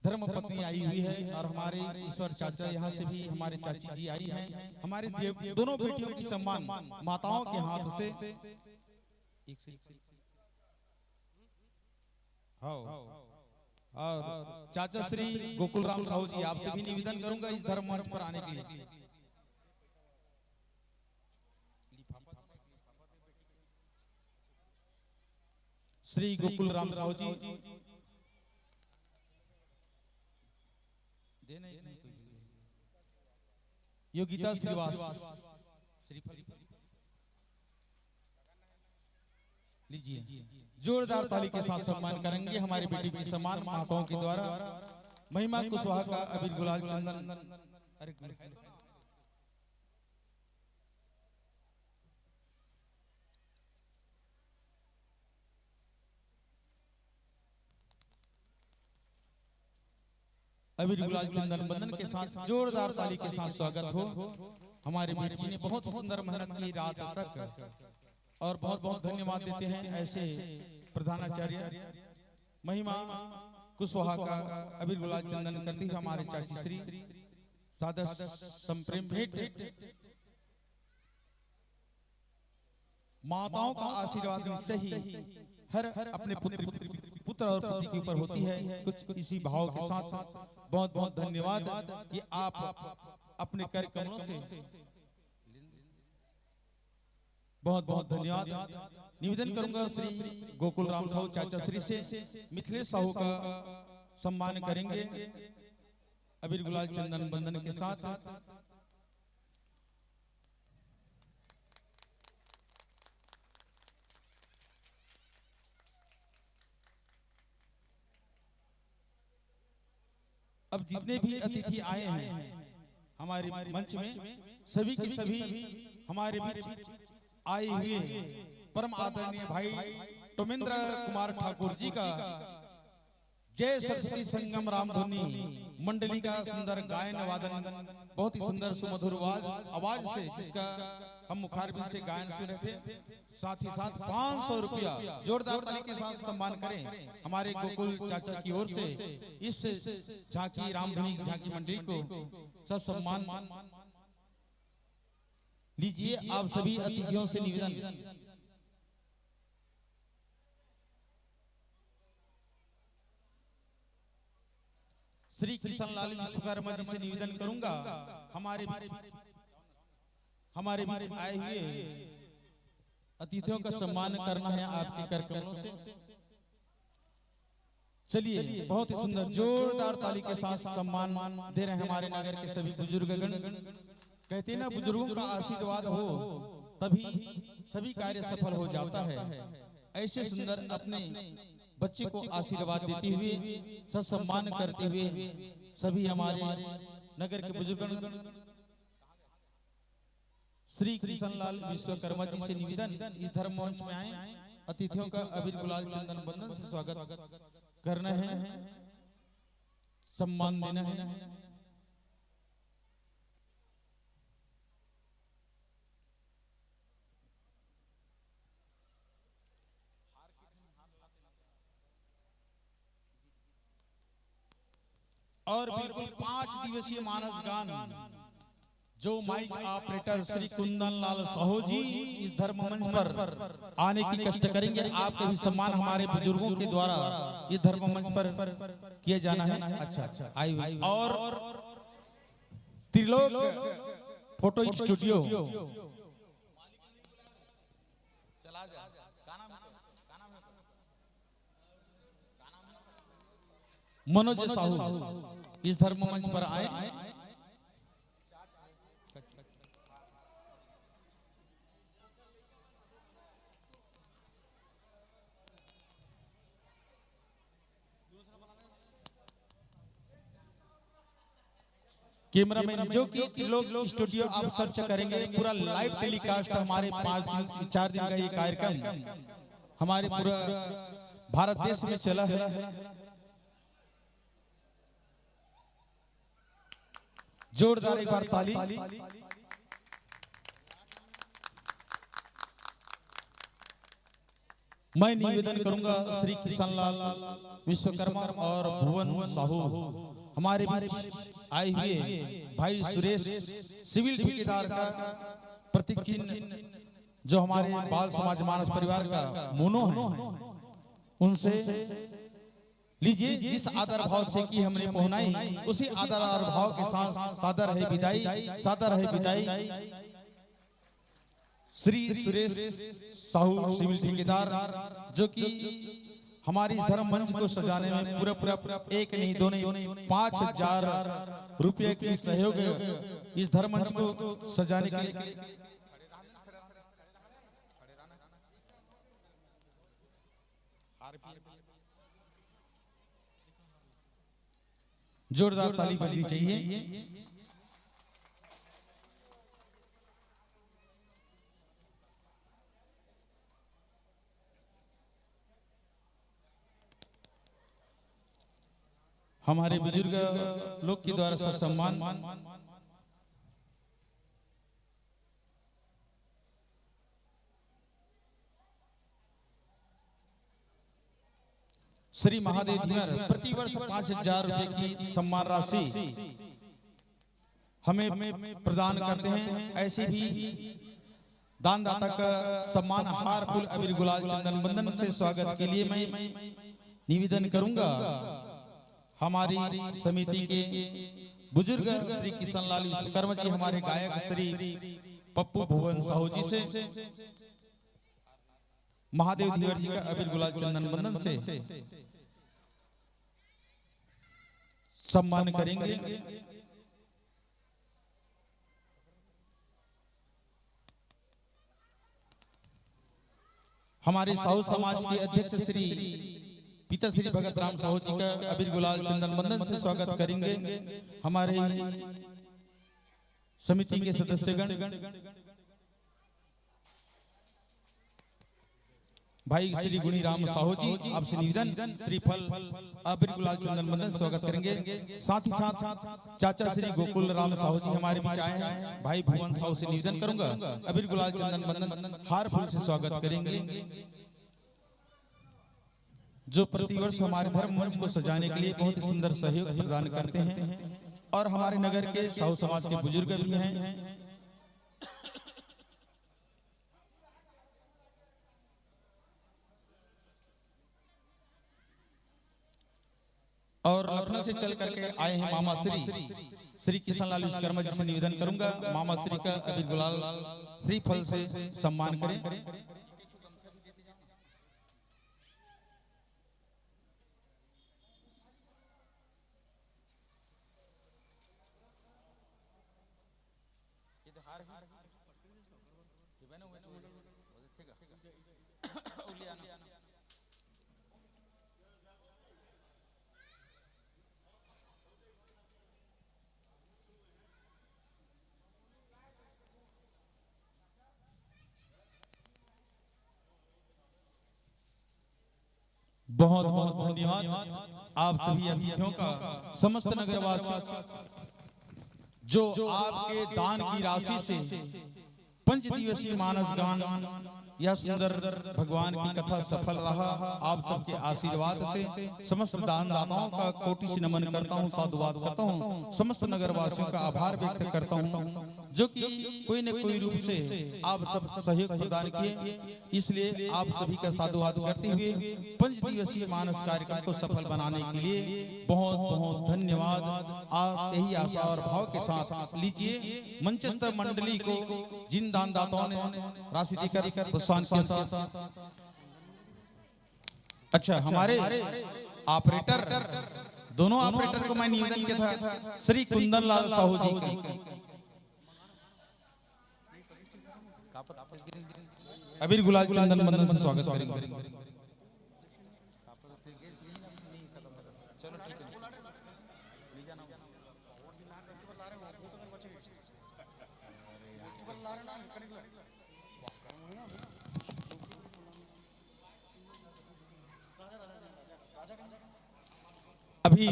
धर्म पत्नी आई हुई है और हमारे ईश्वर चाचा यहाँ से भी हमारे चाची जी आई हैं। हमारे देव-, दोनों बेटियों की सम्मान माताओं के हाथ से एक से हाँ। और चाचा श्री गोकुल राम साहू जी, आपसे भी निवेदन करूंगा इस धर्म मंच पर आने के लिए। श्री गोकुल राम साहू जी, दे नहीं, नहीं कोई भी। योगिता श्रीवास, श्रीफल लीजिए, जोरदार ताली के साथ सम्मान करेंगे हमारी बेटी की सम्मान माताओं के द्वारा। महिमा कुशवाहा का अबीर गुलाल चंदन, अरे अबीर गुलाल चंदन बंदन के साथ जोरदार ताली के साथ स्वागत हो। हमारे बेटी ने बहुत ही सुंदर मेहनत की रात तक, और बहुत बहुत धन्यवाद देते हैं ऐसे प्रधानाचार्य महिमा कुशवाहा का अबीर गुलाल चंदन करते हुए हमारे चाची श्री सादर संप्रेम भेंट। माताओं का आशीर्वाद निश्चय ही हर अपने पुत्र, पुत्र और पुत्री के ऊपर होती है। कुछ इसी भाव के साथ बहुत बहुत धन्यवाद कि आप अपने कर कमलों से, बहुत बहुत धन्यवाद। निवेदन करूंगा श्री गोकुल राम साहू चाचा श्री से मिथिलेश साहू का सम्मान करेंगे अबीर गुलाल चंदन बंदन के साथ। अब जितने भी अतिथि आए हैं हमारे मंच में, सभी के सभी हमारे बीच आए हुए परम आदरणीय भाई टोमेंद्र कुमार ठाकुर जी का जय सरस्वती संगम रामधुनी मंडली का सुंदर गायन वादन, बहुत ही सुंदर सुमधुर आवाज, आवाज से जिसका हम मुखारबिंद से गायन सुन रहे थे, साथ ही साथ पाँच सौ रुपया जोरदार ताली के साथ सम्मान करें हमारे गोकुल चाचा की ओर से इस झांकी रामधुनी झांकी मंडली को ससम्मान। लीजिए, आप सभी अतिथियों से निवेदन, श्री किशन लाल विश्वकर्मा जी से निवेदन करूंगा, हमारे बीच, हमारे बीच आए हुए अतिथियों का सम्मान करना है आपके कार्यक्रमों से। चलिए, बहुत ही सुंदर, जोरदार ताली के साथ सम्मान दे रहे हैं हमारे नगर के सभी बुजुर्गगण। कहते हैं ना, बुजुर्गों का आशीर्वाद हो तभी सभी कार्य सफल हो जाता है। ऐसे सुंदर अपने बच्चे को आशीर्वाद देते हुए, ससम्मान करते हुए सभी हमारे नगर के बुजुर्गगण श्री किशन लाल विश्वकर्मा जी से निवेदन, इस धर्म मंच में आए, अतिथियों का अबीर गुलाल चंदन बंदन से स्वागत करना है, सम्मान देना है। और बिल्कुल पांच दिवसीय मानस गान, जो माइक ऑपरेटर श्री कुंदन लाल साहू जी इस धर्म मंच पर आने की कष्ट करेंगे, आपका भी सम्मान हमारे बुजुर्गों के द्वारा इस धर्म मंच पर किया जाना है। अच्छा, अच्छा, आई हुई। और त्रिलोक फोटो स्टूडियो, मनोज साहू इस धर्म मंच पर आए। कैमरामैन, जो कि त्रिलोक स्टूडियो आप सर्च करेंगे, पूरा लाइव टेलीकास्ट हमारे पाँच दिन, चार दिन का ये कार्यक्रम हमारे पूरा भारत देश में चला है। जोरदार एक बार ताली। मैं निवेदन करूंगा श्री किशन लाल विश्वकर्मा और भुवन साहू, हमारे बीच आए हुए भाई सुरेश, सिविल ठेकेदार का प्रतीक चिन्ह, जो हमारे बाल समाज मानस परिवार का मोनो है, उनसे लीजिए, जिस आदर भाव से की हमने पहुनाई, उसी आदर और भाव के साथ सादर है विदाई, सादर है विदाई। श्री सुरेश साहू सिविल ठेकेदार, जो कि हमारे इस धर्म मंच को सजाने में पूरा पूरा एक नहीं, दो नहीं, पाँच हजार रुपये की सहयोग इस धर्म मंच को सजाने के लिए। जोरदार ताली बजनी चाहिए। हमारे बुजुर्ग लोग के द्वारा ससम्मान। श्री महादेव धीवर प्रतिवर्ष पाँच हजार रुपए की सम्मान राशि हमें प्रदान करते हैं। ऐसे भी दानदाता का सम्मान हार, फूल, अबीर, गुलाल, चंदन, बंदन से स्वागत के लिए मैं निवेदन करूंगा हमारी समिति के बुजुर्ग श्री किशन लाल विश्वकर्मा जी, हमारे गायक श्री पप्पू भुवन साहू जी से महादेव धीवर जी का अबीर, गुलाल, चंदन, बंदन से सम्मान करेंगे। हमारे साहू समाज के अध्यक्ष श्री पिता श्री भगत राम साहू जी का अबीर, गुलाल, चंदन, बंदन से स्वागत करेंगे। हमारे समिति के सदस्यगण, भाई श्री गुणी राम साहू जी, आपसे निवेदन, श्रीफल, अबीर, गुलाल, चंदन, बंदन स्वागत करेंगे। साथ ही साथ चाचा श्री गोकुल राम साहू जी हमारे बीच आए हैं। भाई भुवन साहू से निवेदन करूंगा, अबीर, गुलाल, चंदन, बंदन, हार, फूल से स्वागत करेंगे, जो प्रतिवर्ष हमारे धर्म मंच को सजाने के लिए बहुत ही सुंदर सहयोग प्रदान करते हैं और हमारे नगर के साहू समाज के बुजुर्ग भी हैं। और लखनऊ से चल करके आए हैं मामा श्री श्री किशन लाल विश्वकर्मा जी से निवेदन करूंगा, मामा श्री का अबीर, गुलाल, श्रीफल से सम्मान करें। बहुत बहुत धन्यवाद आप सभी अतिथियों का। समस्त नगरवासियों, जो आपके दान की राशि से पंच दिवसीय मानस गान या सुंदर भगवान की कथा सफल रहा, आप सबके आशीर्वाद से समस्त दानदाताओं का कोटि से नमन करता हूँ, साधुवाद करता हूँ, समस्त नगरवासियों का आभार व्यक्त करता हूँ, जो कि कोई न कोई रूप से आप सब सहयोग प्रदान किए। इसलिए आप सभी का साधुवाद करते हुए पंच दिवसीय मानस कार्यक्रम को सफल बनाने के लिए बहुत बहुत धन्यवाद। आज यही आशा और भाव के साथ लीजिए मंचस्थ मंडली को, जिन दानदाताओं ने राशि देकर प्रोत्साहन किया था। अच्छा, हमारे ऑपरेटर, दोनों ऑपरेटर को मैं निवेदन किया था, श्री कुंदन लाल साहू जी का अबीर, गुलाल, चंदन, बंदन से स्वागत करेंगे। अभी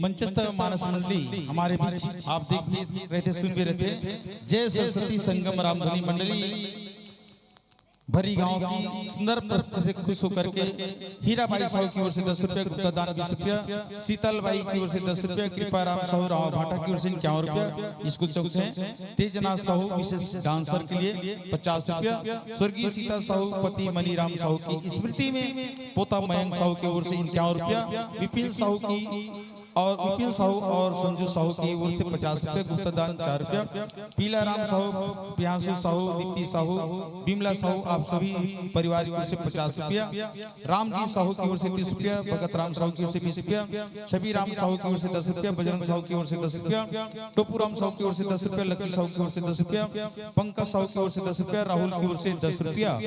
मंचस्थ मानस मंडली हमारे बीच, आप देख भी रहे थे, सुन भी रहे थे। जय सरस्वती संगम रामधुनी मंडली भरी गांव की सुंदर प्रस्तुति से खुश होकर के हीराबाई साहू की ओर से दस रुपया, गुप्ता दान बीस रुपया, शीतल बाई की ओर से दस रुपया, कृपा राम साहू रामा भाटा की ओर से इक्यावन रुपया, स्कूल चौक से तेजनाथ साहू विशेष डांसर के लिए पचास रुपया, स्वर्गीय सीता साहू पति मनीराम साहू की स्मृति में पोता मयंक साहू की ओर से इक्यावन रुपया, विपिन साहू की और विपिन साहू और संजू साहू की ओर से पचास रुपया, गुप्ता दान चार रुपया, पीला राम साहू, प्रियांशु साहू, दीप्ति साहू, बिमला साहू, आप सभी परिवार की ओर से पचास रुपया, राम जी साहू की ओर से तीस रुपया, भगत राम साहू की ओर से बीस रुपया, छवि राम साहू की ओर से दस रुपया, बजरंग साहू की ओर से दस रुपया, टोपू राम साहू की ओर से दस रुपया, लक्की साहू की ओर से दस रुपया, पंकज साहू की ओर से दस रुपया, राहुल की ओर से दस रुपया,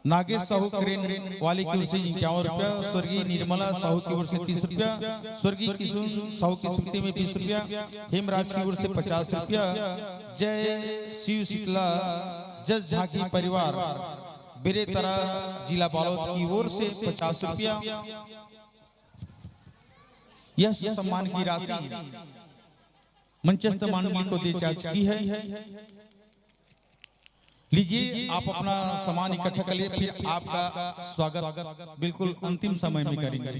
नागेश साहू क्रेन वाले की ओर से इक्यावन रुपया, स्वर्गीय निर्मला साहू की ओर से तीस रुपया, स्वर्गीय किशुन साहू की स्मृति में बीस रुपया, हेमराज की ओर से पचास रुपया, जय शिव शीतला जस झांकी परिवार बेरेतरा जिला बालोद की ओर से पचास रुपया। यह सम्मान की राशि मंचस्थ मंडली को दी जा चुकी है। लीजिए, आप अपना सामान इकट्ठा कर लिए, फिर आपका स्वागत बिल्कुल अंतिम समय में करेंगे।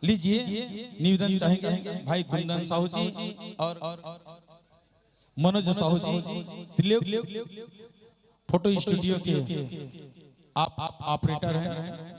लीजिए, निवेदन चाहेंगे भाई कुंदन साहू जी और मनोज साहू जी, त्रिलोक फोटो स्टूडियो के आप, आप ऑपरेटर हैं।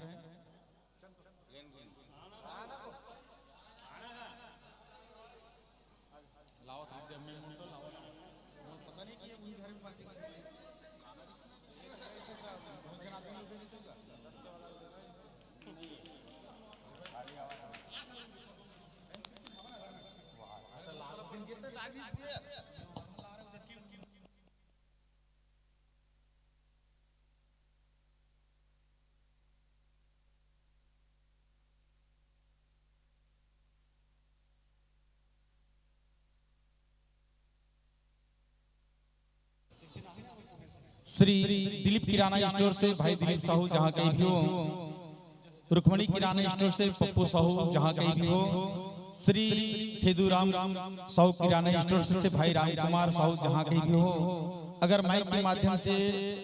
श्री दिलीप किराना स्टोर से भाई दिलीप साहू, जहाँ कहीं भी हो, रुक्मणी किराना स्टोर से पप्पू साहू, जहाँ कहीं भी हो, श्री खेदूराम साहू किराना स्टोर से भाई राम कुमार साहू, जहाँ कहीं भी हो, अगर माइक के माध्यम से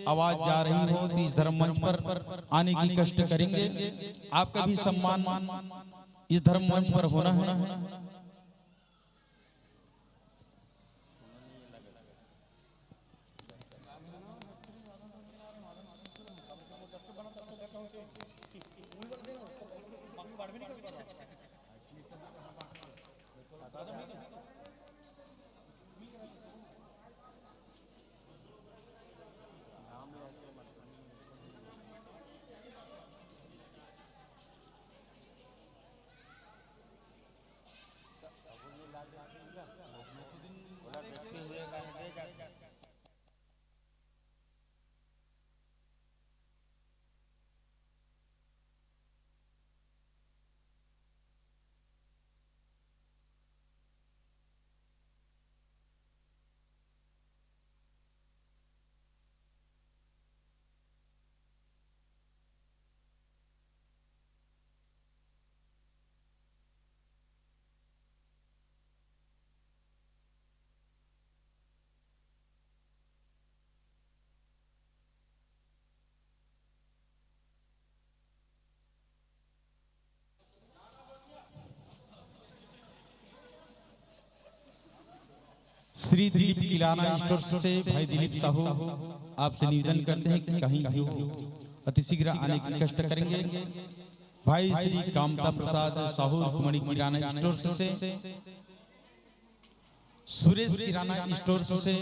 आवाज जा रही हो तो इस धर्म मंच पर आने की कष्ट करेंगे। आपका भी सम्मान इस धर्म मंच पर होना है। श्री दिलीप किराना स्टोर से भाई दिलीप साहू आपसे निवेदन करते हैं कि कहीं भी हो, अति शीघ्र आने की कष्ट करेंगे। भाई श्री कामता प्रसाद साहू रुक्मणी किराना स्टोर से, सुरेश किराना स्टोर से,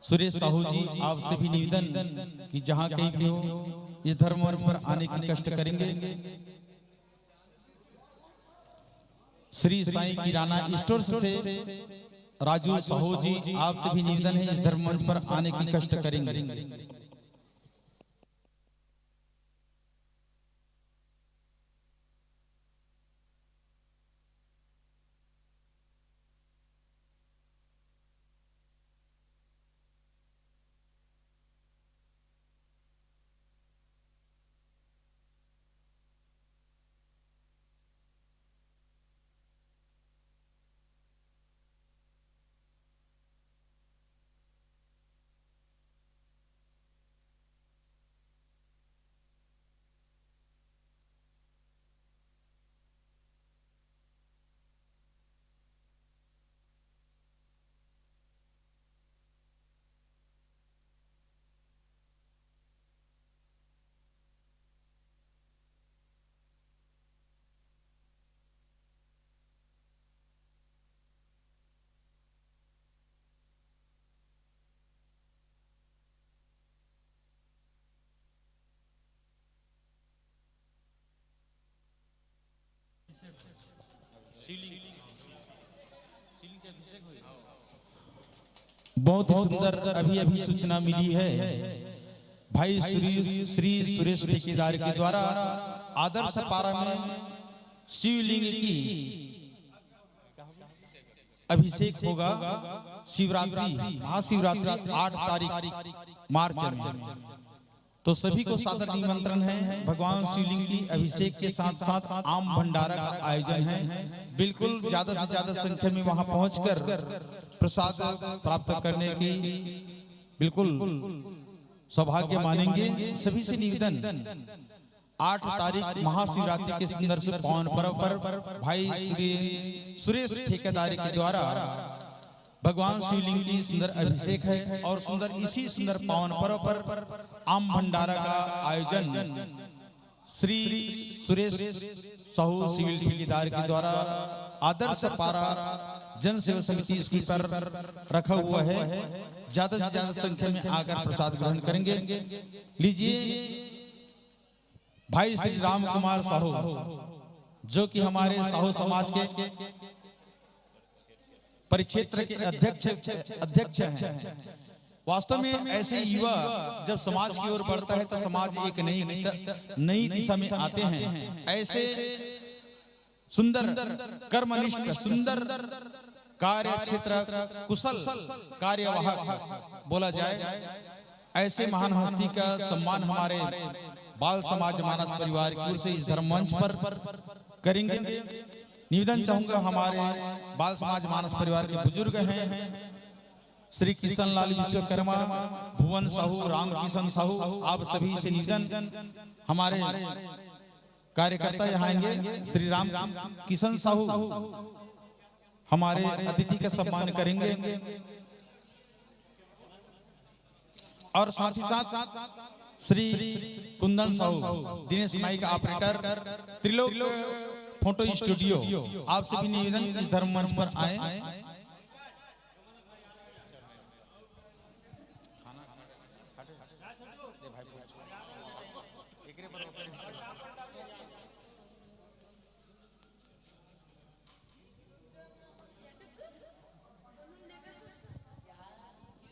सुरेश साहू जी, आपसे भी निवेदन कि जहां कहीं भी हो, इस धर्म मंच पर आने की कष्ट करेंगे। श्री साईं किराना स्टोर से राजू साहू जी, आपसे भी निवेदन है, इस धर्म मंच पर आने की कष्ट करेंगे। बहुत ही सुंदर अभी अभी सूचना मिली है। भाई श्री श्री सुरेश ठेकेदार के द्वारा आदर्श पारा में शिवलिंग की अभिषेक होगा शिवरात्रि, महाशिवरात्रि आठ तारीख मार्च में। तो सभी को सादर निमंत्रण है। भगवान शिवलिंग की अभिषेक के साथ साथ आम भंडारा का आयोजन है। बिल्कुल ज्यादा से ज्यादा संख्या में वहां पहुंचकर प्रसाद प्राप्त करने की बिल्कुल सौभाग्य मानेंगे। सभी से निवेदन, आठ तारीख महाशिवरात्रि के सुंदर से पावन पर्व पर भाई श्री सुरेश ठेकेदार के द्वारा भगवान शिवलिंग की सुंदर अभिषेक है और सुंदर, इसी सुंदर पावन पर्व पर आम भंडारा का आयोजन श्री सुरेश साहू सिविल ठेकेदार के द्वारा आदर्श पारा जन सेवा समिति स्कूल पर रखा हुआ है। ज्यादा से ज्यादा संख्या में आकर प्रसाद ग्रहण करेंगे। लीजिए, भाई श्री राम कुमार साहू, जो कि हमारे साहू समाज के परिक्षेत्र के अध्यक्ष अध्यक्ष हैं। वास्तव में ऐसे युवा जब समाज की ओर बढ़ता है तो समाज एक नई नई दिशा में आते हैं। ऐसे सुंदर, कर्मनिष्ठ, सुंदर कार्य क्षेत्र, कुशल कार्यवाहक बोला जाए, ऐसे महान हस्ती का सम्मान हमारे बाल समाज मानस परिवार की ओर से इस धर्म मंच पर करेंगे। निवेदन चाहूंगा, हमारे बाल समाज मानस परिवार के बुजुर्ग हैं श्री किशन लाल विश्वकर्मा, भुवन साहू, राम किशन साहू, आप सभी से निवेदन, हमारे कार्यकर्ता यहाँ आएंगे, श्री राम किशन साहू हमारे अतिथि का सम्मान करेंगे और साथ ही साथ Shri Kundan Sahu, Dinesh mike operator, Trilok photo studio, आपसे भी निवेदन, इस धर्म मंच पर आए।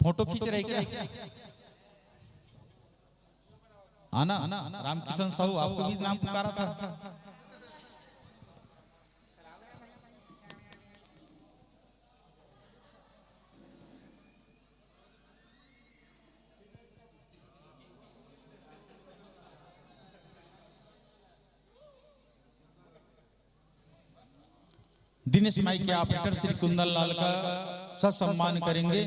फोटो खींच रहे क्या? आना, रामकिशन साहू, आपको भी नाम पुकारा था। दिनेश माइक के ऑपरेटर श्री कुंदन लाल का ससम्मान करेंगे।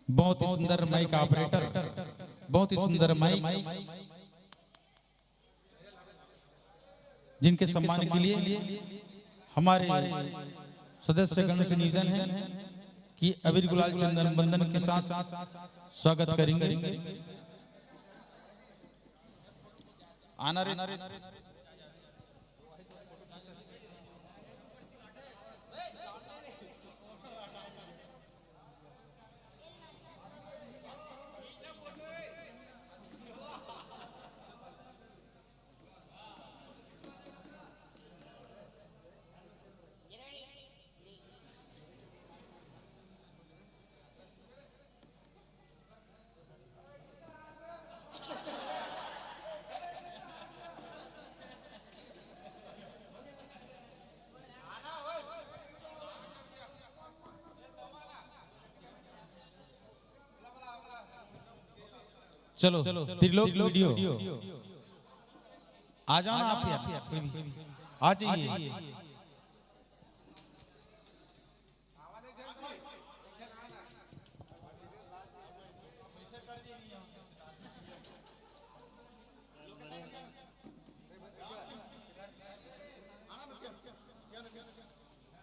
बहुत ही सुंदर माइक ऑपरेटर, बहुत ही सुंदर माइक, जिनके सम्मान के लिए हमारे सदस्यगण से निवेदन है कि अबीर गुलाल चंदन बंदन के साथ स्वागत करेंगे। आना रे। चलो, त्रिलोक वीडियो, आ जाओ ना आप यार, कोई भी आ जाइए।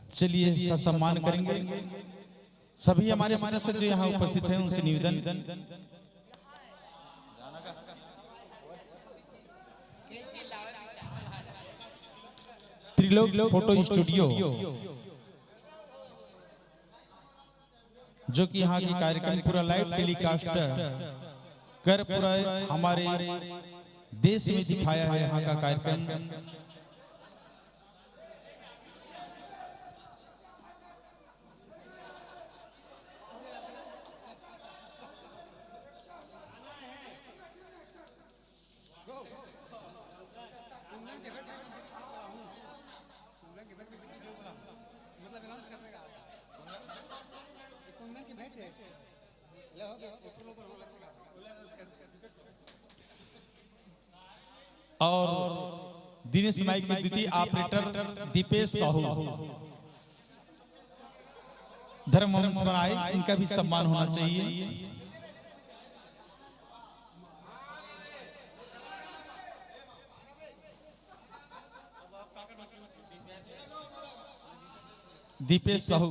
चलिए, ससम्मान करेंगे सभी हमारे सदस्य जो यहाँ उपस्थित हैं, उनसे निवेदन, त्रिलोक फोटो स्टूडियो, जो कि यहाँ की कार्यक्रम पूरा लाइव टेलीकास्ट कर पूरा हमारे देश में दिखाया है यहाँ का कार्यक्रम। और दिनेश माइक के द्वितीय ऑपरेटर दीपेश साहू धर्म मंच पर आए, इनका भी सम्मान होना चाहिए। दीपेश साहू।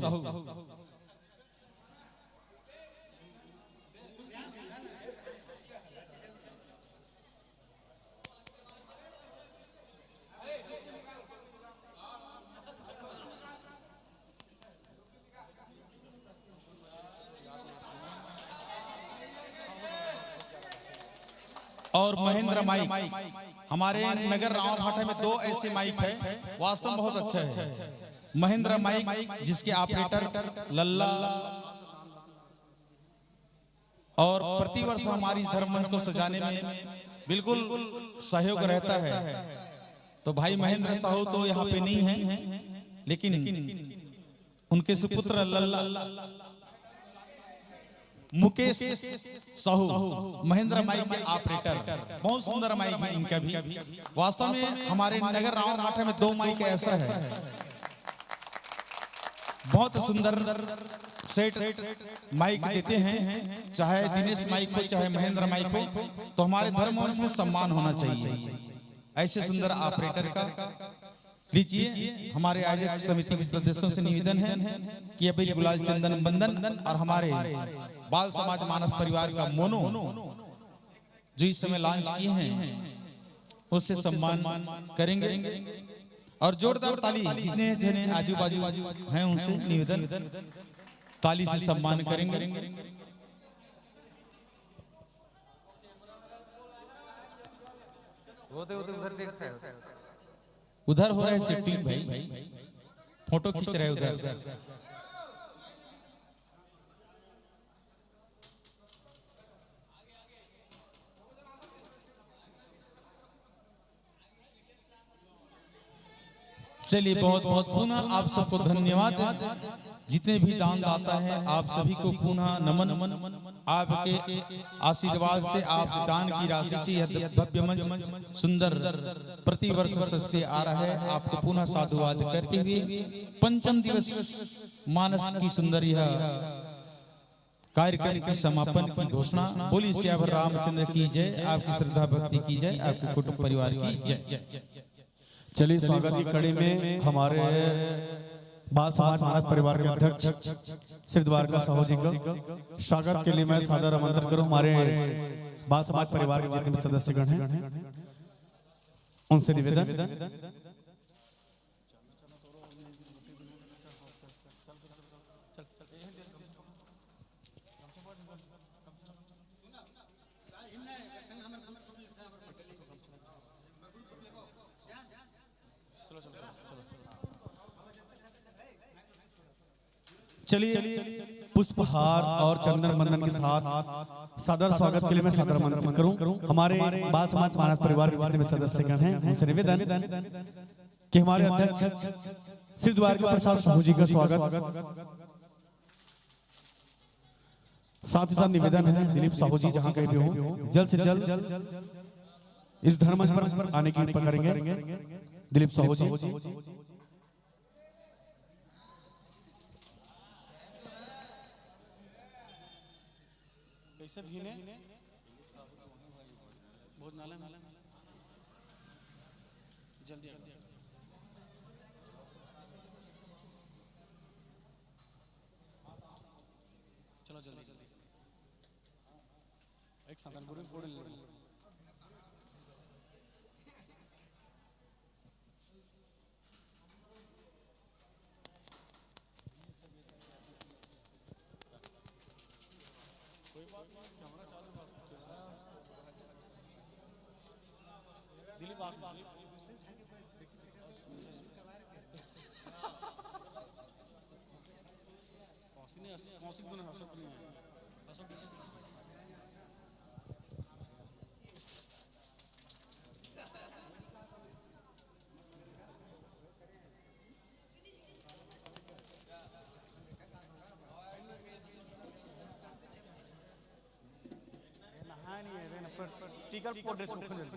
और महेंद्र माइक, हमारे नगर रावभाटा में दो ऐसे माइक है, वास्तव में बहुत अच्छा है। महेंद्र माइक, जिसके ऑपरेटर लल्ला और प्रतिवर्ष हमारी इस धर्म मंच को सजाने में बिल्कुल सहयोग रहता है। तो भाई महेंद्र साहू तो यहाँ पे नहीं है, लेकिन उनके सुपुत्र लल्ला मुकेश साहू, महेंद्र माइक के ऑपरेटर, बहुत सुंदर माइक है इनका भी। वास्तव में हमारे नगर रावभाटा में दो माइक ऐसा है, बहुत सुंदर सेट माइक देते हैं, चाहे दिनेश माइक हो, चाहे महेंद्र माइक हो, तो हमारे धर्म मंच में सम्मान होना चाहिए। ऐसे सुंदर ऑपरेटर का लीजिए। हमारे आयोजक समिति के सदस्यों से निवेदन है कि अबीर गुलाल चंदन बंदन और हमारे बाल समाज मानस परिवार का मोनो जो इस समय लॉन्च किए हैं, उससे सम्मान करेंगे। और जोरदार ताली, जितने जने आजू बाजू हैं उनसे निवेदन, ताली से सम्मान करेंगे। वो तो, वो तो उधर देख रहे हो। उधर हो रहा है सेटिंग भाई, फोटो खींच रहे हैं उधर। चलिए, बहुत बहुत पुनः आप सबको धन्यवाद। जितने भी दानदाता हैं, आप सभी को पुनः नमन। आपके आशीर्वाद से, आप दान की राशि से यह भव्य मंच सुंदर प्रतिवर्ष सजते आ रहा है। आपको पुनः साधुवाद करते हुए पंचम दिवस मानस की सुंदर यह कार्यक्रम के समापन की घोषणा। बोलिए सियावर रामचंद्र की जय, आपकी श्रद्धा भक्ति की जय, आपके कुटुंब परिवार की जय। चलिए, स्वागत की कड़ी में हमारे बाल समाज मानस परिवार के अध्यक्ष श्री द्वारका साहू जी का स्वागत के लिए मैं सादर आमंत्रित करूं। हमारे बाल समाज परिवार के जितने भी सदस्यगण हैं, उनसे निवेदन। चलिए, पुष्पहार और चंदन बंदन के साथ सादर स्वागत के लिए मैं सादर आमंत्रित करूं हमारे बाल समाज मानस परिवार के जितने भी सदस्यगण हैं, उनसे निवेदन कि हमारे अध्यक्ष श्री द्वारका प्रसाद साहू जी का स्वागत। साथ ही साथ निवेदन है, दिलीप साहू जी जहां कहीं भी हों, जल्द से जल्द इस धर्म मंच पर आने की कृपा करेंगे। दिलीप साहू जी। कैसे भीने? बहुत नाला में। जल्दी आ। चलो जल्दी, जल्दी। एक साथ पूरे पूरे ले लो। कोई बात नहीं, कैमरा चालू है। दिलीप, आप कौन सी नहीं, कौन सी दोनों हंसत नहीं है? टिकट को ड्रेस को खोजल।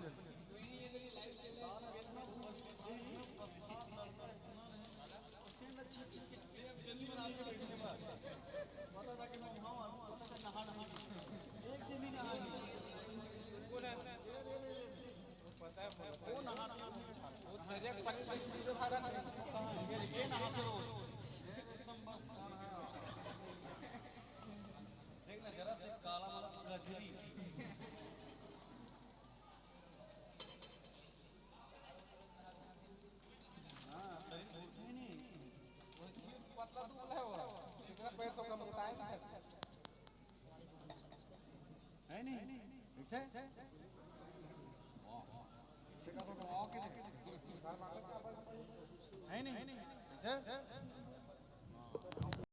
देखना जरा से काला वाला कजरी। हाँ, शरीर छोटे ही नहीं। पतला दुबला है वो। इतना पैर तो कम होता है नहीं। है नहीं? ऐसे? है नहीं? ऐसे?